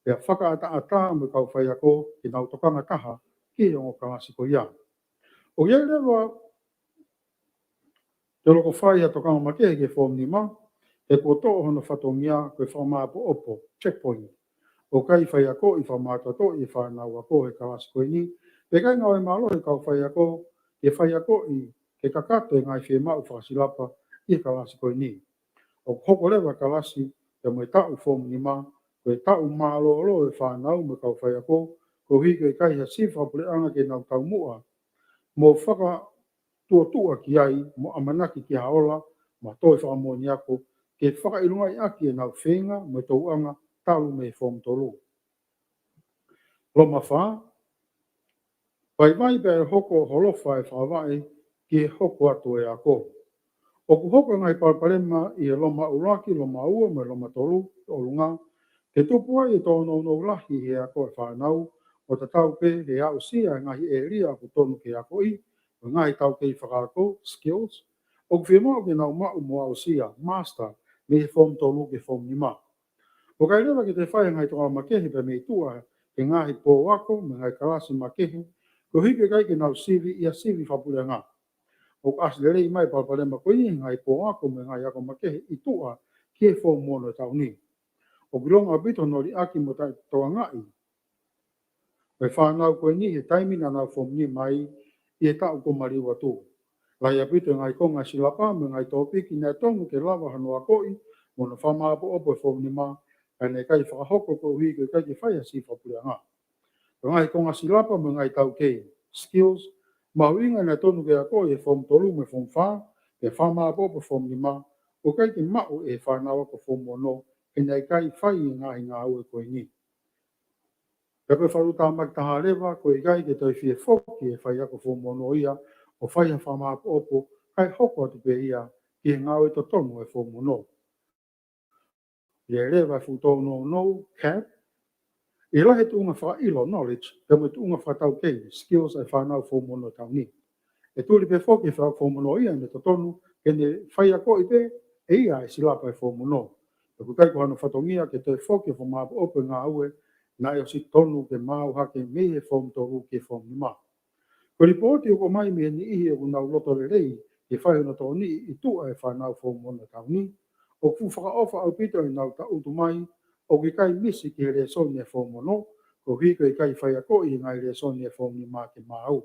pea fakaʻataʻatā mo e kau faiako ke nau tokanga taha ki he ongo kalasi ko ia. ʻOku ʻi ai leva ʻa e loko fai ha tokanga makehe ki he foomu nima, he kuo toʻo hono fatongia ko e fakamāʻopoʻopo, checkpoint. ʻOku ʻikai faiakoʻi fakamātoatoʻi e fānau ako he kalasi ko eni, pea ʻikai ngāue mālohi e kau faiako ke faiakoʻi ke kakato e ngaahi fiemaʻu fakasilapa ʻi he kalasi ko eni. ʻOku hoko leva e kalasi pea mo e taʻu foomu nima ko e taʻu mālōlō e fānau mo e kau faiako, koeʻuhi ko e ʻikai ha sivi fakapuleʻanga ke nau taumuʻa mo faka tuʻotuʻa ki ai mo ʻamanaki ki ha ola mo ha tohi fakamoʻoni ako ke fakaʻilongaʻi ʻaki ʻenau feinga mo e tōʻonga talu mei he foomu tolu. Loma fā, Vaivai pea ʻe hoko ʻo holofa e fakavaʻe ki he hoko atu e ako. ʻOku hoko e ngaahi palopalema ʻi he Loma ʻuluaki, Loma ua mo e Loma tolu ʻi ʻolunga, ke tupu ai e tōnounou lahi he ako e fānau, ʻo tatau pē he aʻusia e ngaahi ʻēlia ʻoku tonu ke akoʻi, mo e ngaahi taukei fakaako, skills, ʻoku fiemaʻu ke nau maʻu mo aʻusia, master, mei he form tolu ki he form nima. ʻOku ʻikai leva ke toe fai e ngaahi tokanga makehe pea mei tuʻa he ngaahi pō ako mo e ngaahi kalasi makehe, koeʻuhi ko e ʻikai ke nau sivi ʻi ha sivi fakapuleʻanga. ʻOku ʻasi lelei mai e palopalema ko ia he ngaahi pō ako mo e ngaahi ako makehe ʻi tuʻa ki he form ono e taʻu ni. ʻOku ʻilonga ʻaupito hono liʻaki mo taʻetokangaʻi ʻo e fānau ko eni he taimi naʻa nau form nima ai ʻi he taʻu kuo maliu atu. Lahi ʻaupito e ngaahi konga silapa mo e ngaahi tōpiki naʻe tonu ke lava hono akoʻi mo hono fakamāʻopoʻopo e form nima, ka naʻe ʻikai fakahoko koeʻuhi ko e ʻikai ke fai ha sivi fakapuleʻanga. Ko e ngaahi konga silapa mo e ngaahi taukei, skills, mahuʻinga naʻe tonu ke akoʻi he form tolu mo e form fā, pea fakamāʻopoʻopo he form nima, ʻoku ʻikai ke maʻu ʻe he fānau ako form ono, he naʻe ʻikai fai e ngaahi ngāue ko eni. Pea ko e fakalūtāmaki taha leva, ko e ʻikai ke toe fie foki e faiako form ono ia ʻo fai ha fakamāʻopoʻopo, kae hoko atu pē ia ki he ngāue totonu e form ono. ʻI he leva e fuʻu tōnounou, cap, ʻi he lahi e tuʻunga fakaʻilo, knowledge, pea mo e tuʻunga fakataukei, skills, ʻa e fānau form ono taʻu ni. ʻE tuli pē foki e faiako form ono ia, ʻe totonu ke ne faiakoʻi pē ʻe ia e silapa e form ono. Pea ʻoku ʻikai ko hano fatongia ke toe foki ʻo fakamāʻopoʻopo e ngāue naʻe ʻosi tonu ke maau hake mei he form tolu ki he form nima. Ko e lipooti ʻoku ʻomai mei he niʻihi ʻoku nau loto lelei ke fai hono tokoniʻi ʻi tuʻa e fānau form ono taʻu ni, ʻoku fuʻu fakaʻofa ʻaupito ʻenau tangutu mai ʻoku ʻikai misi ki he lēsoni e form ono, koeʻuhi ko e ʻikai faiakoʻi e ngaahi lēsoni e form nima ke maau.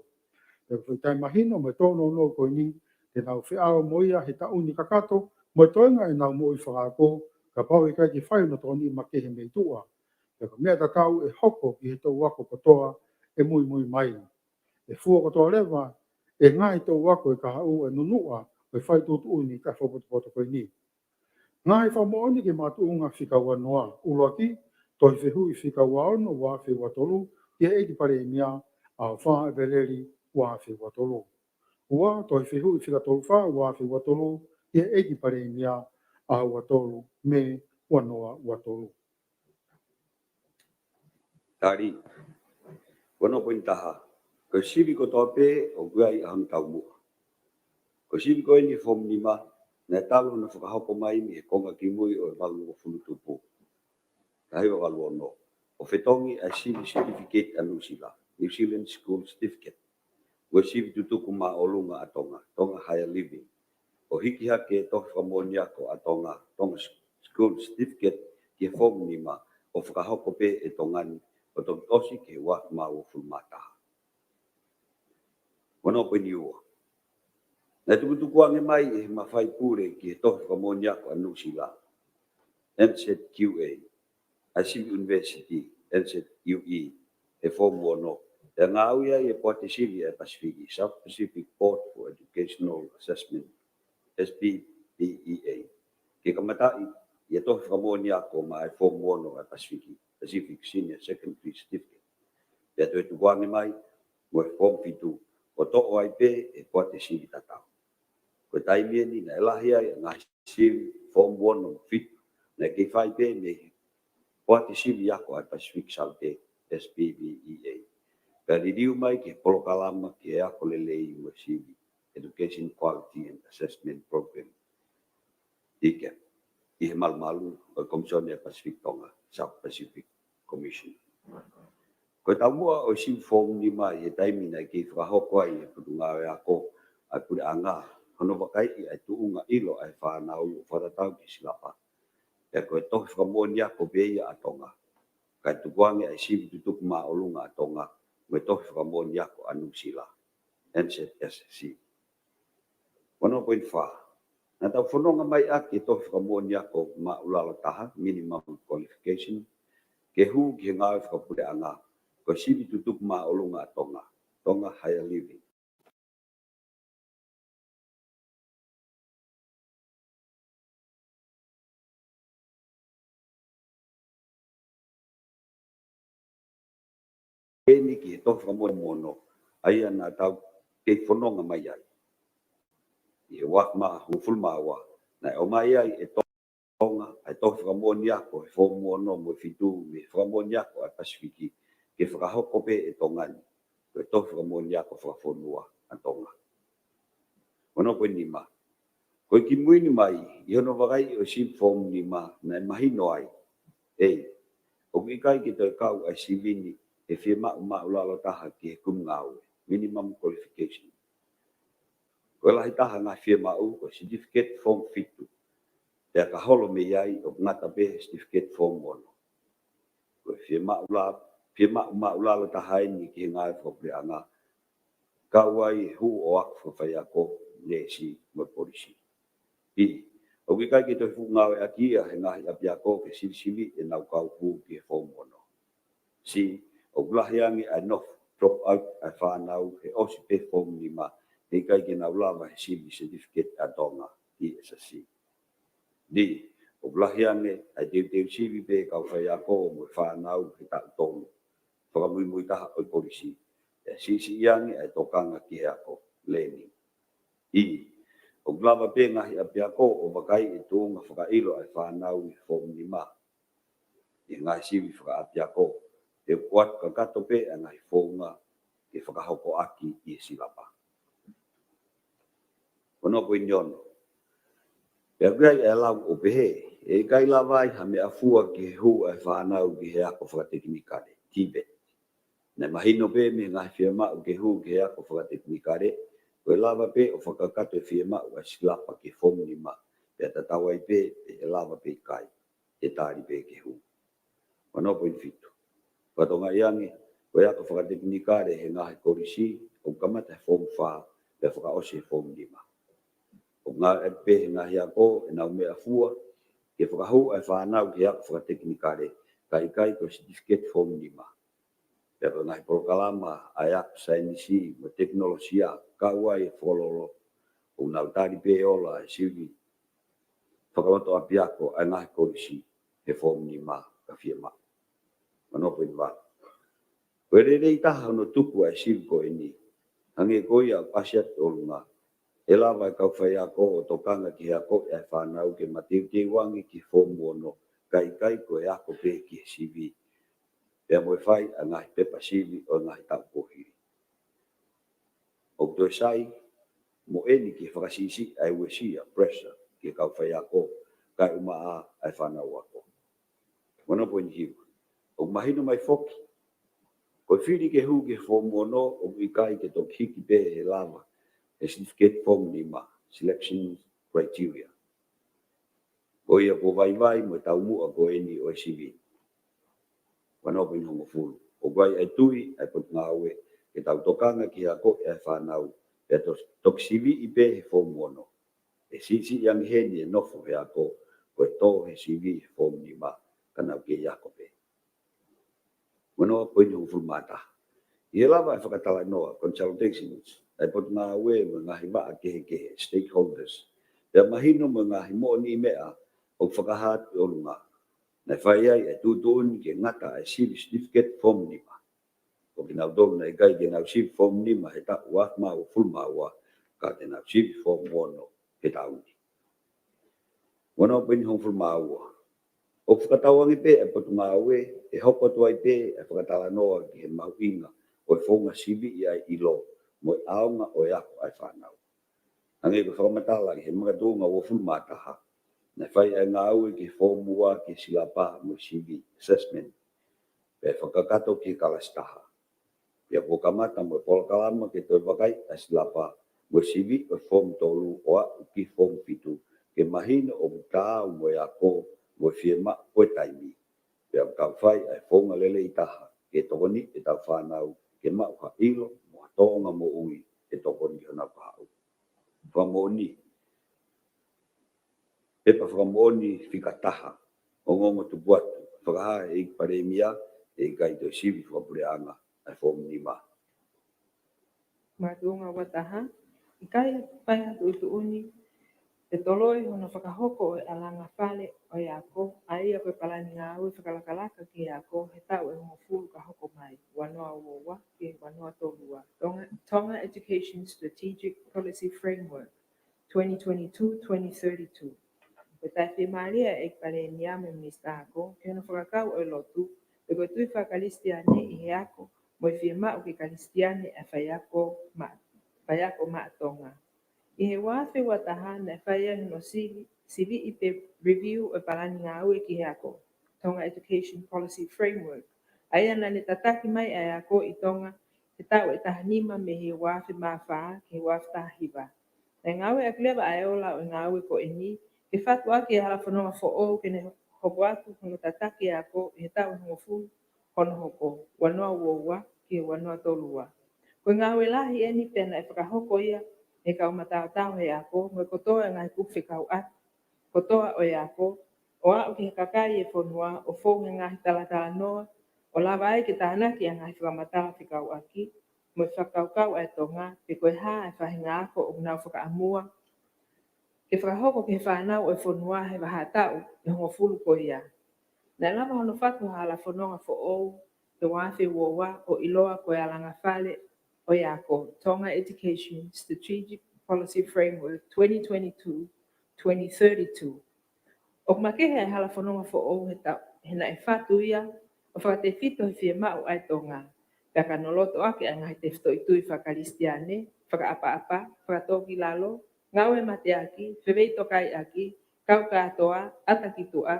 Pea ko e foʻi taimi mahino mo e tōnounou ko eni, te nau feʻao mo ia he taʻu ni kakato, mo e toenga ʻenau moʻui fakaako, kapau ʻe ʻikai ke fai hono tokoniʻi makehe mei tuʻa. Pea ko e meʻa tatau ʻe hoko ki he toʻu ako kotoa ʻe muimui mai. ʻE fua kotoa leva ʻe he ngaahi toʻu ako e kahaʻu e nunuʻa ʻo e fai tuʻutuʻuni taʻefakapotopoto ko eni. Ngaahi fakamoʻoni ki he makatuʻunga fika ua noa, ʻuluaki, Tohi Fehuʻi fika ua ono ua afe ua tolu, ki he ʻEiki Palēmia, ʻaho fā ʻEpeleli ua afe ua tolu. Ua, Tohi Fehuʻi fika tolu fā ua afe ua tolu, ki he ʻEiki Palēmia, ʻaho ua tolu Mē ua noa ua tolu. Tali. Ua noa poini taha. Ko e sivi kotoa pē ʻoku ʻi ai ʻa hono taumuʻa. Ko e sivi ko eni form nima, naʻe talu hono fakahoko mai mei he konga kimui ʻo e valungofulu tupu. Taha hiva valu ono. ʻO fetongi ʻa e sivi certificate ʻa Nuʻu Sila, New Zealand School Certificate, mo e sivi tutuku māʻolunga ʻa Tonga, Tonga Higher Living, ʻo hiki hake e tohi fakamoʻoni ako ʻa Tonga, Tonga School Certificate, ki he form nima, ʻo fakahoko pē ʻe Tonga ni, ʻo toki ʻosi ki he ua afe mā uofulu mā taha. Ua noa poini ua. Naʻe tukutuku ange mai ʻe he mafai pule ki he tohi fakamoʻoni ako ʻa Nuʻu Sila, N Z Q A, ʻa e sivi university, N Z U E, he form ono, ʻe ngāue ai e Poate Sivi ʻa e Pasifiki, South Pacific Board for Educational Assessment, S P B E A, ke kamataʻi ʻa e tohi fakamoʻoni ako maʻa e form ono ʻa e Pasifiki, Pacific Senior Secondary Certificate. Pea toe tuku ange mai mo e form fitu, ʻo toʻo ai pē ʻe he Poate Sivi tatau. Ko e taimi eni naʻe lahi ai ʻa e ngaahi sivi form ono mo fitu naʻe kei fai pē mei he Poate Sivi Ako ʻa e Pasifiki Saute, S P B E A. Pea liliu mai ki he polokalama ki he ako lelei mo e sivi, Education Quality and Assessment Program, ʻi he, ʻi he malumalu ʻo e Komisione ʻa e Pasifiki Tonga, South Pacific Commission. Ko e taumuʻa ʻo e sivi form nima ʻi he taimi naʻe kei fakahoko ai ʻe he Potungāue Ako ʻa e Puleʻanga hono vakaiʻi ʻa e tuʻunga ʻilo ʻa e fānau ʻo fakatatau ki he silapa. Pea ko e tohi fakamoʻoni ako pē ia ʻa Tonga, kae tuku ange ʻa e sivi tutuku māʻolunga ʻa Tonga mo e tohi fakamoʻoni ako ʻa Nuʻu Sila, N Z S C. Ua noa poini fā. Naʻa tau fononga mai ʻaki e tohi fakamoʻoni ako māʻulalo taha, minimum qualification, ke hū ki he ngāue fakapuleʻanga, ko e sivi tutuku māʻolunga ʻa Tonga, Tonga Higher Living. Eni ki he tohi fakamoʻoni ono, ʻa ia naʻa tau kei fononga mai ai. ʻI he ua afe mā hongofulu mā ua, naʻe ʻomai ai ʻe Tonga ʻa e tohi fakamoʻoni ako he foomu ono mo e fitu mei he fakamoʻoni ako ʻa e Pasifiki ke fakahoko pē ʻe Tonga ni ko e tohi fakamoʻoni ako fakafonua ʻa Tonga. Ono poini nima. Ko e kimuʻa mai, ʻi hono vakaiʻi ʻo e sivi foomu nima, naʻe mahino ai, ʻe, ʻoku ʻikai ke toe kau ʻa e sivi ni he fiemaʻu māʻulalo taha ki he kumi ngāue, minimum qualification. Ko e lahi taha ngaahi fiemaʻu ko e certificate foomu fitu, pea ka holo mei ai ʻoku ngata pē he certificate foomu ono. Ko e fiemaʻu la-, fiemaʻu māʻulalo taha eni ki he ngāue fakapuleʻanga, kau ai e hū ʻo ako fakafaiako, neesi mo e polisi. ʻI, ʻoku ʻikai ke toe fuʻu ngāueʻaki ia he ngaahi ʻapiako ke sivisiviʻi ʻenau kau hū ki he foomu ono. Si, ʻoku lahi ange ʻa e nofo, drop out ʻa e fānau he ʻosi pē foomu nima, he ʻikai ke nau lava he sivi certificate ʻa Tonga, ʻi e sasi. Ni, ʻoku lahi ange ʻa e teuteu sivi pē kau faiako mo e fānau he taʻu tolu, fakamuimui taha ʻo e polisi, ʻe siʻisiʻi ange ʻa e tokanga ki he ako, learning. ʻI, ʻoku lava pē ngaahi ʻapiako ʻo vakaiʻi e tuʻunga fakaʻilo ʻa e fānau ʻi he foomu nima ʻi he ngaahi sivi fakaʻapiako, he ʻoku ʻoatu kakato pē ʻa e ngaahi founga ke fakahokoʻaki ʻi he silapa. Ono poini ono. Pea ʻoku ʻi ai ʻa e lau ʻo pehē, ʻe ʻikai lava ai ha meʻafua ki he hū ʻa e fānau ki he ako fakatekinikale, TVET. Naʻe mahino pē mei he ngaahi fiemaʻu ke hū ki he ako fakatekinikale, ko e lava pē ʻo fakakakato e fiemaʻu ʻa e silapa ki he foomu nima, pea tatau ai pē pe ʻe lava pe ʻikai, ʻe tali pē ke hū. Ono poini fitu. Fakatokangaʻi ange, ko e ako fakatekinikale he ngaahi kolisi, ʻoku kamata he foomu fā, pea fakaʻosi he foomu nima. ʻOku ngāueʻaki pē he ngaahi ako ʻenau meʻafua ke fakahū ʻa e fānau ki he ako fakatekinikale, kae ʻikai ko e certificate foomu nima. Pea ko e ngaahi polokalama ʻa e ako saienisi mo e tekinolosia, kau ai e fololo, ʻoku nau tali pē ʻe ola ʻa e sivi fakaloto ʻapiako ʻa e ngaahi kolisi he foomu nima ka fiemaʻu. Ono poini valu. Ko e lelei taha hono tuku ʻa e sivi ko eni, hangē ko ia ʻoku ʻasi atu ʻi ʻolunga, ʻe lava e kau faiako ʻo tokanga ki he ako ʻa e fānau ke mateuteu ange ki he foomu ono, kae ʻikai ko e ako pē ki he sivi, pea mo e fai ʻa e ngaahi pepa sivi ʻo e ngaahi taʻu kuo hili. ʻOku toe sai mo eni ki he fakasiʻisiʻi ʻa e uesia, pressure, ki he kau faiako, kae ʻumaʻā ʻa e fānau ako. Ono poini hiva. ʻOku mahino mai foki, ko e fili ke hū ki he foomu ono ʻoku ʻikai ke toki hiki pē he lava he certificate foomu nima, selection criteria. Ko ia kuo vaivai mo e taumuʻa ko eni ʻo e sivi. Ono poini hongofulu. ʻOku ʻi ai ʻa e tui ʻa e Potungāue ke tau tokanga ki he ako ʻa e fānau, pea to-, toki siviʻi pē he foomu ono. ʻE siʻisiʻi ange heni e nofo he ako, ko e tō he sivi he foomu nima, ka nau kei ako pē. Ono poini hongofulu mā taha. ʻI he lava e fakatalanoa, consultations, ʻa e Potungāue mo e ngaahi vaʻa kehekehe, stakeholders, pea mahino mo e ngaahi moʻoniʻi meʻa ʻoku fakahā atu ʻi ʻolunga, naʻe fai ai e tuʻutuʻuni ke ngata ʻa e sivi certificate foomu nima. Ko kinautolu naʻe ʻikai ke nau sivi foomu nima he taʻu ua afe mā hongofulu mā ua, ka te nau sivi foomu ono he taʻu ni. Ono poini hongofulu mā ua. ʻOku fakatauange pē ʻa e Potungāue ʻe hoko atu ai pē ʻa e fakatalanoa ki he mahuʻinga ʻo e founga siviʻi ʻa e ʻilo mo e ʻaonga ʻo e ako ʻa e fānau. Hangē ko e fakamatala ʻi he makatuʻunga uofulu mā taha, naʻe fai ʻa e ngāue ki he foomu ua ki he silapa mo e sivi, assessment, pea fakakakato ki he kalasi taha. Pea kuo kamata mo e polokalama ke toe vakaiʻi ʻa e silapa mo e sivi ʻo e foomu tolu ʻo aʻu ki he foomu fitu, ke mahino ʻoku taau mo e ako mo e fiemaʻu ʻo e taimi. Pea ʻoku tau fai ʻa e founga lelei taha ke tokoniʻi ʻetau fānau ke maʻu ha ʻilo mo ha tōʻonga moʻui ʻe tokoni ki honau kahaʻu. Fakamoʻoni. Pepa fakamoʻoni fika taha. Ongoongo tupu atu. Fakahā ʻe he ʻEiki Palēmia, ʻe ʻikai toe sivi fakapuleʻanga ʻa e foomu nima. Makatuʻunga ua taha. ʻIkai fai ha tuʻutuʻuni Ke toloi hono fakahoko ʻo e ʻalanga fale ʻo e ako, ʻa ia ko e palani ngāue fakalakalaka ki he ako he taʻu ʻe hongofulu ka hoko mai, ua noa ua ua ki he ua noa tolu ua, Tonga, Tonga Education Strategic Policy Framework twenty twenty-two twenty thirty-two. Ko e taʻefiemālie ʻa e ʻEiki Palēmia mo e Minisitā Ako ki hono fakakau ʻo e lotu pe ko e tui fakakalisitiane ʻi he ako mo e fiemaʻu ke Kalisitiane ʻa e faiako maʻa, faiako maʻa Tonga. ʻI he ua afe ua taha naʻe fai ai hono sivi, siviʻi pe review ʻo e palani ngāue ki he ako, Tonga Education Policy Framework, ʻa ia naʻa ne tataki mai ʻa e ako ʻi Tonga he taʻu ʻe taha nima mei he ua afe mā fā ki he ua afe taha hiva. Naʻe ngāueʻaki leva ʻa e ola ʻo e ngāue ko eni ke fatu ʻaki e hala fononga foʻou ke ne hoko atu hono tataki e ako ʻi he taʻu ʻe hongofulu hono hoko, ua noa ua ua ki he ua noa tolu ua. Ko e ngāue lahi eni pea naʻe fakahoko ia ʻe he kau mataotao he ako mo e kotoa e ngaahi kupu fekauʻaki kotoa ʻo e ako, ʻo aʻu ki he kakai e fonua ʻo fou he ngaahi talatalanoa ʻo lava ai ke tānaki ʻa e ngaahi fakamatala fekauʻaki mo e fakakaukau ʻa e Tonga pe ko e hā e faʻahinga ako ʻoku nau fakaʻamua ke fakahoko ki he fānau ʻo e fonua he vahaʻa taʻu ʻe hongofulu ko ia. Naʻe lava hono fatu ha hala fononga foʻou he ua afe ua ua ʻo ʻiloa ko e ʻalanga fale ʻo e ako, Tonga Education Strategic Policy Framework twenty twenty-two twenty thirty-two. ʻOku makehe ʻa e hala fononga foʻou he taʻu, he naʻe fatu ia ʻo fakatefito he fiemaʻu ʻa e Tonga, pea ka noloto ʻaki ʻa e ngaahi tefitoʻi tui fakakalisitiane, fakaʻapaʻapa, fakatōkilalo, ngāue mateaki, feveitokaiʻaki, kau kātoa, ʻata ki tuʻa,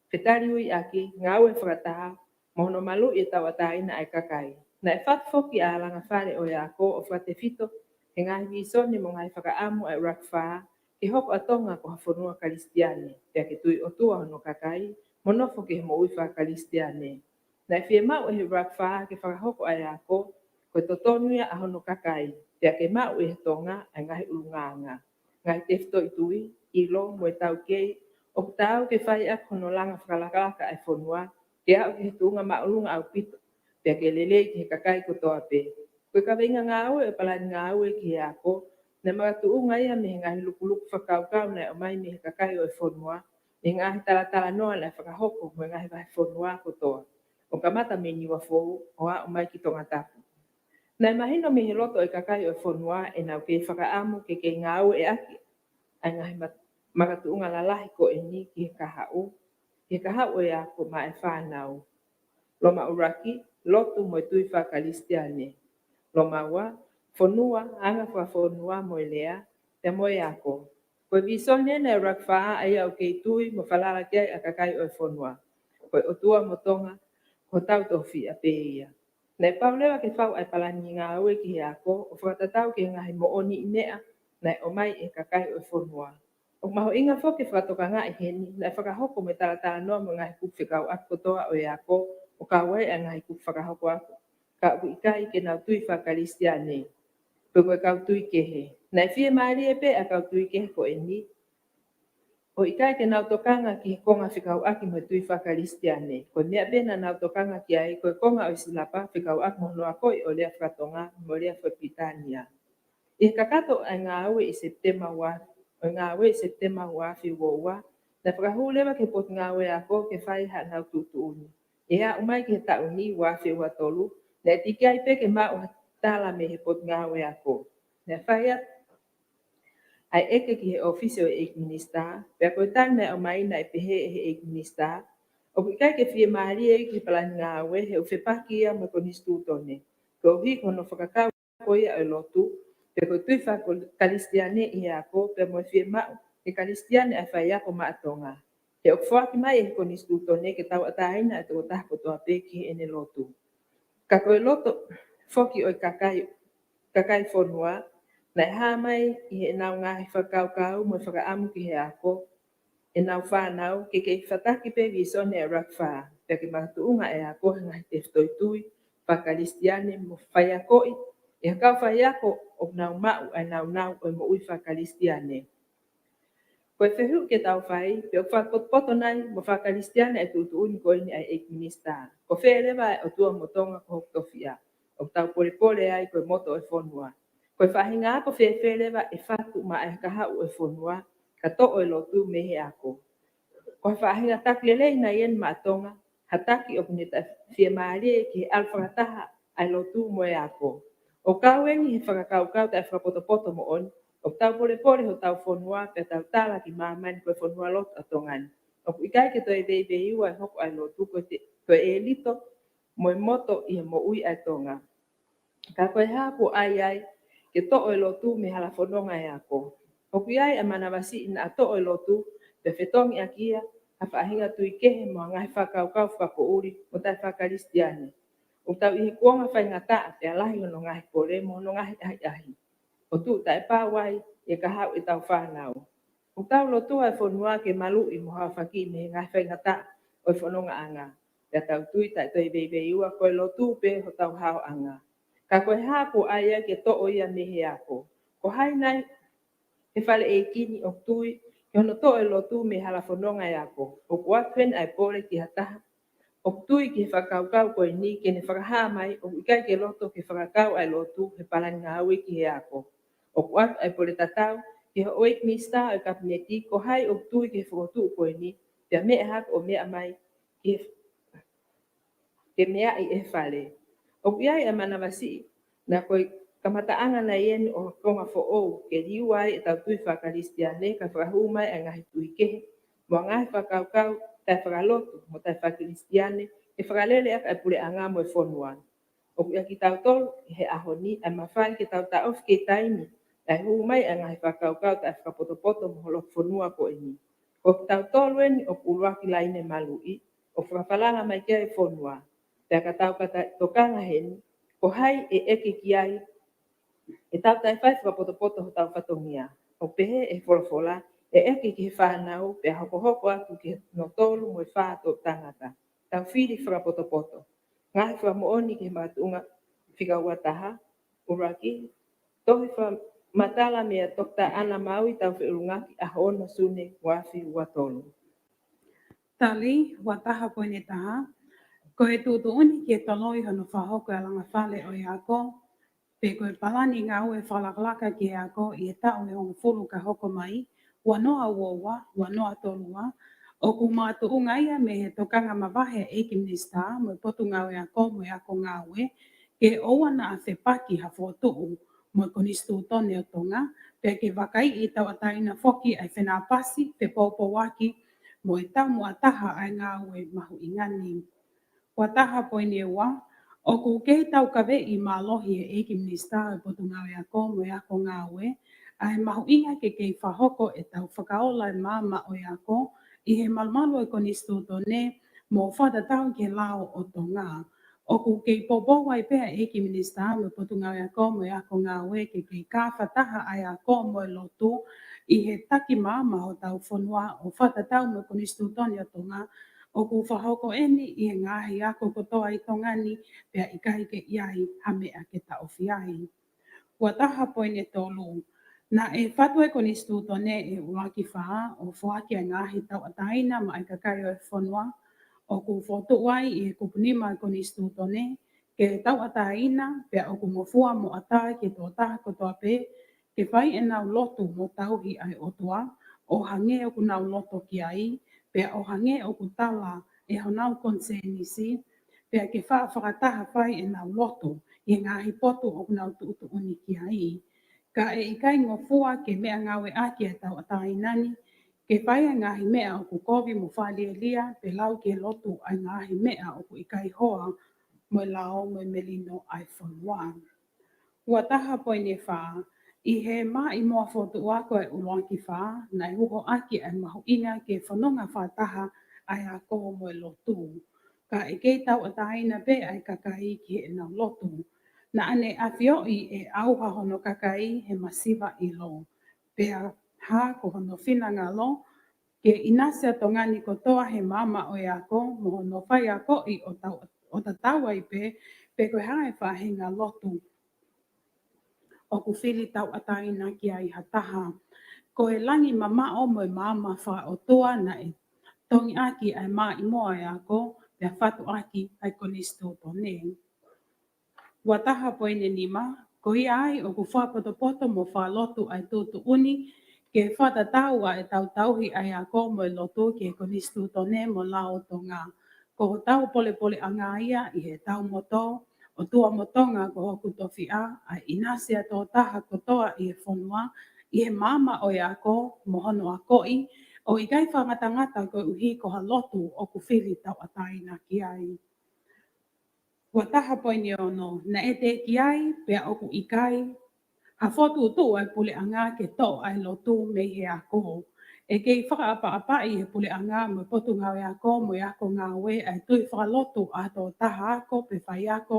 fetaliuiʻaki, ngāue fakataha, mo hono maluʻi e tauʻatāina ʻa e kakai. Naʻe fatu foki ʻa e ʻalanga fale ʻo e ako ʻo fakatefito he ngaahi vīsone mo e ngaahi fakaʻamu ʻa e ʻUluaki Fā ke hoko ʻa Tonga ko ha fonua Kalisitiane, pea ke tui ʻOtua hono kakai mo nofo ki he moʻui fakakalisitiane. Naʻe fiemaʻu ʻe he ʻUluaki Fā ke fakahoko ʻa e ako ko e totonu ia ʻa hono kakai, pea ke maʻu ʻe he Tonga ʻa e ngaahi ʻulungaanga, ngaahi tefitoʻi tui, ʻilo mo e taukei ʻoku taau ke fai ʻaki hono langa fakalakalaka ʻa e fonua ke aʻu ki he tuʻunga māʻolunga ʻaupito, pea ke lelei ki he kakai kotoa pē. Ko e kaveinga ngāue ʻo e palani ngāue ki he ako naʻe makatuʻunga ia mei he ngaahi lukuluku fakakaukau naʻe ʻomai mei he kakai ʻo e fonua, mei he ngaahi talatalanoa naʻe fakahoko mo e ngaahi vahefonua kotoa, ʻo kamata mei Niuafou ʻo aʻu mai ki Tongatapu. Naʻe mahino mei he loto ʻo e kakai ʻo e fonua ʻenau kei fakaʻamu ke kei ngāueʻaki ʻa e ngaahi ma-, makatuʻunga lalahi ko eni ki he kahaʻu, ki he kahaʻu ʻo e ako maʻa e fānau. Loma ʻuluaki, lotu mo e tui fakakalisitiane. Loma ua, fonua, anga fakafonua mo e lea, pea mo e ako. Ko e vīsone ena ʻa e ʻUluaki Fā ʻa ia ʻoku kei tui mo falala ki ai ʻa e kakai ʻo e fonua. Ko e ʻOtua mo Tonga, ko hotau tofiʻa pē ia. Naʻe pau leva ke fau ʻa e palani ngāue ki he ako ʻo fakatatau ki he ngaahi moʻoniʻi meʻa naʻe ʻomai ʻe he kakai ʻo e fonua. ʻOku mahuʻinga foki ke fakatokangaʻi heni, naʻe fakahoko mo e talatalanoa mo e ngaahi kupu fekauʻaki kotoa ʻo e ako, ʻo kau ai ʻa e ngaahi kupu fakahoko ako, ka ʻoku ʻikai ke nau tui fakakalisitiane pe ko e kau tui kehe. Naʻe fiemālie pē ʻa e kau tui kehe ko eni ʻo ʻikai ke nau tokanga ki he konga fekauʻaki mo e tui fakakalisitiane. Ko e meʻa pē naʻa nau tokanga ki ai ko e konga ʻo e silapa fekauʻaki mo hono akoʻi ʻo e lea faka-Tonga mo e lea faka-Pilitānia. ʻI he kakato ʻa e ngāue ʻi Sepitema ua, ʻo e ngāue ʻi Sepitema ua afe ua ua, naʻe fakahū leva ki he Potungāue Ako ke fai haʻanau tuʻutuʻuni. ʻI he aʻu mai ki he taʻu ni, ua afe ua tolu, naʻe teʻeki ai pē ke maʻu ha tala mei he Potungāue Ako. Naʻe fai atu ʻa e ʻeke ki he ʻōfisi ʻo e ʻEiki Minisitā, pea ko e tali naʻe ʻomai naʻe pehē ʻe he ʻEiki Minisitā, ʻoku ʻikai ke fiemālie ia ki he palani ngāue he ʻoku fepaki ia mo e Konisitūtone, koeʻuhi ko hono fakakau ko ia ʻo e lotu, pe ko e tui fakakalisitiane ʻi he ako, pea mo e fiemaʻu ke Kalisitiane ʻa e faiako maʻa Tonga. He ʻoku foaki mai ʻe he Konisitūtone ke tauʻatāina ʻa e tokotaha kotoa pē ki heʻene lotu. Ka ko e loto foki ʻo e kakai, kakai fonua, naʻe hā mai ʻi heʻenau ngaahi fakakaukau mo e fakaʻamu ki he ako ʻenau fānau, ke kei fataki pē vīsone ʻa e ʻUluaki Fā, pea ke makatuʻunga ʻa e ako he ngaahi tefitoʻi tui fakakalisitiane mo faiakoʻi ʻe he kau faiako ʻoku nau maʻu ʻa e nāunau ʻo e moʻui fakakalisitiane. Ko e fehuʻi ke tau fai, pe ʻoku fakapotopoto nai mo fakakalisitiane ʻa e tuʻutuʻuni ko eni ʻa e ʻEiki Minisitā? Ko fē leva ʻa e ʻOtua mo Tonga ko hoku tofiʻa, ʻoku tau polepole ai ko e moto ʻo e fonua? Ko e faʻahinga ako fēfē leva ʻe fatu maʻa e kahaʻu ʻo e fonua ka toʻo e lotu mei he ako. Ko ha faʻahinga taki lelei nai eni maʻa Tonga, ha taki ʻoku ne taʻefiemālie ki he ʻalu fakataha ʻa e lotu mo e ako. ʻOku kau eni he fakakaukau taʻefakapotopoto moʻoni, ʻoku tau polepole hotau fonua pea tau tala ki māmani ko e fonua lotu ʻa Tonga ni. ʻOku ʻikai ke toe veiveiua e hoko ʻa e lotu ko e te-, ko e ʻelito mo e moto ʻi he moʻui ʻa e Tonga. Ka ko e hā kuo ʻai ai ke toʻo e lotu mei he hala fononga e ako? ʻOku ʻi ai ʻa e manavasiʻi naʻa toʻo e lotu pea fetongi ʻaki ia ha faʻahinga tui kehe mo ha ngaahi fakakaukau fakapoʻuli mo taʻefakalisitiane. ʻOku tau ʻi he kuonga faingataʻa pea lahi hono ngaahi pole mo hono ngaahi ʻahiʻahi. ʻO tuʻu taʻepau ai ʻi he kahaʻu ʻetau fānau. ʻOku tau lotua e fonua ke maluʻi mo haofaki mei he ngaahi faingataʻa ʻo e fonongaʻanga. Pea tau tui taʻe toe veiveiua ko e lotu pē hotau haoʻanga. Ka ko e hā kuo ʻai ai ke toʻo ia mei he ako? Ko hai nai he fale ʻeiki ni ʻoku tui ki hono toʻo e lotu mei he hala fononga e ako? ʻOku ʻoatu heni ʻa e pole ki ha taha ʻoku tui ki he fakakaukau ko eni ke ne fakahā mai ʻoku ʻikai ke loto ke fakakau ʻa e lotu he palani ngāue ki he ako. ʻOku ʻoatu ʻa e pole tatau ki he houʻeiki minisitā ʻo e Kapineti, ko hai ʻoku tui ki he fokotuʻu ko eni, pea meʻa hake ʻo meʻa mai ki he, ke meʻa ʻi he fale. ʻOku ʻi ai ʻa e manavasiʻi naʻa ko e kamataʻanga nai eni ʻo ha konga foʻou ke liua ai ʻetau tui fakakalisitiane, kae fakahū mai ʻa e ngaahi tui kehe mo e ngaahi fakakaukau taʻefakalotu mo taʻefakalisitiane ke fakalele ʻaki ʻa e puleʻanga mo e fonua. ʻOku ʻiate kitautolu he ʻaho ni ʻa e mafai ke tau taʻofi ki he taimi ʻa e hū mai ʻa e ngaahi fakakaukau taʻefakapotopoto mo holoki fonua ko eni. Ko kitautolu eni ʻoku ʻuluaki laine maluʻi ʻo fakafalala mai ki ai e fonua. Pea ka tau kata tokanga heni, ko hai ʻe ʻeke ki ai ʻetau taʻefai fakapotopoto hotau fatongia? ʻOku pehē ʻe he folofola, ʻe ʻeke ki he fānau, pea hokohoko atu ki he notolu mo e fā toʻu tangata. Tau fili fakapotopoto. Ngaahi fakamoʻoni ki he makatuʻunga fika ua taha, ʻuluaki, tohi fakamatala meia Toketā ʻAna Maui, Taufeʻulungaki, ʻaho ono Sune ua afe ua tolu. Tali, ua taha poini taha. Ko e tuʻutuʻuni ki he toloi hono fakahoko e alanga fale ʻo e ako, pe ko e palani ngāue fakalakalaka ki he ako ʻi he taʻu ʻe hongofulu ka hoko mai, ua noa ua ua, ua noa tolu ua, ʻoku makatuʻunga ia mei he tokanga mavahe ʻa e ʻEiki Minisitā mo e Potungāue Ako mo e Ako Ngāue, ke ʻoua naʻa fepaki ha fokotuʻu mo e Konisitūtone ʻo Tonga, pea ke vakaiʻi tauʻatāina foki ʻa e fenāpasi, fepoupouaki mo e taumuʻa taha ʻa e ngāue mahuʻinga ni. Ua taha poini ua, ʻoku kei taukaveʻi mālohi ʻe he ʻEiki Minisitā ʻo e Potungāue Ako mo e Ako Ngāue ʻa e mahuʻinga ke kei fakahoko ʻetau fakaola e maama ʻo e ako ʻi he malumalu ʻo e Konisitūtone mo fakatatau ki he lao ʻo Tonga. ʻOku kei poupou ai pē ʻa e ʻEiki Minisitā mo e Potungāue Ako mo e Ako Ngāue ke kei kāfataha ʻa e ako mo e lotu ʻi he taki maama hotau fonua ʻo fakatatau mo e Konisitūtone ʻo Tonga, ʻoku fakahoko eni ʻi he ngaahi ako kotoa ʻi Tonga ni, pea ʻikai ke ʻi ai ha meʻa ke taʻofi ai. Ua taha poini tolu. Naʻe fatu e Konisitūtone ʻi he ʻUluaki Fā ʻo foaki ʻa e ngaahi tauʻatāina maʻa e kakai ʻo e fonua. ʻOku fokotuʻu ai ʻi he kupu nima ʻo e Konisitūtone ke tauʻatāina, pea ʻoku ngofua mo ʻatā ki he tokotaha kotoa pē ke fai ʻenau lotu mo tauhi ʻa e ʻOtua ʻo hangē ʻoku nau loto ki ai, pea ʻo hangē ʻoku tala ʻe honau konisēnisi, pea ke faʻa fakataha fai ʻenau lotu ʻi he ngaahi potu ʻoku nau tuʻutuʻuni ki ai. Ka ʻe ʻikai ngofua ke meʻangāueʻaki ʻa e tauʻatāina ni ke fai ʻa e ngaahi meʻa ʻoku kovi mo fakalielia, pe lau ki he lotu ʻa e ngaahi meʻa ʻoku ʻikai hoa mo e lao mo e melino ʻa e fonua. Ua taha poini fā. ʻI he maʻimoa fokotuʻu ako ʻa e ʻUluaki Fā, naʻe uho ʻaki ʻa e mahuʻinga ke fononga fakataha ʻa e ako mo e lotu. Ka ʻe kei tauʻatāina pē ʻa e kakai ki heʻenau lotu. Naʻa ne ʻafioʻi ʻe ʻauha hono kakai he masiva ʻilo, pea hā ko hono finangalo ke ʻinasi ʻa Tonga ni kotoa he maama ʻo e ako mo hono faiakoʻi ʻo tau-, ʻo tatau ai pē pe ko e hā e faʻahinga lotu ʻoku fili tauʻatāina ki ai ha taha. Ko e langi mamaʻo mo e maama fakaʻotua naʻe tongi ʻaki ʻa e maʻimoa ʻo e ako, pea fatu ʻaki ʻa e Konisitūtone. Ua taha poini nima. Ko ia ai ʻoku fakapotopoto mo fakalotu ʻa e tuʻutuʻuni ke fakatatau ʻa ʻetau tauhi ʻa e ako mo e lotu ki he konisitūtone mo e lao ʻo Tonga. Ko hotau polepoleʻanga ia ʻi heʻetau moto, ʻOtua mo Tonga ko hoku tofiʻa, ʻa e ʻinasi ʻa e tokotaha kotoa ʻi he fonua, ʻi he maama ʻo e ako mo hono akoʻi, ʻo ʻikai fakangatangata koeʻuhi ko ha lotu ʻoku fili tauʻatāina ki ai. Ua taha poini ono, naʻe teʻeki ai, pea ʻoku ʻikai ha fokotuʻutuʻu ʻa e puleʻanga ke toʻo ʻa e lotu mei he ako. ʻE kei fakaʻapaʻapaʻi ʻe he puleʻanga mo e Potungāue Ako mo e Ako Ngāue ʻa e tui fakalotu ʻa ha tokotaha ako pe faiako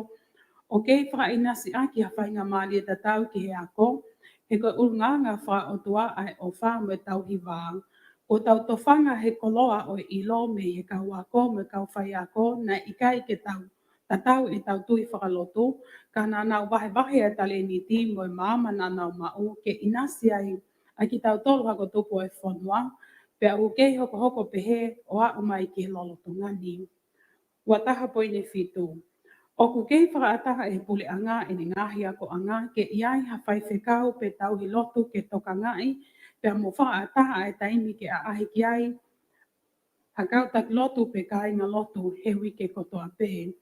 ʻo kei fakaʻinasiʻaki ha faingamālie tatau ki he ako, he ko e ʻulungaanga fakaʻotua ʻa e ʻofa mo e tauhi vā. Kuo tau tofanga he koloa ʻo e ʻilo mei he kau ako mo e kau faiako naʻe ʻikai ke tau tatau ʻetau tui fakalotu, ka naʻa nau vahevahe ʻa e talēniti mo e maama naʻa nau maʻu ke ʻinasi ai ʻa kitautolu hako tupu ʻo e fonua, pea ʻoku kei hokohoko pehē ʻo aʻu mai ki he lolotonga ni. Ua taha poini fitu. ʻOku kei fakaʻatā ʻe he puleʻanga ʻene ngaahi akoʻanga ke ʻi ai ha faifekau pe tauhi lotu ke tokangaʻi, pea mo fakaʻatā ʻa e taimi ke ʻaʻahi ki ai ha kau taki lotu pe kāinga lotu he uike kotoa pē.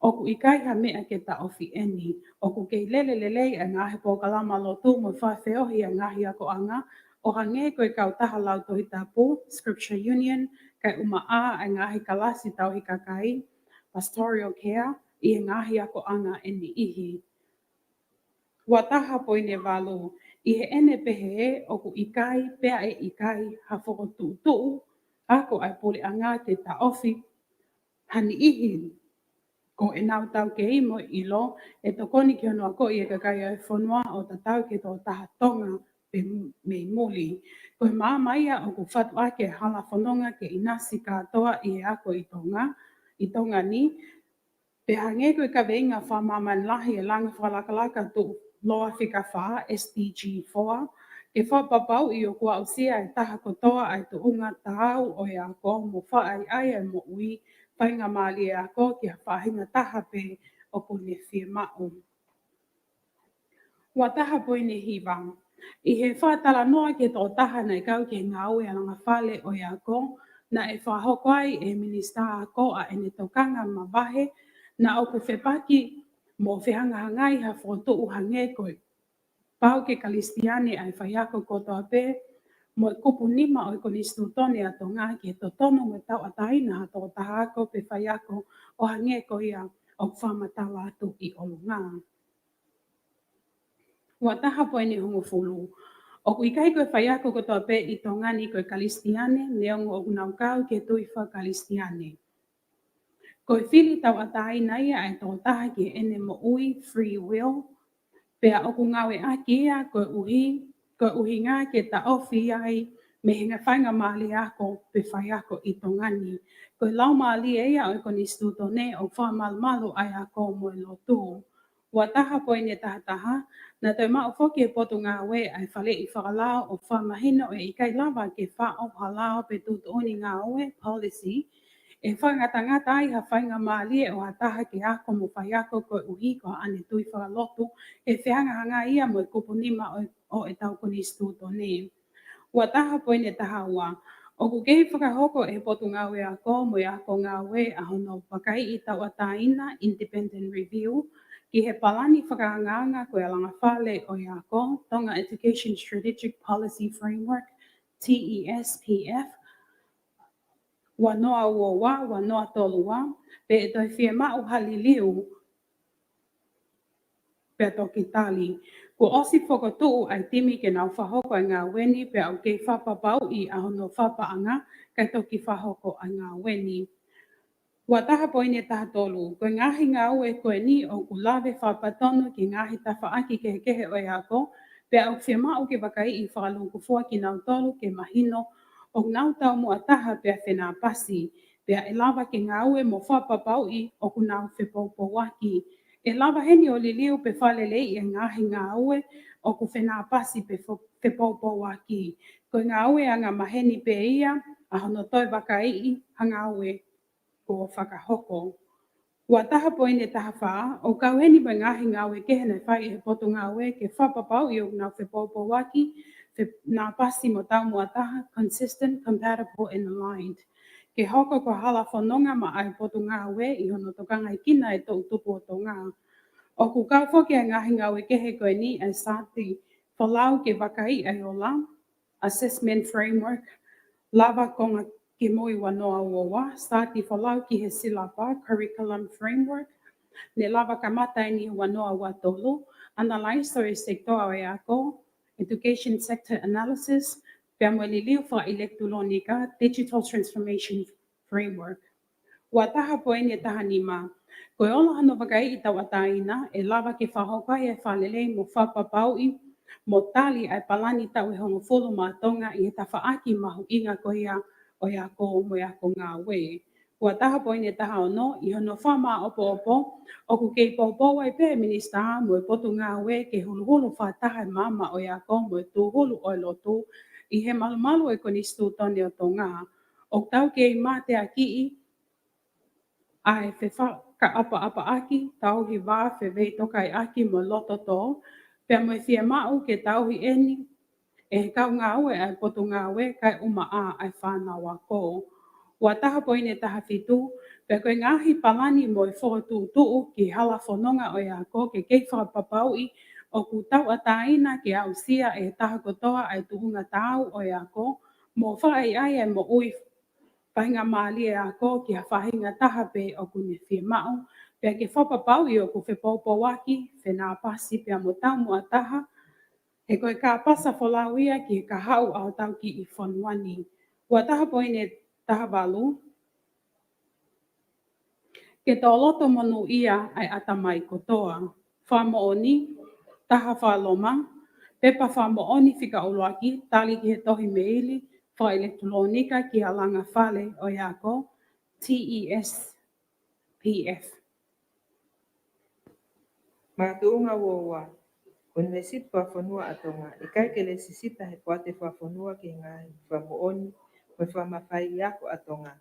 ʻOku ʻikai ha meʻa ke taʻofi ʻeni. ʻOku kei lele lelei ʻa e ngaahi polokalama lotu mo fakafeohi ʻa e ngaahi akoʻanga ʻo hangē ko e kautaha lau Tohi Tapu, Scripture Union, kae ʻumaʻā ʻa e ngaahi kalasi tauhi kakai, pastoral care, ʻi he ngaahi akoʻanga ʻe niʻihi. Ua taha poini valu. ʻI heʻene pehē ʻoku ʻikai pea ʻe ʻikai ha fokotuʻutuʻu ako ʻa e puleʻanga ke taʻofi ha niʻihi ko ʻenau taukei mo e ʻilo ʻe tokoni ki hono akoʻi ʻa e kakai ʻo e fonua ʻo tatau ki he tokotaha Tonga pe mei muli. Ko e maama ia ʻoku fatu ʻaki e hala fononga ke ʻinasi kātoa ʻi he ako ʻi Tonga, ʻi Tonga ni, pea hangē ko e kaveinga fakamāmani lahi ʻa e langa fakalakalaka tuʻuloa fika fā, S D G four, ke fakapapauʻi ʻoku aʻusia ʻe he taha kotoa ʻa e tuʻunga taau ʻo e ako mo fakaʻaiʻai ʻa e moʻui faingamālie ako ki ha faʻahinga taha pē ʻoku ne fiemaʻu. Ua taha poini hiva. ʻI he fakatalanoa ki he tokotaha naʻe kau ki he ngāue ʻa e langa fale ʻo e ako, naʻe fakahoko ai ʻe he Minisitā Ako ʻa ʻene tokanga mavahe, naʻa ʻoku fepaki mo fehangahangai ha fokotuʻu hangē ko e pau ke Kalisitiane ʻa e faiako kotoa pē, mo e kupu nima ʻo e Konisitūtone ʻa Tonga ki he totonu mo e tauʻatāina ha tokotaha ako pe faiako ʻo hangē ko ia ʻoku fakamatala atu ʻi ʻolunga. Ua taha poini hongofulu. ʻOku ʻikai ko e faiako kotoa pē ʻi Tonga ni ko e Kalisitiane, neongo ʻoku nau kau ki he tui faka-Kalisitiane. Ko e fili tauʻatāina ia ʻa e tokotaha ki heʻene moʻui, free will, pea ʻoku ngāueʻaki ia koeʻuhi, ko e ʻuhinga ke taʻofi ai mei he faingamālie ako pe faiako ʻi Tonga ni. Ko e laumālie ia ʻo e Konisitūtone ʻoku fakamalumalu ʻa e ako mo e lotu. Ua taha poini taha taha, naʻe toe maʻu foki ʻe he Potungāue ʻa e faleʻi fakalao ʻo fakamahino ʻe ʻikai lava ke faʻo ha lao pe tuʻutuʻuni ngāue, policy, ʻe fakangatangata ai ha faingamālie ʻo ha taha ke ako mo faiako koeʻuhi ko haʻane tui fakalotu, ʻe fehangahangai ia mo e kupu nima ʻo, ʻo ʻetau Konisitūtone. Ua taha poini taha ua. ʻOku kei fakahoko ʻe he Potungāue Ako mo e Ako Ngāue ʻa hono vakaiʻi tauʻatāina, independent review, ki he palani fakaangaanga ko e langa fale ʻo e ako, Tonga Education Strategic Policy Framework, T E S P F, ua noa ua ua, ua noa tolu ua, pea ʻe toe fiemaʻu ha liliu pea toki tali. Kuo ʻosi fokotuʻu ʻa e timi ke nau fakahoko ʻa e ngāue ni pea ʻoku kei fakapapauʻi ʻa hono fakapaʻanga kae toki fakahoko ʻa e ngāue ni. Ua taha poini taha tolu. Ko e ngaahi ngāue ko eni ʻoku lave fakapatonu ki he ngaahi tafaʻaki kehekehe ʻo e ako, pea ʻoku fiemaʻu ke vakaiʻi fakalūkufua kinautolu ke mahino ʻoku nau taumuʻa taha pea fenāpasi, pea ʻe lava ke ngāue mo fakapapauʻi ʻoku nau fepoupouaki. ʻE lava heni ʻo liliu pe fakaleleiʻi e ngaahi ngāue ʻoku fenāpasi pe fo-, fepoupouaki. Ko e ngāue angamaheni pē ia ʻa hono toe vakaiʻi ha ngāue kuo fakahoko. Ua taha poini taha fā, ʻoku kau heni mo e ngaahi ngāue kehe naʻe fai ʻe he Potungāue ke fakapapauʻi ʻoku nau fepoupouaki, fe-, naʻa pasi mo taumuʻa taha, consistent, compatible and aligned. Ke hoko ko e hala fononga maʻa e Potungāue ʻi hono tokangaekina e toʻutupu ʻo Tonga. ʻOku kau foki e ngaahi ngāue kehe ko eni ʻa e sati folau ke vakaiʻi e ola, assessment framework, lava konga kimui ua noa ua ua, sati folau ki he silapa, curriculum framework, ne lava kamata eni ua noa ua tolu, analyze ʻo e sekitoa ʻo e ako, education sector analysis, pea mo e liliu fakaʻilekitulōnika, digital transformation framework. Ua taha poini ʻe taha nima. Ko e ola hono vakaiʻi tauʻatāina, ʻe lava ke fakahoko ai e fakalelei mo fakapapauʻi mo tali ʻa e palani taʻu ʻe hongofulu maʻa Tonga ʻi he tafaʻaki mahuʻinga ko ia ʻo e ako mo e ako ngāue. Ua taha poini ʻe taha ono, ʻi hono fakamāʻopoʻopo, ʻoku kei poupou ai pē e Minisitā mo e Potungāue ke huluhulu fakataha e maama ʻo e ako mo e tūhulu ʻo e lotu ʻi he malumalu ʻo e Konisitūtone ʻo Tonga. ʻOku tau kei mateakiʻi ʻa e fefakaʻapaʻapaʻaki, tauhi vā feveitokaiʻaki mo e lototō, pea mo e fiemaʻu ke tauhi eni ʻe he kau ngāue ʻa e Potungāue kae ʻumaʻā ʻa e fānau ako. Ua taha poini ʻe taha fitu, pea ko e ngaahi palani mo e fokotuʻutuʻu ki he hala fononga ʻo e ako ke kei fakapapauʻi ʻoku tauʻatāina ke aʻusia ʻe he taha kotoa ʻa e tuʻunga taau ʻo e ako, mo fakaʻaiʻai e moʻui faingamālie ako ki ha faʻahinga taha pē ʻoku ne fiemaʻu, pea ke fakapapauʻi ʻoku fepoupouaki, fenāpasi pea mo taumuʻa taha, he ko e kāpasa folau ia ki he kahaʻu ʻa hotau kiʻi fonua ni. Ua taha poini ʻe taha valu, ke tō loto monūʻia ʻa e ʻatamai kotoa. Fakamoʻoni, taha fakaloma, pepa fakamoʻoni fika ʻuluaki, tali ki he tohi meili fakaʻilekitulōnika ki he langa fale ʻo e ako, T E S P F. Makatuʻunga ua ua, ʻUnivēsiti Fakafonua ʻa Tonga, ʻikai ke lēsisita he poate fakafonua ki he ngaahi fakamoʻoni mo e fakamafaiʻi ako ʻa Tonga,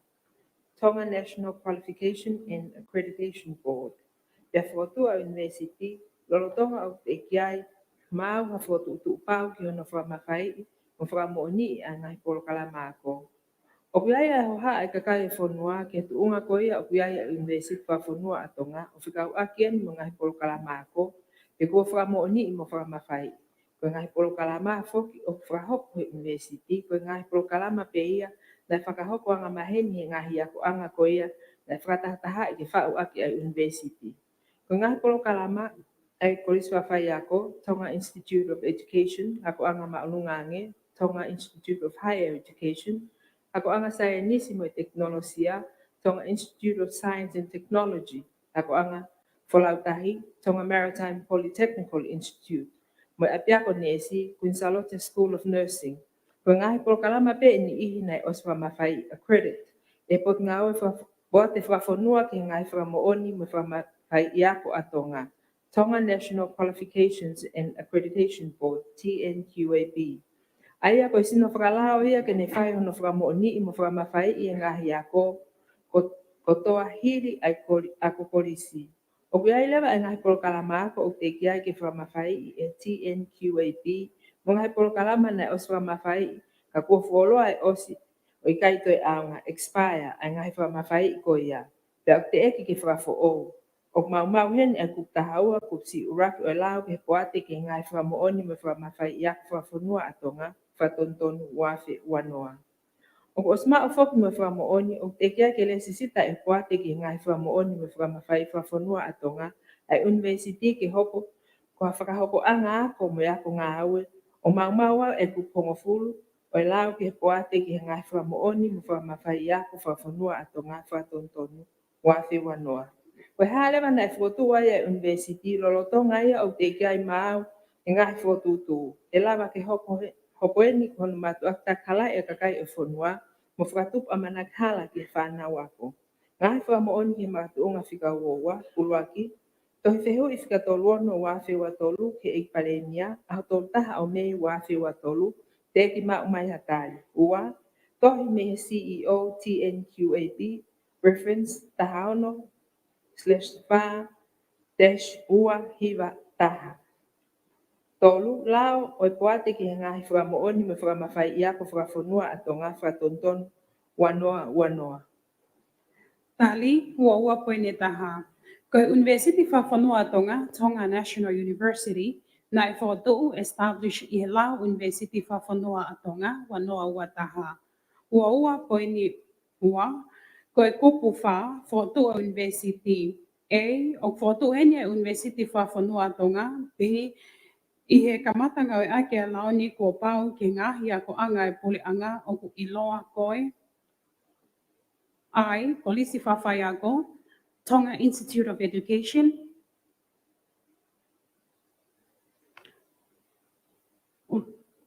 Tonga National Qualification and Accreditation Board. Pea fokotuʻu ʻa e ʻunivēsiti lolotonga ʻoku teʻeki ai maʻu ha fokotuʻutuʻu pau ki hono fakamafaiʻi mo fakamoʻoniʻi ʻa e ngaahi polokalama ako. ʻOku ʻi ai ʻa e hohaʻa ʻa e kakai ʻo e fonua ki he tuʻunga ko ia ʻoku ʻi ai ʻa e ʻUnivēsiti Fakafonua ʻa Tonga ʻo fekauʻaki eni mo e ngaahi polokalama ako, pea kuo fakamoʻoniʻi mo fakamafaiʻi. Ko e ngaahi polokalama foki ʻoku fakahoko he ʻunivēsiti, ko e ngaahi polokalama pē ia naʻe fakahoko angamaheni he ngaahi akoʻanga ko ia naʻe fakatahatahaʻi ke faʻu ʻaki ʻa e ʻunivēsiti. Ko e ngaahi polokalama ʻa e Kolisi Faiako, Tonga Institute of Education, akoʻanga māʻolunga ange, Tonga Institute of Higher Education, akoʻanga saienisi mo e tekinolosia, Tonga Institute of Science and Technology, akoʻanga folau tahi, Tonga Maritime Polytechnical Institute, mo e ʻapiako neesi, Queen Charlotte School of Nursing. Ko e ngaahi polokalama pē ʻe niʻihi naʻe ʻosi fakamafaiʻi, accredit, ʻe he Potungāue Faka-, Poate Fakafonua ki he ngaahi fakamoʻoni mo e fakamafaiʻi ako ʻa Tonga, Tonga National Qualifications and Accreditation Board, T N Q A B. ʻA ia ko e sino fakalao ia ke ne fai hono fakamoʻoniʻi mo fakamafaiʻi e ngaahi ako ko-, kotoa hili ʻa e koli-, ako kolisi. ʻOku ʻi ai leva e ngaahi polokalama ako ʻoku teʻeki ai ke fakamafaiʻi ʻe he T N Q A B, mo e ngaahi polokalama naʻe ʻosi fakamafaiʻi, ka kuo fuoloa ʻe ʻosi ʻo ʻikai toe ʻaonga, expire, ʻa e ngaahi fakamafaiʻi ko ia. Pea ʻoku teʻeki ke fakafoʻou. ʻOku maumau heni ʻa e kupu taha ua, kupu C ʻuluaki ʻo e lao ki he poate ki he ngaahi fakamoʻoni mo e fakamafaiʻi ako fakafonua ʻa Tonga, Fakatonutonu ua afe ua noa. ʻOku ʻosi maʻu foki mo e fakamoʻoni ʻoku teʻeki ai ke lēsisita ʻe he poate ki he ngaahi fakamoʻoni mo e fakamafaiʻi fakafonua ʻa Tonga ʻa e ʻunivēsiti ke hoko ko ha fakahokoʻanga ako mo e ako ngāue, ʻo maumau ʻa e kupu hongofulu ʻo e lao ki he poate ki he ngaahi fakamoʻoni mo e fakamafaiʻi ako fakafonua ʻa Tonga, Fakatonutonu ua afe ua noa. Ko e hā leva naʻe fokotuʻu ai ʻa e ʻunivēsiti lolotonga ia ʻoku teʻeki ai maʻu e ngaahi fokotuʻutuʻu, ʻe lava ke hoko he-, hoko eni ko hono mātuʻaki takalaʻi ʻa e kakai ʻo e fonua, mo fakatupu ʻamanaki hala ki he fānau ako. Ngaahi fakamoʻoni ki he makatuʻunga fika ua ua, ʻuluaki, tohi fehuʻi fika tolu ono ua afe ua tolu ki he ʻEiki Palēmia, ʻaho tolu taha ʻo Mei ua afe ua tolu, teʻeki maʻu mai ha tali. Ua, tohi mei he C E O T N Q A B, reference taha ono slash fā dash ua hiva taha. Tolu, lao ʻo e poate ki he ngaahi fakamoʻoni mo e fakamafaiʻi ako fakafonua ʻa Tonga fakatonutonu ua noa ua noa. Tali, ua ua poini taha. Ko e ʻUnivēsiti Fakafonua ʻa Tonga, Tonga National University, naʻe fokotuʻu, establish, ʻi he lao ʻUnivēsiti Fakafonua ʻa Tonga ua noa ua taha. Ua ua poini ua, ko e kupu fā, fokotuʻu ʻa e ʻunivēsiti. A, ʻoku fokotuʻu heni ʻa e ʻUnivēsiti Fakafonua ʻa Tonga, B, ʻi he kamata ngāueʻaki ʻa e lao ni kuo pau ki he ngaahi akoʻanga ʻa e puleʻanga ʻoku ʻiloa ko e, I, Kolisi Fakafaiako, Tonga Institute of Education,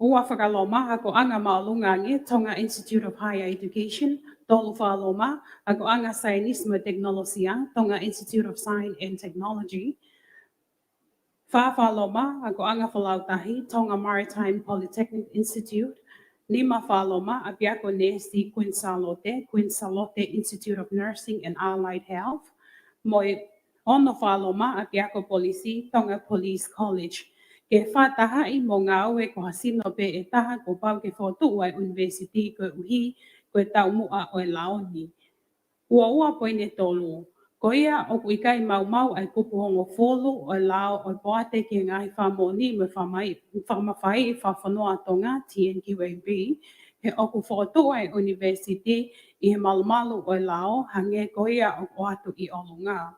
ua fakaloma, akoʻanga māʻolunga ange, Tonga Institute of Higher Education, tolu fakaloma, akoʻanga saienisi mo e tekinolosia, Tonga Institute of Science and Technology, fā fakaloma, akoʻanga fakalautahi, Tonga Maritime Polytechnic Institute, nima fakaloma, ʻapiako neesi Queen Sālote, Queen Sālote Institute of Nursing and Allied Health, mo e ono fakaloma, ʻapiako polisi, Tonga Police College. Ke fakatahaʻi mo ngāue ko ha sino pē ʻe taha kuo pau ke fokotuʻu ʻa e ʻunivēsiti koeʻuhi ko e taumuʻa ʻo e lao ni. Ua ua poini tolu. Ko ia ʻoku ʻikai maumau ʻa e kupu hongofulu ʻo e lao ʻo e poate ki he ngaahi fakamoʻoni mo e fakamai-, fakamafaiʻi fakafonua ʻa Tonga, T N Q A B, he ʻoku fokotuʻu ʻa e ʻunivēsiti ʻi he malumalu ʻo e lao hangē ko ia ʻoku ʻoatu ʻi ʻolunga.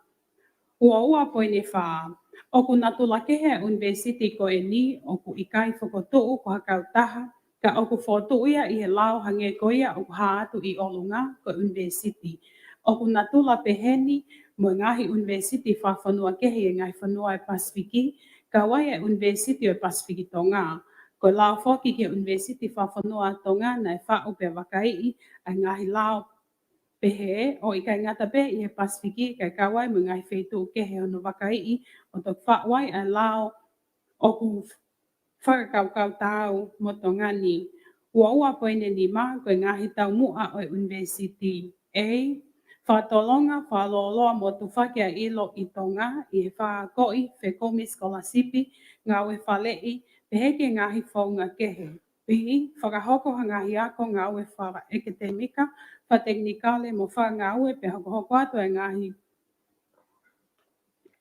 Ua ua poini fā. ʻOku natula kehe ʻa e ʻunivēsiti ko eni ʻoku ʻikai fokotuʻu ko ha kautaha, ka ʻoku fokotuʻu ia ʻi he lao hangē ko ia ʻoku hā atu ʻi ʻolunga ko e ʻunivēsiti. ʻOku natula pehē ni mo e ngaahi ʻunivēsiti fakafonua kehe ʻi he ngaahi fonua ʻo e Pasifiki, kau ai ʻa e ʻUnivēsiti ʻo e Pasifiki Tonga. Ko e lao foki ki he ʻUnivēsiti Fakafonua ʻa Tonga naʻe faʻu pea vakaiʻi ʻa e ngaahi lao pehē ʻo ʻikai ngata pē ʻi he Pasifiki kae kau ai mo e ngaahi feituʻu kehe hono vakaiʻi ʻo toki faʻu ai ʻa e lao ʻoku fakakaukau taau mo Tonga ni. Ua ua poini nima, ko e ngaahi taumuʻa ʻo e ʻunivēsiti. A, fakatolonga, fakalōloa mo tufaki ʻa e ʻilo ʻi Tonga ʻi he fakaakoʻi, fekumi, sikolasipi, ngāue faleʻi, pehē ki he ngaahi founga kehe. B, fakahoko ha ngaahi ako ngāue fakaʻeketemika, fakatekinikale mo fakangāue pea hokohoko atu ʻa e ngaahi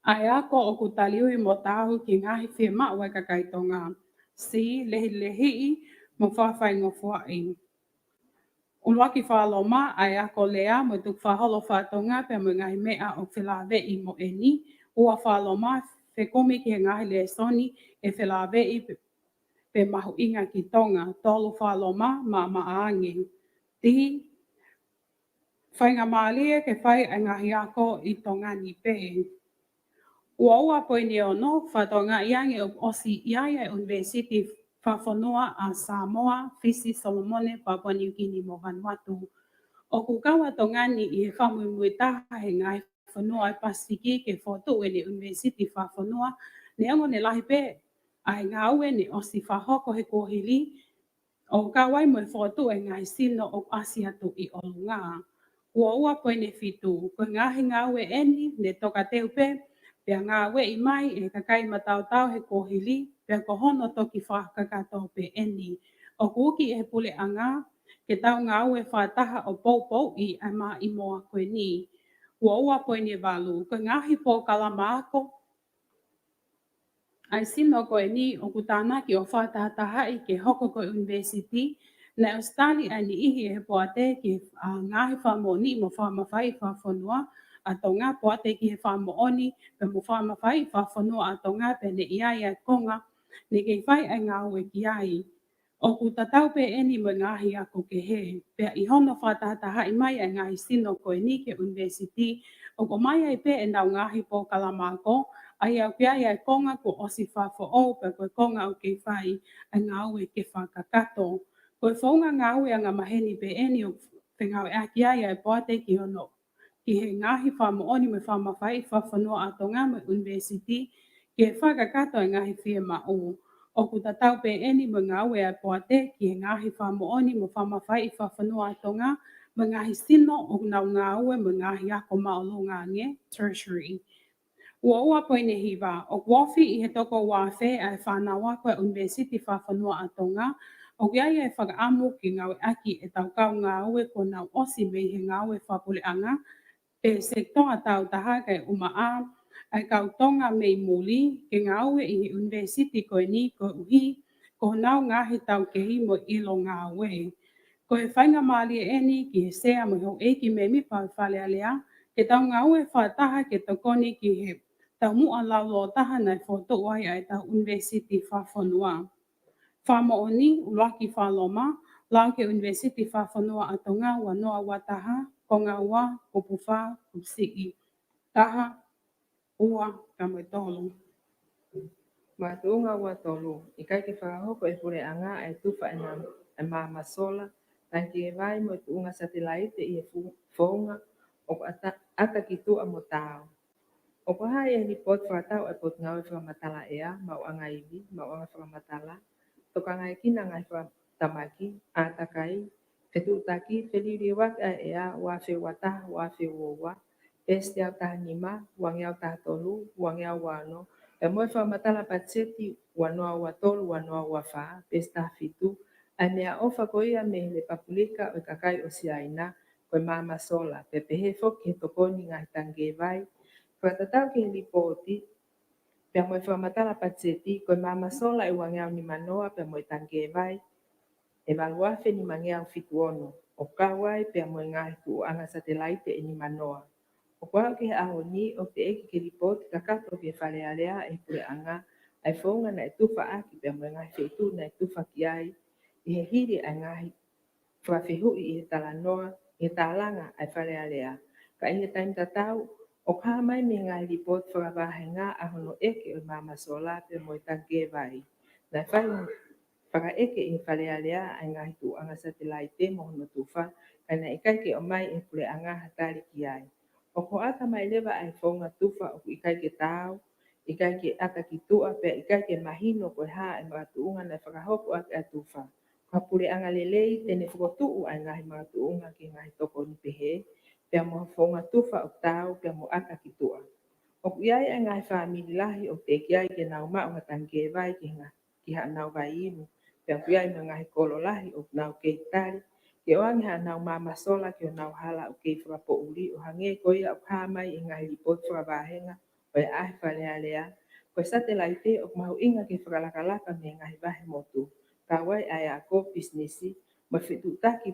ʻa e ako ʻoku taliui mo taau ki he ngaahi fiemaʻu ʻa e kakai Tonga. C, lehilehiʻi mo fakafaingofuaʻi. ʻUluaki fakaloma, ʻa e ako lea mo e tukufakaholo faka-Tonga pea mo e ngaahi meʻa ʻoku felāveʻi mo eni. Ua fakaloma, fekumi ki he ngaahi lēsoni ʻe felāveʻi pe, pe mahuʻinga ki Tonga. Tolu fakaloma, maʻamaʻa ange. D, faingamālie ke fai ʻa e ngaahi ako ʻi Tonga ni pē. Ua ua poini ono, fakatokangaʻi ange ʻoku ʻosi ʻi ai ʻa e ʻUnivēsiti Fakafonua ʻa Samoa, Fisi, Solomone, Papua New Guinea mo Vanuatu. ʻOku kau ʻa Tonga ni ʻi he fakamuimui taha he ngaahi fonua ʻo e Pasifiki ke fokotuʻu ʻene ʻunivēsiti fakafonua, neongo ne lahi pē ʻa e ngāue ne ʻosi fakahoko he kuohili, ʻo kau ai mo e fokotuʻu ʻa e ngaahi sino ʻoku ʻasi atu ʻi ʻolunga. Ua ua poini fitu, ko e ngaahi ngāue eni ne tokateu pē pea ngāueʻi mai ʻe he kakai mataotao he kuohili, pea ko hono toki fakakakato pē eni. ʻOku uki ʻe he puleʻanga ke tau ngāue fakataha ʻo poupouʻi ʻa e maʻimoa ko eni. Ua ua poini valu, ko e ngaahi polokalama ako ʻa e sino ko eni ʻoku tānaki ʻo fakatahatahaʻi ke hoko ko e ʻunivēsiti, naʻe ʻosi tali ʻa e niʻihi ʻe he poate ki he, ʻa, ngaahi fakamoʻoni mo fakamafaiʻi fakafonua ʻa Tonga, poate ki he fakamoʻoni pea mo fakamafaiʻi fakafonua ʻa Tonga, pea ne ʻi ai ʻa e konga ne kei fai ʻa e ngāue ki ai. ʻOku tatau pē eni mo e ngaahi ako kehe, pea ʻi hono fakatahatahaʻi mai ʻa e ngaahi sino ko eni ki he ʻunivēsiti, ʻoku ʻomai ai pē ʻenau ngaahi polokalama ako, ʻa ia ʻoku ʻi ai ʻa e konga kuo ʻosi fakafoʻou pea ko e konga ʻoku kei fai ʻa e ngāue ke fakakakato. Ko e founga ngāue angamaheni pē eni ʻoku fengāueʻaki ai ʻa e poate ki hono ki he ngaahi fakamoʻoni mo fakamafaiʻi fakafonua ʻa Tonga mo e ʻunivēsiti ke fakakakato ʻa e ngaahi fiemaʻu. ʻOku tatau pē eni mo e ngāue ʻa e poate ki he ngaahi fakamoʻoni mo fakamafaiʻi fakafonua ʻa Tonga mo e ngaahi sino ʻoku nau ngāue mo e ngaahi ako māʻolunga ange, tertiary. Ua ua poini hiva, ʻoku ofi ʻi he toko ua afe ʻa e fānau ako ʻa e ʻUnivēsiti Fakafonua ʻa Tonga ʻoku ʻi ai ʻa e fakaʻamu ke ngāueʻaki ʻetau kau ngāue kuo nau ʻosi mei he ngāue fakapuleʻanga pe sekitoa tāutaha kae ʻumaʻā ʻa e kau Tonga mei muli ke ngāue ʻi he ʻunivēsiti ko eni koeʻuhi ko honau ngaahi taukehi mo e ʻilo ngāue. Ko e faingamālie eni ki he Sea mo e houʻeiki mēmipa ʻo e Fale Alea ke tau ngāue fakataha ke tokoni ki he taumuʻa laulōtaha naʻe fokotuʻu ai ʻa ʻetau ʻUnivēsiti Fakafonua. Fakamoʻoni, ʻUluaki Fakaloma, lau ki he ʻUnivēsiti Fakafonua ʻa Tonga, ua noa ua taha, konga ua, kupu fā, kupu siʻi, taha, ua, pea mo e tolu. Makatuʻunga ua tolu, ʻikai ke fakahoko ʻe he puleʻanga ʻa e tufa ʻa e maama sola, tangikē vai mo e tuʻunga satelaite ʻi he fu-, founga ʻoku ʻata-, ʻata ki tuʻa mo taau. ʻOku hā ʻi he lipooti fakatau ʻa e Potungāue Fakamatala ʻEa, Maʻuʻanga Ivi, Maʻuʻanga Fakamatala, Tokangaekina Ngaahi Fakatamaki, ʻĀtakai, Fetuʻutaki, Feliuliuaki ʻa e ʻEa, ua afe ua taha, ua afe ua ua, peesi teau taha nima, uangeau taha tolu, uangeau ua ono, pea mo e fakamatala patiseti ua noa ua tolu, ua noa ua fā, peesi taha fitu, ʻa e meʻaʻofa ko ia mei he Lepupulika ʻo e Kakai ʻo Siaina, ko e maama sola, pea pehē foki ki he tokoni ngaahi tangikē vai. Fakatatau ki he lipooti, pea mo e fakamatala patiseti, ko e maama sola ʻe uangeau nima noa, pea mo e tangikē vai ʻe valu afe nimangeau fitu ono, ʻo kau ai pea mo e ngaahi tuʻuʻanga satelaite ʻe nima noa. ʻOku aʻu ki he ʻaho ni ʻoku teʻeki ke lipooti kakato ki he Fale Alea ʻe he puleʻanga ʻa e founga naʻe tufa ʻaki pea mo e ngaahi feituʻu naʻe tufa ki ai ʻi he hili ʻa e ngaahi fakafehuʻi ʻi he talanoa, ʻi he tālanga ʻa e Fale Alea. Ka ʻi he taimi tatau, ʻoku hā mai mei he ngaahi lipooti fakavāhenga ʻa hono ʻeke ʻo e maama sola pea mo e tangikē vai. Naʻe fai fakaʻeke ʻi he Fale Alea ʻa e ngaahi tuʻuʻanga satelaite mo hono tufa, ka naʻe ʻikai ke ʻomai ʻe he puleʻanga ha tali ki ai. ʻOku hoʻata mai leva ʻa e founga tufa ʻoku ʻikai ke taau, ʻikai ke ʻata ki tuʻa, pea ʻikai ke mahino ko e hā ʻa e makatuʻunga naʻe fakahoko ʻaki ʻa e tufa. Ko ha puleʻanga lelei te ne fokotuʻu ʻa e ngaahi makatuʻunga ki he ngaahi tokoni pehē, pea mo ha founga tufa ʻoku taau, pea mo ʻata ki tuʻa. ʻOku ʻi ai ʻa e ngaahi fāmili lahi ʻoku teʻeki ai ke nau maʻu ha tangikē vai ki he nga-, ki haʻanau vai inu, pea ʻoku ʻi ai mo e ngaahi kolo lahi ʻoku nau kei tali ke ʻoange haʻanau maama sola ki honau hala ʻoku kei fakapoʻuli, ʻo hangē ko ia ʻoku hā mai ʻi he ngaahi lipooti fakavāhenga ʻo e ʻaʻahi Fale Alea, ko e satelaite ʻoku mahuʻinga ke fakalakalaka mei he ngaahi vahe motu, kau ai ʻa e ako, pisinisi, mo e fetuʻutaki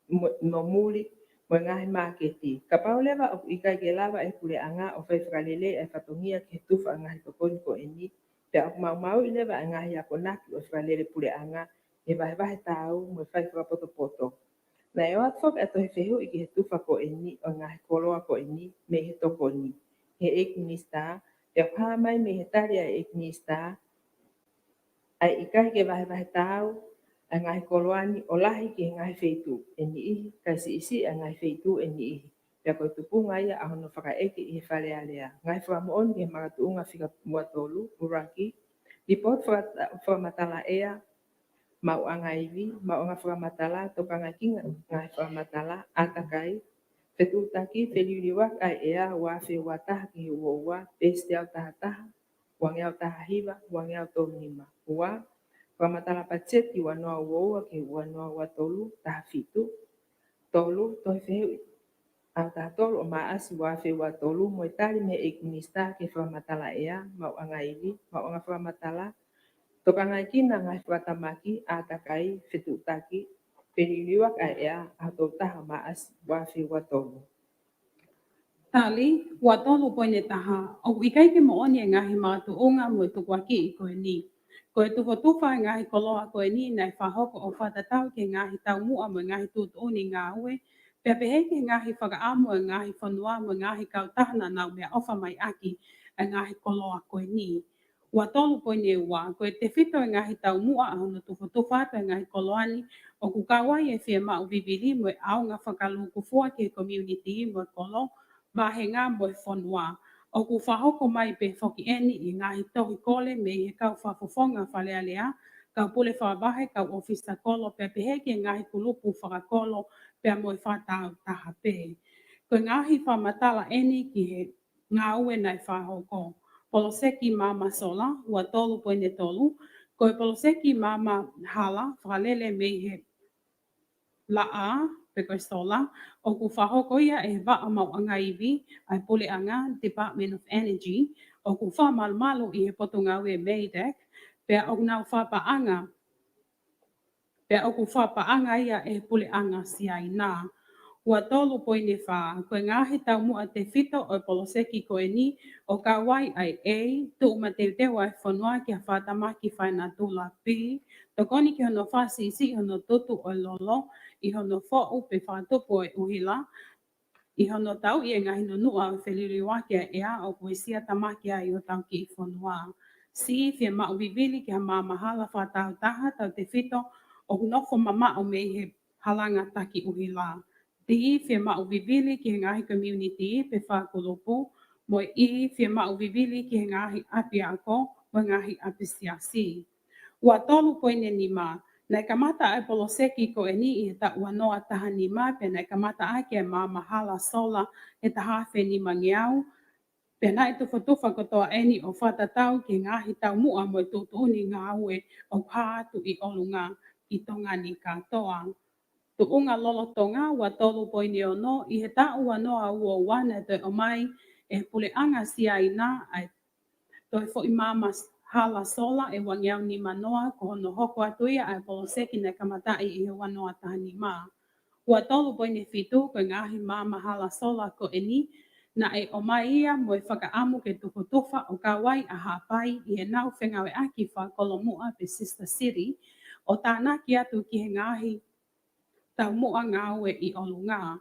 mo, mo muli, mo e ngaahi māketi. Kapau leva ʻoku ʻikai ke lava ʻe he puleʻanga ʻo fai fakalelei ʻa e fatongia ki he tufa ʻa e ngaahi tokoni ko eni, pea ʻoku maumauʻi leva ʻa e ngaahi akonaki ʻo e fakalele puleʻanga ʻi he vahevahe taau mo e fai fakapotopoto. Naʻe ʻoatu foki ʻa e tohi fehuʻi ki he tufa ko eni ʻo e ngaahi koloa ko eni mei he tokoni ʻe he ʻEiki Minisitā, pea ʻoku hā mai mei he tali ʻa e ʻEiki Minisitā, ʻa e ʻikai ke vahevahe taau ʻa e ngaahi koloa ni ʻo lahi ki he ngaahi feituʻu ʻe niʻihi, kae siʻisiʻi ʻa e ngaahi feituʻu ʻe niʻihi. Pea ko e tupunga ia ʻa hono fakaʻeke ʻi he Fale Alea. Ngaahi fakamoʻoni ki he makatuʻunga fika ua tolu, ʻUluaki, lipooti fakata-, fakamatala ʻea, Maʻuʻanga Ivi, Maʻuʻanga Fakamatala, Tokangaekina Ngaahi Fakamatala, ʻĀtakai, Fetuʻutaki, Feliuliuaki ʻa e ʻEa, ua afe ua taha ki he ua ua, peesi teau taha taha, uangeau taha hiva, uangeau tolu nima. Ua, fakamatala patiseti ua noa ua ua ki he ua noa ua tolu, taha fitu. Tolu, tohi fehuʻi ʻaho taha tolu ʻo Maʻasi ua afe ua tolu, mo e tali mei he ʻEiki Minisitā ki he fakamatala ʻea, Maʻuʻanga Ivi, Maʻuʻanga Fakamatala, Tokangaekina Ngaahi Fakatamaki, ʻĀtakai, Fetuʻutaki, Feliuliuaki ʻa e ʻEa, ʻaho tolu taha Maʻasi ua afe ua tolu. Tali, ua tolu poini taha, ʻoku ʻikai ke moʻoni e ngaahi makatuʻunga mo e tukuakiʻi ko eni. Ko e tufatufa e ngaahi koloa ko eni naʻe fakahoko ʻo fakatatau ki he ngaahi taumuʻa mo e ngaahi tuʻutuʻuni ngāue, pea pehē ki he ngaahi fakaʻamu ʻa e ngaahi fonua mo e ngaahi kautaha naʻa nau meʻaʻofa mai ʻaki ʻa e ngaahi koloa ko eni. Ua tolu poini ua, ko e tefito e ngaahi taumuʻa ʻa hono tufatufa atu e ngaahi koloa ni, ʻoku kau ai e fiemaʻu vivili mo e ʻaonga fakalūkufua ki he community mo e kolo, vāhenga mo e fonua. ʻOku fakahoko mai pē foki eni ʻi he ngaahi tohi kole mei he kau fakafofonga Fale Alea, kau pule fakavahe, kau ʻōfisa kolo, pea pehē ki he ngaahi kulupu fakakolo, pea mo e fakatāutaha pē. Ko e ngaahi fakamatala eni ki he ngāue naʻe fakahoko. Poloseki maama sola, ua tolu poini tolu, ko e poloseki maama hala fakalele mei he laʻā pe ko e sola, ʻoku fakahoko ia ʻe he Vaʻa Maʻuʻanga Ivi ʻa e Puleʻanga, Department of Energy, ʻoku fakamalumalu ʻi he potungāue MEIDECC, pea ʻoku nau fakapaʻanga pea ʻoku fakapaʻanga ia ʻe he Puleʻanga Siaina. Ua tolu poini fā, ko e ngaahi taumuʻa tefito ʻo e poloseki ko eni ʻoku kau ai ʻa e A, tuʻu mateuteu ʻa e fonua ki ha fakatamaki fakanatula. B, tokoni ki hono fakasiʻisiʻi hono tutu ʻo e lolo ʻi hono foʻu pe fakatupu ʻo e ʻuhila, ʻi hono tauʻi e ngaahi nunuʻa ʻo e feliliuaki ʻa e ʻea ʻoku uesia tamaki ai hotau kiʻi fonua. C, fiemaʻu vivili ki ha maama hala fakatāutaha tautefito ʻoku nofo mamaʻo mei he halanga taki ʻuhila. D, fiemaʻu vivili ki he ngaahi community pe fakakulupu, mo e E, fiemaʻu vivili ki he ngaahi ʻapiako mo e ngaahi ʻapisiasi. Ua tolu poini nima, naʻe kamata ʻa e poloseki ko eni ʻi he taʻu ua noa taha nima, pea naʻe kamata ʻaki ʻa e maama hala sola he taha afe nimangeau, pea naʻe tufatufa kotoa eni ʻo fakatatau ki he ngaahi taumuʻa mo e tuʻutuʻuni ngāue ʻoku hā atu ʻi ʻolunga ʻi Tonga ni kātoa. Tuʻunga lolotonga, ua tolu poini ono, ʻi he taʻu ua noa ua ua naʻe toe ʻomai ʻe he Puleʻanga Siaina ʻa e toe foʻi maama hala sola ʻe uangeau nima noa, ko hono hoko atu ia ʻa e poloseki naʻe kamataʻi ʻi he ua noa taha nima. Ua tolu poini fitu, ko e ngaahi maama hala sola ko eni naʻe ʻomai ia mo e fakaʻamu ke tufatufa ʻo kau ai ʻa Haʻapai ʻi heʻenau fengāueʻaki fakakolomuʻa pe sister city, ʻo tānaki atu ki he ngaahi taumuʻa ngāue ʻi ʻolunga.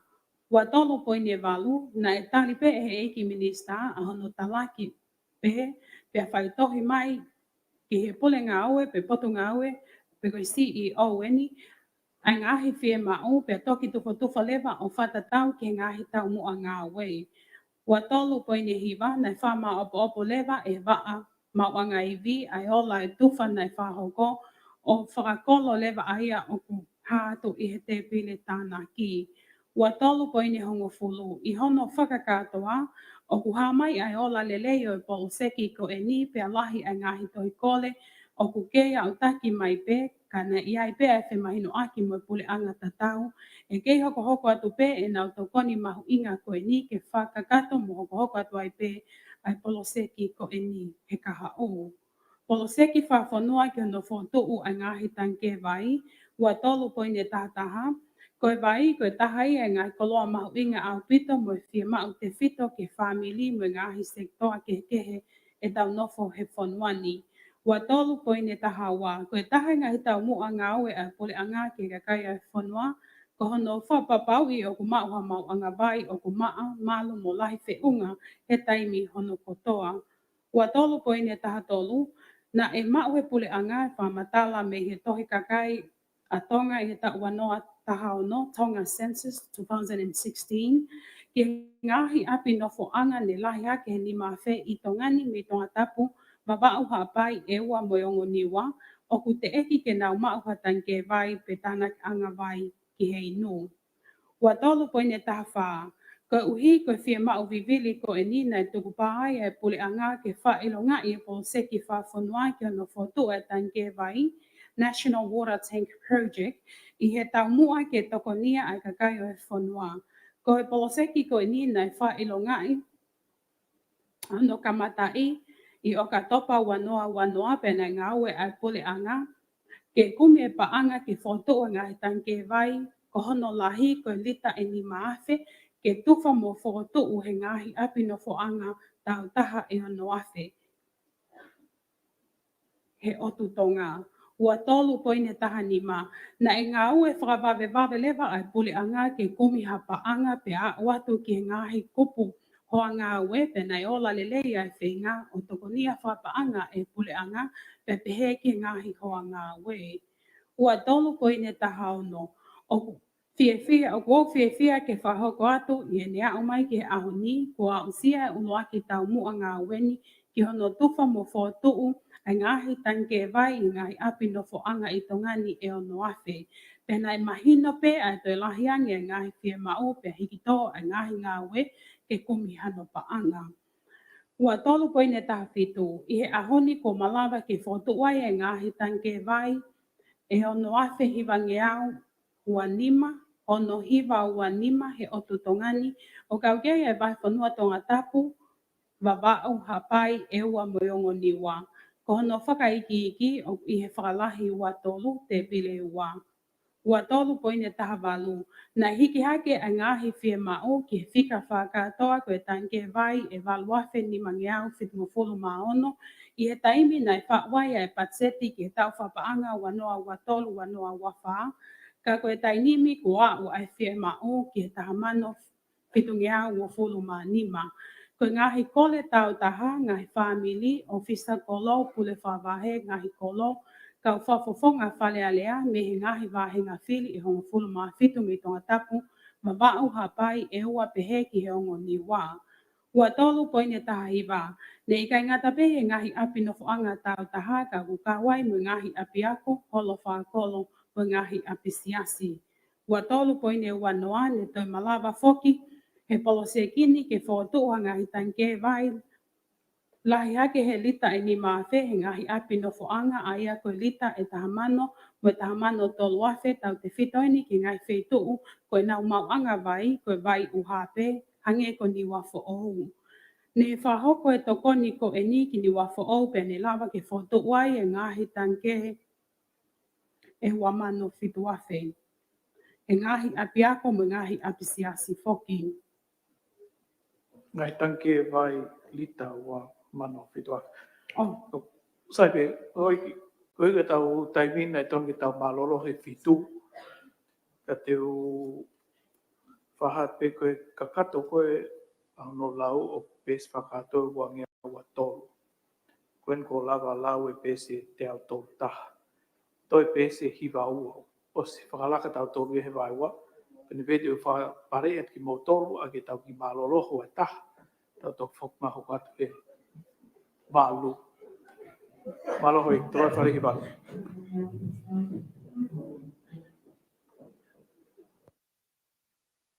Ua tolu poini valu, naʻe tali pē ʻe he ʻEiki Minisitā ʻa hono talaki pē, pea faitohi mai ki he pule ngāue pe potungāue pe ko e C E O eni ʻa e ngaahi fiemaʻu, pea toki tufatufa leva ʻo fakatatau ki he ngaahi taumuʻa ngāue. Ua tolu poini hiva, naʻe fakamaʻopoʻopo leva ʻe he Vaʻa Maʻuʻanga Ivi ʻa e ola ʻo e tufa naʻe fakahoko, ʻo fakakolo leva ʻa ia ʻoku hā atu ʻi he tēpile tānaki. Ua tolu poini hongofulu, ʻi hono fakakātoa, ʻoku hā mai ʻa e ola lelei ʻo e poloseki ko eni, pea lahi ʻa e ngaahi tohi kole ʻoku kei aʻutaki mai pē, ka naʻe ʻi ai pē ʻa e femahinoʻaki mo e puleʻanga tatau ʻe kei hokohoko atu pē ʻenau tokoni mahuʻinga ko eni ke fakakakato mo hokohoko atu ai pē ʻa e poloseki ko eni he kahaʻu. Poloseki fakafonua ki hono fokotuʻu ʻa e ngaahi tangikē vai, ua tolu poini taha taha, ko e vai ko e taha ia ʻa e ngaahi koloa mahuʻinga ʻaupito mo e fiemaʻu tefito ki he fāmili mo e ngaahi sekitoa kehekehe ʻetau nofo he fonua ni. Ua tolu poini taha ua, ko e taha e ngaahi taumuʻa ngāue ʻa e puleʻanga ki he kakai ʻo e fonua, ko hono fakapapauʻi ʻoku maʻu ha maʻuʻanga vai ʻoku maʻa, malu mo lahi feʻunga he taimi hono kotoa. Ua tolu poini taha tolu, naʻe maʻu ʻe he puleʻanga e fakamatala mei he Tohi Kakai ʻa Tonga ʻi he taʻu ua noa taha ono, Tonga Census two thousand and sixteen, ki he ngaahi ʻapi nofoʻanga ne lahi hake he nima afe ʻi Tonga ni mei Tongatapu, Vavaʻu, Haʻapai, ʻEua mo e Ongo Niua, ʻoku teʻeki ke nau maʻu ha tangikē vai pe tānakiʻanga vai ki he inu. Ua tolu poini taha fā, koeʻuhi ko e fiemaʻu vivili ko eni naʻe tukupā ai ʻa e puleʻanga ke fakaʻilongaʻi e poloseki fakafonua ki hono fokotuʻu ʻa e tangikē vai, National Water Tank Project, ʻi he taumuʻa ke tokonia ʻa e kakai ʻo e fonua. Ko e poloseki ko eni naʻe fakaʻilongaʻi hono kamataʻi ʻi ʻOkatopa ua noa ua noa, pea naʻe ngāue ʻa e puleʻanga ke kumi e paʻanga ke fokotuʻu e ngaahi tangikē vai, ko hono lahi ko e lita ʻe nima afe, ke tufa mo fokotuʻu he ngaahi ʻapi nofoʻanga tautaha ʻe ono afe he ʻotu Tonga. Ua tolu poini taha nima, naʻe ngāue fakavavevave leva ʻa e puleʻanga ke kumi ha paʻanga pea aʻu atu ki he ngaahi kupu hoa ngāue, pea naʻe ola lelei ʻa e feinga ʻo tokonia fakapaʻanga ʻe he puleʻanga, pea pehē ki he ngaahi hoa ngāue. Ua tolu poini taha ono, ʻoku fiefia, ʻoku ou fiefia ke fakahoko atu ʻi heʻene aʻu mai ki he ʻaho ni, kuo aʻusia e ʻuluaki taumuʻa ngāue ni ki hono tufa mo fokotuʻu ʻa e ngaahi tangikē vai ʻi he ngaahi ʻapi nofoʻanga ʻi Tonga ni ʻe ono afe. Pea naʻe mahino pē ʻa e toe lahi ange ʻa e ngaahi fiemaʻu pea hiki tō ʻa e ngaahi ngāue ke kumi hano paʻanga. Ua tolu poini taha fitu, ʻi he ʻaho ni kuo malava ke fokotuʻu ai e ngaahi tangikē vai ʻe ono afe hivangeau ua nima, ono hiva ua nima he ʻotu Tonga ni, ʻo kau ki ai e vahefonua Tongatapu, Vavaʻu, Haʻapai, ʻEua mo e Ongo Niua. Ko hono fakaikiiki ʻoku ʻi he fakalahi ua tolu tēpile ua. Ua tolu poini taha valu, naʻe hiki hake ʻa e ngaahi fiemaʻu ki he fika fakakātoa ko e tangikē vai ʻe valu afe nimangeau fitungofulu mā ono, ʻi he taimi naʻe faʻu ai ʻa e patiseti ki he taʻu fakapaʻanga ua noa ua tolu ua noa ua fā, ka ko e taimi ni kuo aʻu ʻa e fiemaʻu ki he taha mano fitungeau uofulu mā nima. Ko e ngaahi kole taautaha, ngaahi fāmili, ʻōfisa kolo, pule fakavahe, ngaahi kolo, kau fakafofonga Fale Alea, mei he ngaahi vāhenga fili ʻe hongofulu mā fitu mei Tongatapu, Vavaʻu, Haʻapai, ʻEua pehē ki he Ongo Niua. Ua tolu poini taha hiva, naʻe ʻikai ngata pē he ngaahi ʻapi nofoʻanga taautaha ka kuo kau ai mo e ngaahi ʻapiako, holo fakakolo, mo e ngaahi ʻapi siasi. Ua tolu poini ua noa, naʻe toe malava foki he poloseki ni ke fokotuʻu ha ngaahi tangikē vai lahi hake he lita ʻe nima afe he ngaahi ʻapi nofoʻanga, ʻa ia ko e lita ʻe taha mano mo e taha mano tolu afe, tautefito eni ki he ngaahi feituʻu ko ʻenau maʻuʻanga vai ko e vai ʻuha pē, hangē ko Niuafoʻou. Naʻe fakahoko e tokoni ko eni ki Niuafoʻou pea ne lava ke fokotuʻu ai e ngaahi tangikē ʻe ua mano fitu afe he ngaahi ʻapiako mo e ngaahi ʻapi siasi foki. Ngaahi tangikē vai lita ua mano fitu afe. ʻO, Sai pē, ʻoku ʻikai ke tau taimi naʻe tonu ke tau mālōlō he fitu. Ka te u fakahā pē ko e kakato ko ē ʻa hono lau ʻo peesi fakakātoa ua ngeau ua tolu. Ko eni kuo lava lau e peesi ʻe teau tolu taha. Toe peesi ʻe hiva ua. ʻOsi fakalaka tautolu ia he vaeua. Pea ne pehē te u fakapale atu kimoutolu ʻa ke tau kiʻi mālōlō houa ʻe taha. Tau toki foki mai hoko atu he valu. Mālō hoʻi, toe fale ki valu.